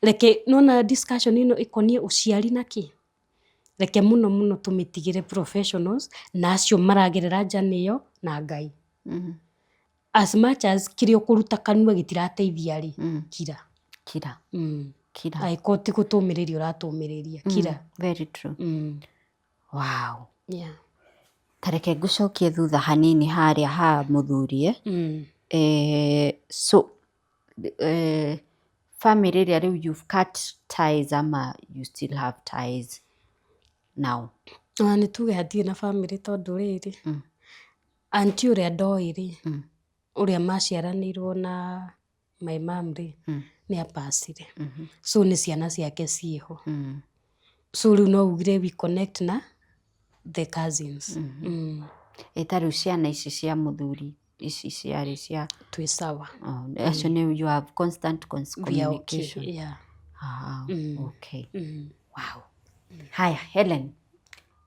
Reke nona discussion ĩno ĩkoniĩ ũciari na kĩ, reke mũno mũno tũmĩtigĩre professionals na acio maragerera journey ĩyo na Ngai. As much as kĩrĩa ũkũruta kanua gĩtirateithia rĩ, kira. Kira. Kira. Angĩkorwo ti gũtũmĩrĩria ũratũmĩrĩria, kira. Very true. Wow. Yeah. Ta reke ngũcokie thutha hanini harĩa ha mũthurie. So family ĩrĩa rĩu you've cut ties ama you still have ties now? Ona nĩ tuge hatirĩ na family tondũ rĩrĩ, aunty ũrĩa ndoĩ rĩ, ũrĩa maciaranĩirwo na my mom rĩ, nĩ apacire. So nĩ ciana ciake ciĩho. So rĩu no ugire we connect na the cousins. Ĩ ta rĩu ciana ici cia mũthuri ici ciarĩ cia Twĩ sawa. Oh, acio nĩ you have constant We are okay. communication. Yeah. Ah, okay. Wow. Haya, Helen.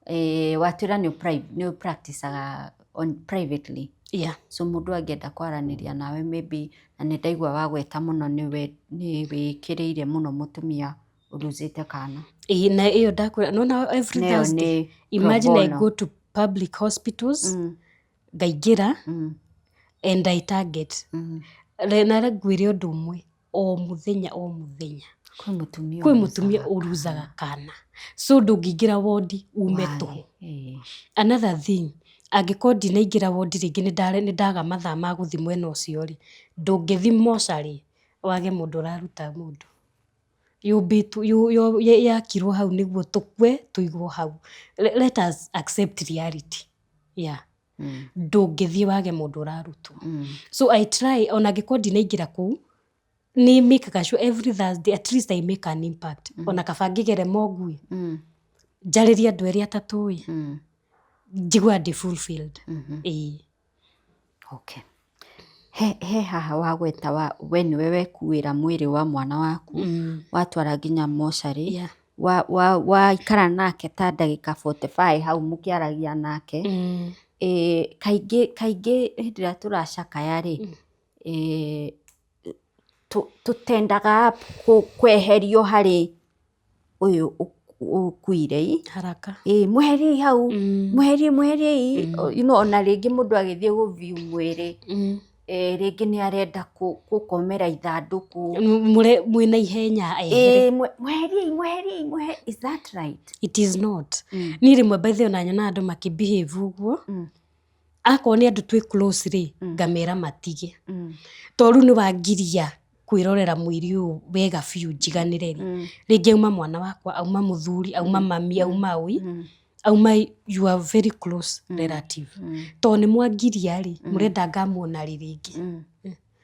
Watwĩra nĩ practiceaga on privately. Yeah. So mũndũ angĩenda kwaranĩria nawe maybe, na nĩ ndaigua wagweta mũno nĩwe nĩ wĩkĩrĩire mũno mũtumia ũruzĩte kana. Ĩĩ, na ĩyo ndakwĩra nona every Nayo Thursday nĩ imagine pro I bono. go to public hospitals, ngaingĩra and I target. Na ngwĩre ũndũ ũmwe, o mũthenya o mũthenya Kwĩ mũtumia kwĩ mũtumia ũruzaga kana, so ndũngĩingĩra wondi ume tũhũ. Another thing, angĩkorwo ndinaingĩra wondi rĩngĩ nĩ ndaga mathaa ma gũthiĩ mwena ũcio rĩ, ndũngĩthiĩ mocarĩ wage mũndũ ũraruta mũndũ. Yũmbĩtwo yakirwo hau nĩguo tũkue tũigwo hau. Let us accept reality. Yeah. Ndũngĩthiĩ wage mũndũ ũrarutwo. So I try, ona angĩkorwo ndinaingĩra kũu, nĩ makaga sure every Thursday at least I make an impact. Ona kaba ngĩgere mogui, njarĩrie andũ erĩ atatũ ĩ, njiguaga ndĩ fulfilled. Ĩĩ. Okay. He haha wagweta wa we nĩwe wekuĩra mwĩrĩ wa mwana waku, watwara nginya mocarĩ, waikara nake ta ndagĩka 45 hau mũkĩaragia nake. Kaingĩ kaingĩ hĩndĩ ĩrĩa tũracakaya rĩ, tũtendaga kweherio harĩ ũyũ ũkuire. Haraka. Ĩ mweheriei hau, mweherie mweheriei, ona rĩngĩ mũndũ agĩthiĩ gũview mwĩrĩ, rĩngĩ nĩ arenda gũkomera ithandũkũ. Mwĩna ihenya ehere. Ĩ mweheriei mweheriei mwehe, is that right? It is not. Niĩ rĩmwe by the way ona nyonaga andũ makĩbehave ũguo, akorwo nĩ andũ twĩ close rĩ, ngamera matige. Tondũ rĩu nĩ wangiria kwĩrorera mwĩrĩ ũyũ wega biũ njiganĩre rĩ, rĩngĩ auma mwana wakwa, auma mũthuri, auma mami, auma ũi, auma you are very close relative. Tondũ nĩ mwangiria rĩ, mũrenda ngamuona rĩ rĩngĩ?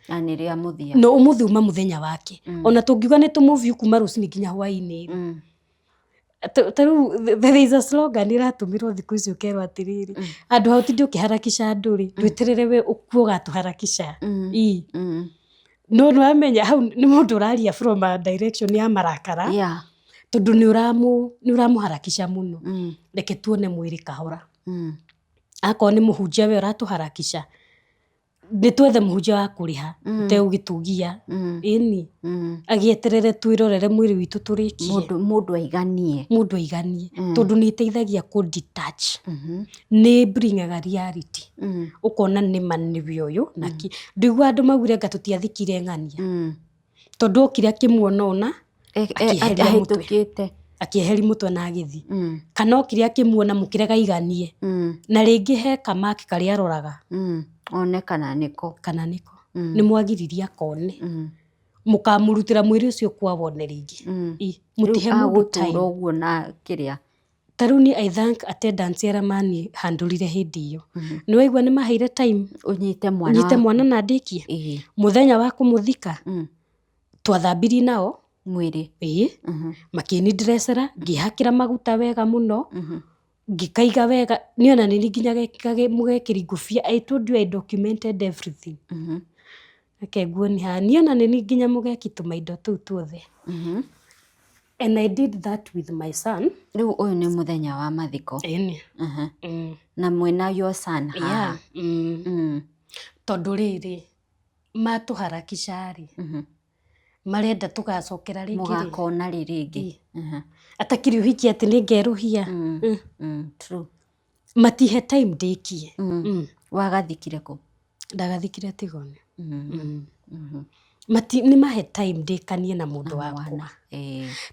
Na nĩ rĩa mũthia. No ũmũthĩ uma mũthenya wake. Ona tũngiuga nĩ tũmũview kuma rũcinĩ nginya hwaĩ-inĩ rĩ, ta rĩu there is a slogan ĩratũmĩrwo thikũ ici ũkerwo atĩrĩrĩ, handũ ha ũtinde ũkĩharakisha andũ rĩ, ndwĩterere we ũkue ũgatũharakisha. Ii. No nĩ wamenya hau nĩ mũndũ ũraria from a direction ya marakara, tondũ nĩ ũramũharakisha mũno. Reke tuone mwĩrĩ kahora. Akorwo nĩ mũhunjia we ũratũharakisha, Nĩ twethe mũhunjia wa kũrĩha ũtegũgĩtũgia, ĩni, agĩeterere twĩrorere mwĩrĩ witũ tũrĩkie. Mũndũ aiganie. Mũndũ aiganie, tondũ nĩ ĩteithagia kũ detach, nĩ bringaga reality, ũkona nĩma nĩwe ũyũ na kĩ. Ndũiguaga andũ maugire anga tũtiathikire ng'ania, tondũ okire akĩmuona ũna akĩeheria mũtwe. Ahĩtũkĩte. Akĩeheria mũtwe na agĩthiĩ. Kana okire akĩmuona mũkĩrega aiganie, na rĩngĩ he kamaki karĩa aroraga. One kana nĩko. Kana nĩko. Nĩ mwagiririe akone. Mũkamũrutĩra mwĩrĩ ũcio kwa wone rĩngĩ. Mũtihe Rĩu mũndũ agũtũra time. Ũguo na kĩrĩa. Ta rĩu niĩ I thank attendants arĩa mani handũrire hĩndĩ ĩyo. Nĩ waigua nĩ maheire time. Ũnyite mwana. Nyite mwana na ndĩkie. Mũthenya wa kũmũthika, twathambirie nao. Mwĩrĩ. Ĩĩ. Makĩni ndrecera, ngĩhakĩra maguta wega mũno, ngĩkaiga wega. Niĩ ona nĩ nginya mũgekĩri ngũbia. I told you I documented everything. Reke nguonie haha. Niĩ ona nĩ nginya mũgeki tũmaindo tũu tuothe. And I did that with my son. Rĩu ũyũ nĩ mũthenya wa mathiko. Ĩni. Na mwĩna your son haha. Yeah. Tondũ rĩrĩ, matũharakisha rĩ, marenda tũgacokera rĩngĩ rĩ. Mũgakona rĩ rĩngĩ? Atakĩrĩ ũhiki atĩ nĩ ngerũhia. True. Matihe time ndĩkie. Wagathikire kũ? Ndagathikire Tigoni. Mati nĩ mahe time ndĩkanie na mũndũ wakwa. Mwana.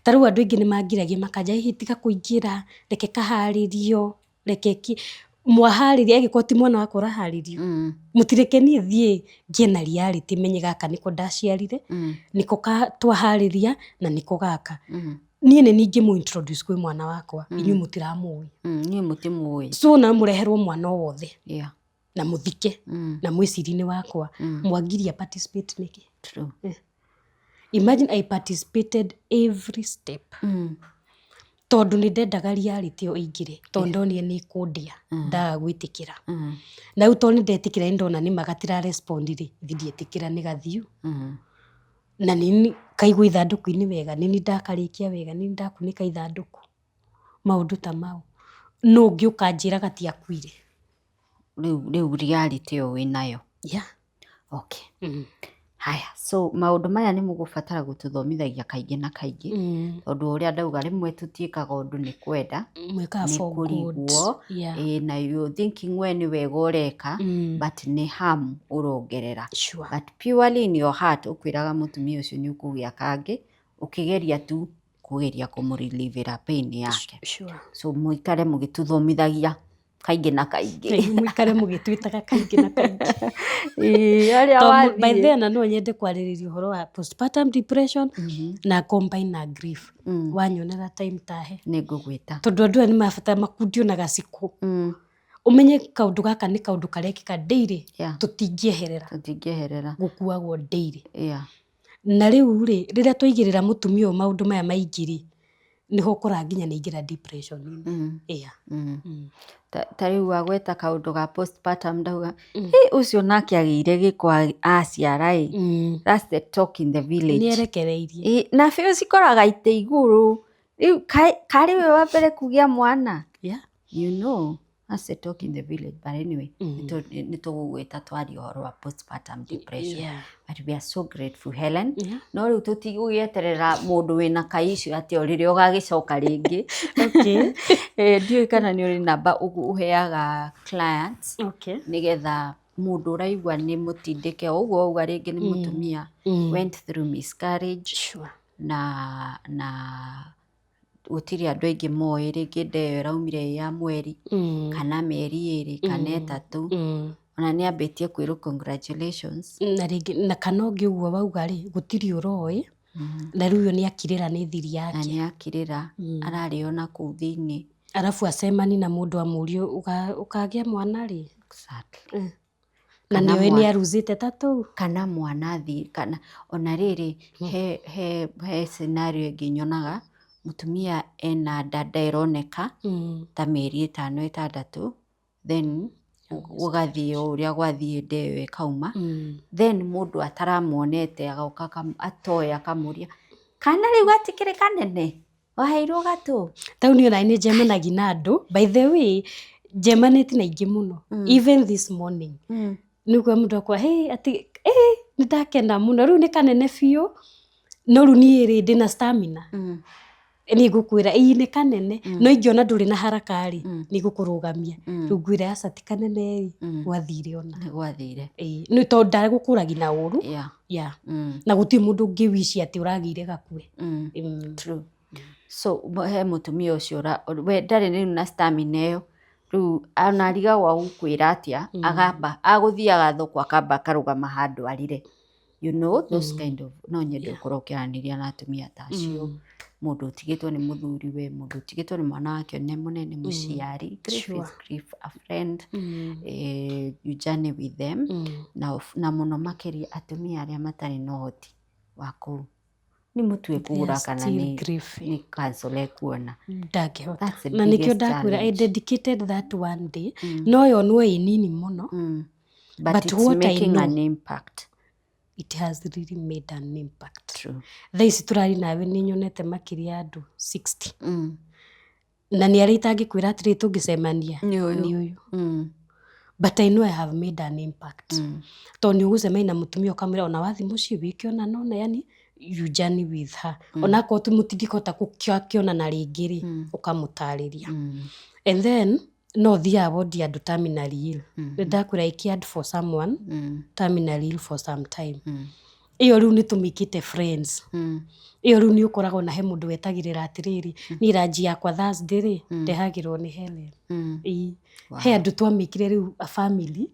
Ta rĩu andũ aingĩ nĩ mangiragia makanja, hihi tiga kũingĩra, reke kaharĩrio, reke ki mwaharĩria, angĩkorwo ti mwana wakwa ũraharĩrio, mũtireke niĩ thiĩ ngĩe na reality menye gaka nĩko ndaciarire, nĩko twaharĩria na nĩko gaka. Niĩ nĩ ningĩ mũ introduce kwĩ mwana wakwa, inyuĩ mũtiramũĩ. Inyuĩ mũtimũĩ. So na mũreherwo mwana o wothe. Na mũthike na mwĩciri-inĩ wakwa, mwangiria participate nĩkĩ? True. Imagine I participated every step. Tondũ nĩ ndendaga reality ĩyo ĩingĩre, tondũ ndonire nĩ ĩkũndĩa ndaga gwĩtĩkĩra. Na rĩu tondũ nĩ ndetĩkĩra, nĩ ndona nĩma gatira respond rĩ, ithe ndietĩkĩra nĩ gathiu. Na nĩ kaigwo ithandũkũ-inĩ wega, nĩ niĩ ndakarĩkia wega, nĩ niĩ ndakunĩka ithandũkũ. Maũndũ ta mau. No ũngĩ ũkanjĩra gatiakuire. Rĩu reality ĩyo wĩnayo. Yeah. Okay. Haya, so maũndũ maya nĩ mũgũbatara gũtũthomithagia kaingĩ na kaingĩ, tondũ ũrĩa ndauga rĩmwe tũtiĩkaga ũndũ nĩ kwenda, Mwĩkaga nĩ for good. kũrigwo. Ĩĩ, na you thinking we nĩ wega ũreka, but nĩ harm ũrongerera. But purely in your heart ũkwĩraga mũtumia ũcio nĩ ũkũgĩa kangĩ, ũkĩgeria tu kũgeria kũmũrelievĩra pain yake. So mũikare mũgĩtũthomithagia kaingĩ na kaingĩ. Mũikare mũgĩtwĩtaga kaingĩ na kaingĩ. Ĩĩ, harĩa Tondũ by wathiĩ. then no nyende kwarĩrĩria ũhoro wa postpartum depression na combine na grief. Wanyonera time tahe. Nĩ ngũgwĩta. Tondũ andũ aya nĩ mabatara makundio na gacikũ. Ũmenye kaũndũ gaka nĩ kaũndũ karekĩka daily. Tũtingĩeherera. Tũtingĩeherera. Gũkuagwo daily. Na rĩu rĩ, rĩrĩa twaigĩrĩra mũtumia ũyũ maũndũ maya maingĩ rĩ, nĩho ũkoraga nginya nĩ aingĩra depression-inĩ. Yeah. Ta rĩu wagweta kaũndũ ga postpartum, ndauga ĩ ũcio nake agĩire gĩko aciara ĩ. That's the talk in the village. Nĩ erekereirie. Ĩ, na biũ cikoraga itĩ igũrũ. Rĩu karĩ we wa mbere kũgĩa mwana. You know, that's the talk in the village. But anyway, nĩ tũgũgwĩta twarie ũhoro wa postpartum depression. But we are so grateful, Helen. No rĩu tũtigũgĩeterera mũndũ wĩna ka issue atĩ o rĩrĩa ũgagĩcoka rĩngĩ. Ndiũĩ kana nĩ ũrĩ namba ũheaga clients, nĩgetha mũndũ ũraigua nĩ mũtindĩke o ũguo wauga rĩngĩ nĩ mũtumia went through miscarriage, na gũtirĩ andũ aingĩ moĩ, rĩngĩ nda ĩyo ĩraumire ĩ ya mweri kana mĩeri 2 kana 3, ona nĩ ambĩtie kwĩrwo congratulations. Na rĩngĩ na kana ũngĩ ũguo wauga rĩ, gũtirĩ ũroĩ, na rĩu ũyũ nĩ akirĩra nĩ thiri Na yake. Nĩ akirĩra, ararĩo na kũu thĩinĩ. Arabu acemani na mũndũ amũrie ũkagĩa mwana rĩ. Na Kana nĩoĩ nĩ aruzĩte ta tũu. Kana mwana athiĩ, kana ona rĩrĩ he scenario ĩngĩ nyonaga mũtumia ena nda, nda ĩroneka ta mĩeri 5 6, then gũgathiĩ o ũrĩa gwathiĩ, nda ĩyo ĩkauma, then mũndũ ataramuonete agoka atoĩ akamũria, kana rĩu gatikĩrĩ kanene waheirwo gatũ. Tau niĩ ona nĩ njemanagia na andũ. By the way, njemanĩtie na aingĩ mũno. Even this morning. Nĩguo mũndũ akwa hey, atĩ nĩ ndakena mũno, rĩu nĩ kanene biũ, no rĩu niĩ rĩ ndĩna stamina. Niĩ ngũkwĩra ĩĩ nĩ kanene, no ingĩona ndũrĩ na haraka rĩ, nĩ ngũkũrũgamia. Rĩu ngwĩre aca ti kanene rĩ, gwathire ona. Nĩ gwathire. Ĩĩ, nĩ tondũ ndagũkũragia na ũru. Yeah. Na gũtirĩ mũndũ ũngĩwici atĩ ũragĩire gakue. True. So he mũtumia ũcio we ndarĩ rĩu na stamina ĩyo, rĩu ona arigagwo agũkwĩra atĩa, agamba agũthiaga thoko akamba akarũgama handũ arĩre. You know those kind of, no nyende ũkorwo ũkĩaranĩria na atumia ta acio, mũndũ ũtigĩtwo nĩ mũthuriwe, mũndũ ũtigĩtwo nĩ mwana wake nĩ mũnene, mũciari, grief is grief, a friend, you journey with them, na mũno makĩria atumia arĩa matarĩ na ũhoti wa kũ nĩ mũtue kũgũra kana nĩ counsel ekuona. Ndangĩhota. Na nĩkĩo ndakwĩra I dedicated that one day, no yonwo ĩ nini mũno, but it's what I making know, an impact. It has really made an impact. True. Thaa ici tũrari nawe nĩ nyonete makĩria ya andũ 60. Na nĩ arĩa itangĩkwĩra atĩrĩ tũngĩcemania Nĩ ũyũ. Nĩ ũyũ. But I know I have made an impact. Tondũ nĩ ũgũcemania na mũtumia ũkamwĩra ona wathiĩ mũciĩ wĩke ona nona, yani you journey with her. Onakorwo tu mũtingĩhota gũkĩonana rĩngĩ rĩ, ũkamũtarĩria. And then no thiaga wodi ya andũ terminally ill. Nĩ ndakwĩra I cared for someone terminally ill for some time. Ĩyo rĩu nĩ tũmĩkĩte friends. Ĩyo rĩu nĩ ũkoragwo na he mũndũ wetagĩrĩra atĩrĩrĩ, niĩ ranji yakwa Thursday rĩ, ndehagĩrwo nĩ Helen. Ĩĩ. He andũ twamĩkire rĩu a family,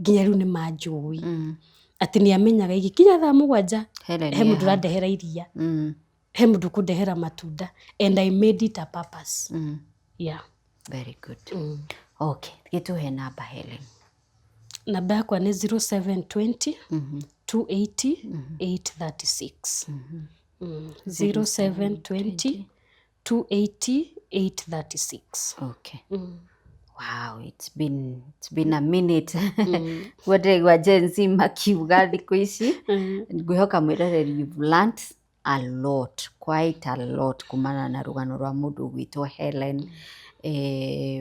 nginya rĩu nĩ manjũĩ. Atĩ nĩ amenyaga igĩkinya thaa 7, Helen he mũndũ nĩ ũrandehera iria, he mũndũ ũkũndehera matunda, and I made it a purpose. Yeah. Very good. Okay, gĩtũhe namba Helen. Namba yakwa nĩ 0720 280 836. 0720 280 836. Okay. Wow, it's been a minute. Guo ndĩraigua Gen Z makiuga thikũ ici. Ngwĩhoka mwĩroreri you've learnt a lot, quite a lot kumana na rũgano rwa mũndũ ũgwĩtwo Helen,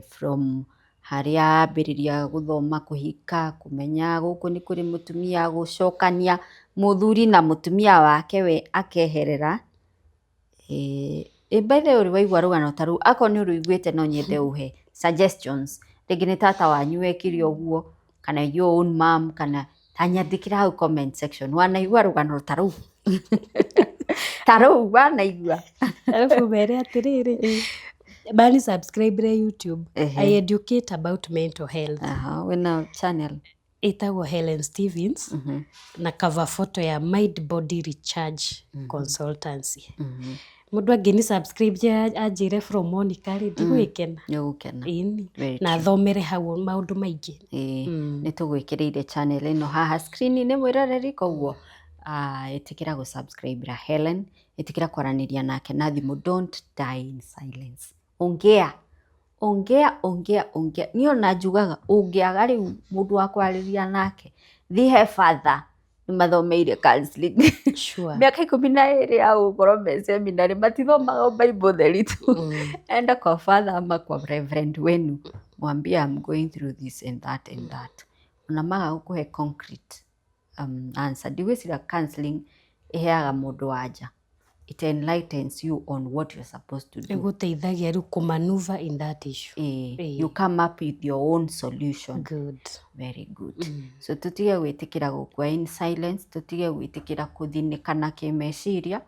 from harĩa ambĩrĩria gũthoma, kũhika, kũmenya gũkũ nĩ kũrĩ mũtumia, gũcokania mũthuri na mũtumia wake we akeherera. By the way ũrĩ waigua rũgano ta rũu? Akorwo nĩ ũrũiguĩte no nyende ũhe suggestions. Rĩngĩ nĩ tata wanyu wekire ũguo, kana your own mom, kana ta nyandĩkĩra hau comment section wanaigua rũgano ta rũu, ta rũu wanaigua. Alafu mere atĩrĩrĩ, bani subscribe YouTube. I educate about mental health. Aha, wĩna channel? Ĩtagwo Helen Stevens, na cover photo ya Mind Body Recharge Consultancy. Mũndũ angĩni subscribe anjĩre from Monica rĩ, ndigũgĩkena. Nĩ ũgũkena. Ĩni. Very. Na thomere hau maũndũ maingĩ. Ĩĩ, nĩ tũgwĩkĩrĩire channel ĩno haha screen-inĩ mwĩroreri, koguo ĩtĩkĩra gũ subscribe ra Helen, ĩtĩkĩra kwaranĩria nake na thimũ. Don't die in silence. Ongea, ongea, ongea, ongea. Niĩ ona njugaga ũngĩaga rĩu mũndũ wa kwarĩria nake, thiĩ he father nĩ mathomeire counseling. Mĩaka 12 ya gũkorwo me seminary, matithomaga Bible theri tu. Enda kwa father ama kwa reverend wenu, mwambie, "I'm going through this and that and that." Ona maga gũkũhe concrete answer, ndigwĩciria counseling ĩheaga mũndũ wanja, it enlightens you on what you're supposed to do. Ĩgũteithagia rĩu kũmaneuver in that issue. You come up with your own solution. Good. Very good. So tutige gwĩtĩkĩra gũkua in silence, tutige gwĩtĩkĩra kũthinĩkana kĩmeciria.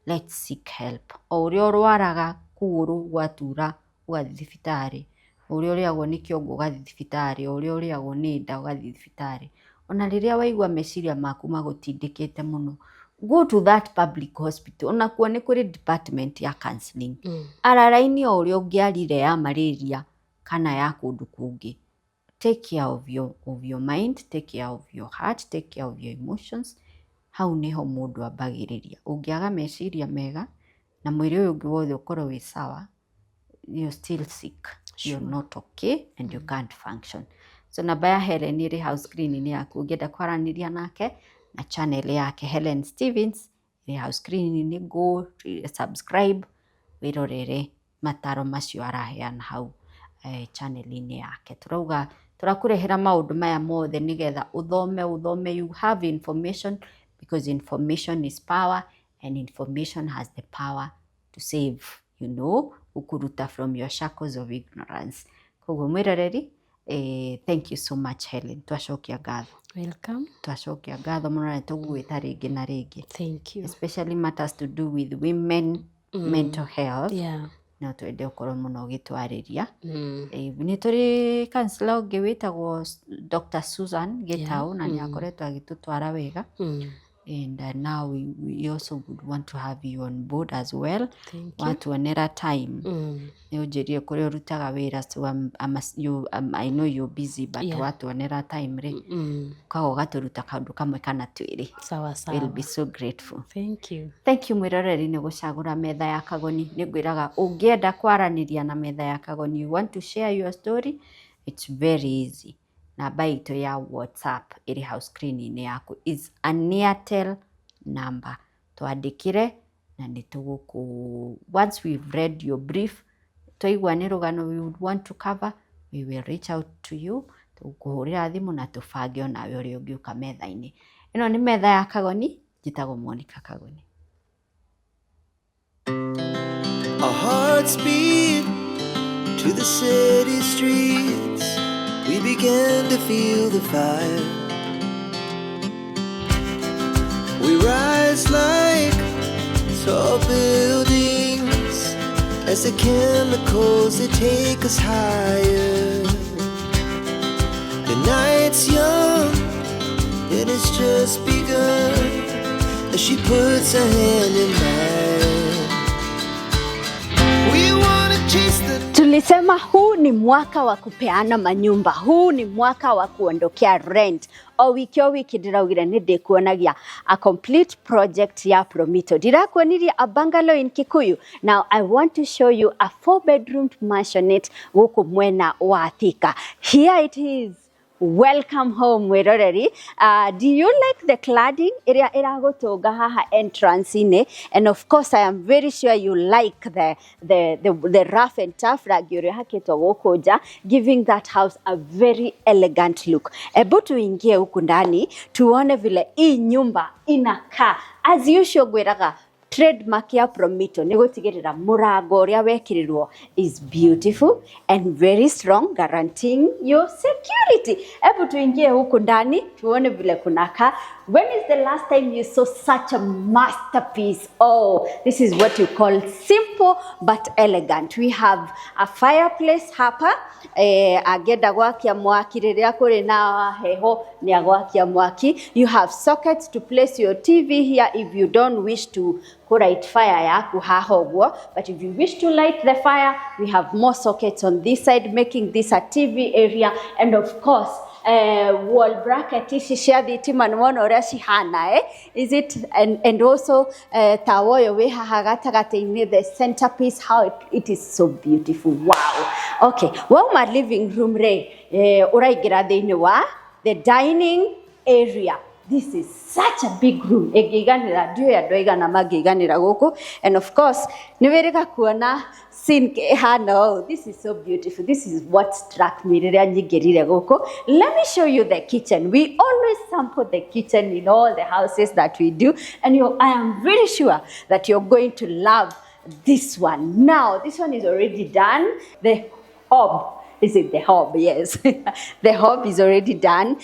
Let's seek help. O ũrĩa ũrwaraga kũgũrũ gwatura ũgathiĩ thibitarĩ, o ũrĩa ũrĩagwo nĩ kĩongo ũgathiĩ thibitarĩ, o ũrĩa ũrĩagwo nĩ nda ũgathiĩ thibitarĩ, ona rĩrĩa waigua meciria maku magũtindĩkĩte mũno, go to that public hospital, onakuo nĩ kũrĩ department ya counseling. Araraini o ũrĩa ũngĩarire ya malaria kana ya kũndũ kũngĩ. Take care of your mind, take care of your heart, take care of your emotions. Hau niho mũndũ ambagĩrĩria. Ũngĩaga meciria mega na mwĩrĩ ũyũ ũngĩ wothe ũkorwo wĩ sawa, you're still sick, you're not okay and you can't function. So namba ya Helen ĩrĩ hau screen-inĩ yaku ũngĩenda kwaranĩria nake, na channel yake Helen Stevens ĩrĩ hau screen-inĩ. Go subscribe, wĩrorere mataro macio araheana hau channel-inĩ yake. Tũrauga Tũrakũrehera maũndũ maya mothe nĩgetha ũthome ũthome, you have information, because information is power and information has the power to save, gũkũruta from your shackles of ignorance. Koguo mwĩroreri, thank you so much, Helen. Twacokia ngatho. Welcome. Twacokia ngatho mũno na tũgũgwĩta rĩngĩ na rĩngĩ, Thank you. especially matters to do with women, mental health. No twende ũkorwo mũno ũgĩtwarĩria. Nĩ tũrĩ counselor ũngĩ wĩtagwo Dr. Susan Gitau, na nĩ akoretwo agĩtũtwara wega, and now we also would want to have you on board as well. Thank you. Watuonera time, nĩ ũnjĩrire kũrĩa ũrutaga wĩra, so I know you're busy, but watuonera time rĩ, ukaga ũgatũruta kaũndũ kamwe kana twĩrĩ. Sawa We'll sawa. be so grateful. Thank you. Thank you, mwĩroreri, nĩ gũcagũra Metha ya Kagoni. Nĩ ngwĩraga ũngĩenda kwaranĩria na Metha ya Kagoni, you want to share your story, it's very easy. Namba itũ ya WhatsApp ĩrĩ hau screen-inĩ yaku, is a Airtel number. Twandĩkĩre na nĩ tũgũkũ, once we've read your brief, twaigua nĩ rũgano we would want to cover, we will reach out to you, tũgũkũhũrĩra thimũ na tũbange onawe ũrĩa ũngĩũka metha-inĩ ĩno. Nĩ Metha ya Kagoni. Njĩtagwo Monica Kagoni. Our hearts beat to the city streets. We began to feel the fire. We rise like tall buildings as the chemicals, they take us higher. The night's young and it's just begun as she puts her hand in mine. We wanna chase the Tulisema huu ni mwaka wa kupeana manyumba, huu ni mwaka wa kuondokea rent. O wiki o wiki ndĩraugire nĩ ndĩkuonagia a complete project ya Promito. Ndĩrakuonirie a bungalow in Kikuyu. Now I want to show you a 4 bedroom mansionette gũkũ mwena wa Thika. Here it is. Welcome home, mwĩroreri. Do you like the cladding ĩrĩa ĩragũtũnga haha entrance-inĩ? And of course I am very sure you like the rough and tough rangi ũrĩa ũhakĩtwo gũkũ nja, giving that house a very elegant look. Ebu tuingie huku ndani tuone vile hii nyumba inakaa. As usual ngwĩraga trademark ya Promito nĩ gũtigĩrĩra mũrango ũrĩa wekĩrirwo is beautiful and very strong, guaranteeing your security. Hebu tuingie huku ndani tuone vile kunakaa. When is the last time you saw such a masterpiece? Oh, this is what you call simple but elegant. We have a fireplace hapa. Angĩenda gwakia mwaki rĩrĩa kũrĩ na heho, nĩ agwakia mwaki. You have sockets to place your TV here if you don't wish to light fire yaku haha ũguo, but if you wish to light the fire, we have more sockets on this side, making this a TV area. And of course, wall bracket ici cia thitima, nĩ wona ũrĩa cihana, eh? Is it and also tawa ũyũ wĩ haha gatagatĩ-inĩ, the centerpiece, how it is so beautiful. Wow. Okay, wauma living room rĩ, ũraingĩra thĩinĩ wa the dining area. This is such a big room, ĩngĩiganĩra, ndiũĩ andũ aigana mangĩiganĩra gũkũ. And of course nĩ wĩrĩga kuona sink ĩhana ũũ. This is so beautiful. This is what struck me rĩrĩa nyingĩrire gũkũ. Let me show you the kitchen. We always sample the kitchen in all the houses that we do, and I am very sure that you're going to love this one. Now this one is already done. The hob. Is it the hob? Yes. The hob is already done.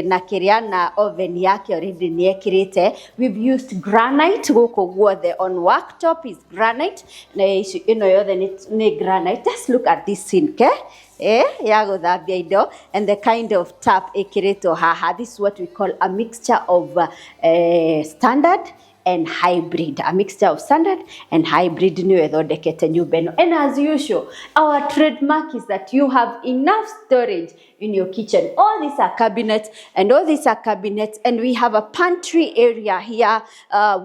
Na kĩrĩa na oven yake already nĩ ekĩrĩte. We've used granite gũkũ guothe. On worktop is granite. Na ici ĩno yothe nĩ granite. Just look at this sink, eh? Ya gũthambia indo, and the kind of tap ĩkĩrĩtwo haha. This is what we call a mixture of standard and hybrid, a mixture of standard and hybrid nĩyo ĩthondekete nyũmba ĩno. And as usual, our trademark is that you have enough storage in your kitchen. All these are cabinets and all these are cabinets, and we have a pantry area here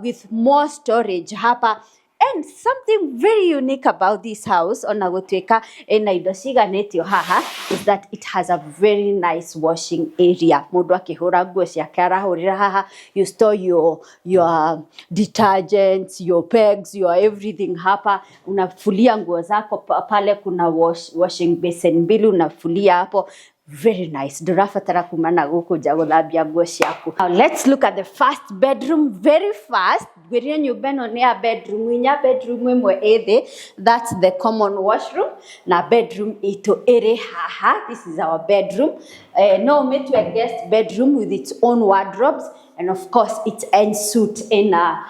with more storage hapa. And something very unique about this house, ona gũtuĩka ĩna indo ciganĩtio haha, is that it has a very nice washing area. Mũndũ akĩhũra nguo ciake arahũrĩra haha. You store your detergents, your pegs, your everything hapa. Unafulia nguo zako pale. Kuna washing basin mbili, unafulia hapo. Very nice. Ndũrabatara kuma na gũkũ nja gũthambia nguo ciaku. Now let's look at the first bedroom very fast. Ngwĩrire nyũmba ĩno nĩ ya bedroom inya, bedroom ĩmwe ĩ thĩ, that's the common washroom, na bedroom itũ ĩrĩ haha. This is our bedroom. No ũmĩtue guest bedroom with its own wardrobes and of course its ensuite ina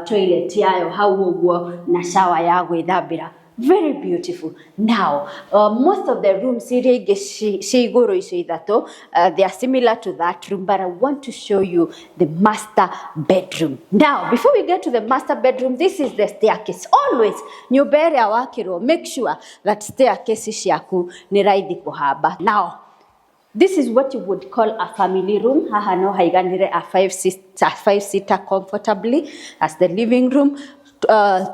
toilet yayo hau ũguo na shower ya gwĩthambĩra. Very beautiful. Now, most of the rooms iria ingĩ ci igũrũ icio ithatũ, they are similar to that room, but I want to show you the master bedroom. Now, before we get to the master bedroom, this is the staircase. Always, nyũmba ĩrĩa wakĩrwo, make sure that staircase ciaku nĩ raithi kũhamba. Now, this is what you would call a family room. Haha no haiganire a 5 seater comfortably as the living room.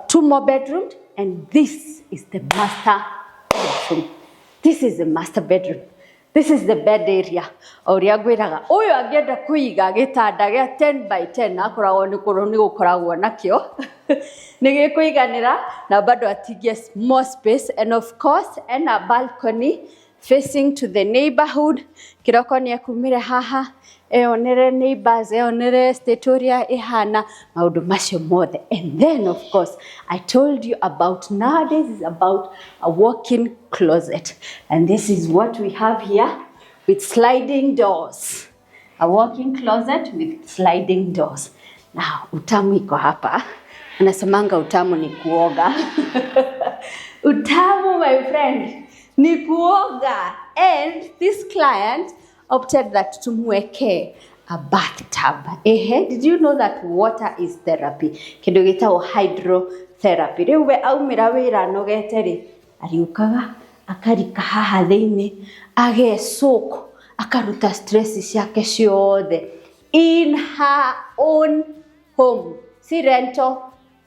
Two more bedrooms, and this is the master bedroom. This is the master bedroom. This is the bed area. O ũrĩa ngwĩraga, ũyũ angĩenda kũiga gĩtanda gĩa 10 by 10 akoragwo nĩ kũrũ nĩ gũkoragwo nakĩo nĩ gĩkũiganĩra na bado atigie more space, and of course ena balcony facing to the neighborhood. Kĩroko nĩ ekumire haha eyonere neighbors, eyonere state ũrĩa ĩhana, maũndũ macio mothe. And then of course I told you about nowadays is about a walk-in closet, and this is what we have here with sliding doors, a walk-in closet with sliding doors. Now utamu iko hapa. Anasemanga utamu ni kuoga. Utamu, my friend, ni kuoga. And this client opted that tumweke a bathtub. Ehe, did you know that water is therapy? Kĩndũ gĩtagwo hydrotherapy. Rĩu we aumĩra wĩra anogete rĩ, ariũkaga akarika haha thĩinĩ, agesoak, akaruta stress ciake ciothe in her own home, si rental,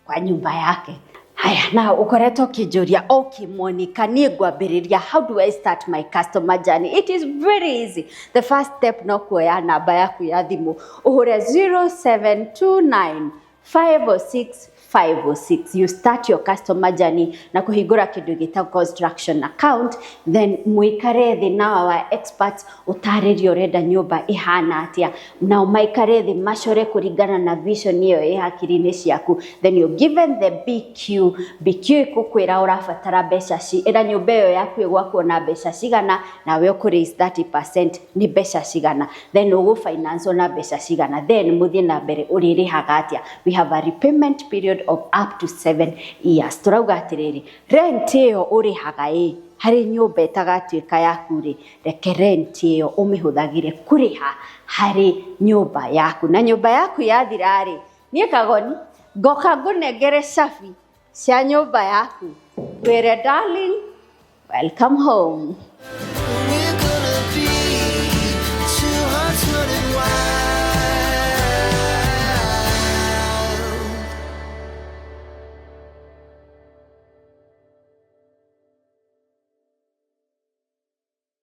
kwa nyumba yake. Haya, na ukoretwo ũkĩnjũria, "Okay Monica, niĩ ngwambĩrĩria, how do I start my customer journey?" It is very easy. The first step no kuoya namba yaku ya thimũ, ũhũre 0729 506 506. You start your customer journey na kũhingũra kĩndũ gĩtagwo construction account. Then mũikare thĩ na our experts, ũtarĩrie ũrenda nyũmba ĩhana atĩa, nao maikare thĩ macore kũringana na vision ĩyo ĩ hakiri-inĩ ciaku. Then you're given the BQ. BQ ĩkũkwĩra ũrabatara mbeca ci ĩra nyũmba ĩyo yaku ĩgwakwo na mbeca cigana, nawe ũkũ raise 30% nĩ mbeca cigana, then ũgũ finance na mbeca cigana, then mũthiĩ na mbere ũrĩrĩhaga atĩa. We have a repayment period of up to 7 years. Tũrauga atĩrĩrĩ, rent ĩyo ũrĩhaga ĩ harĩ nyũmba ĩtagatuĩka yaku rĩ, reke rent ĩyo ũmĩhũthagĩre kũrĩha harĩ nyũmba yaku, na nyũmba yaku yathira rĩ, niĩ Kagoni ngoka ngũnengere cabi cia nyũmba yaku, ngwĩre, "Darling, welcome home."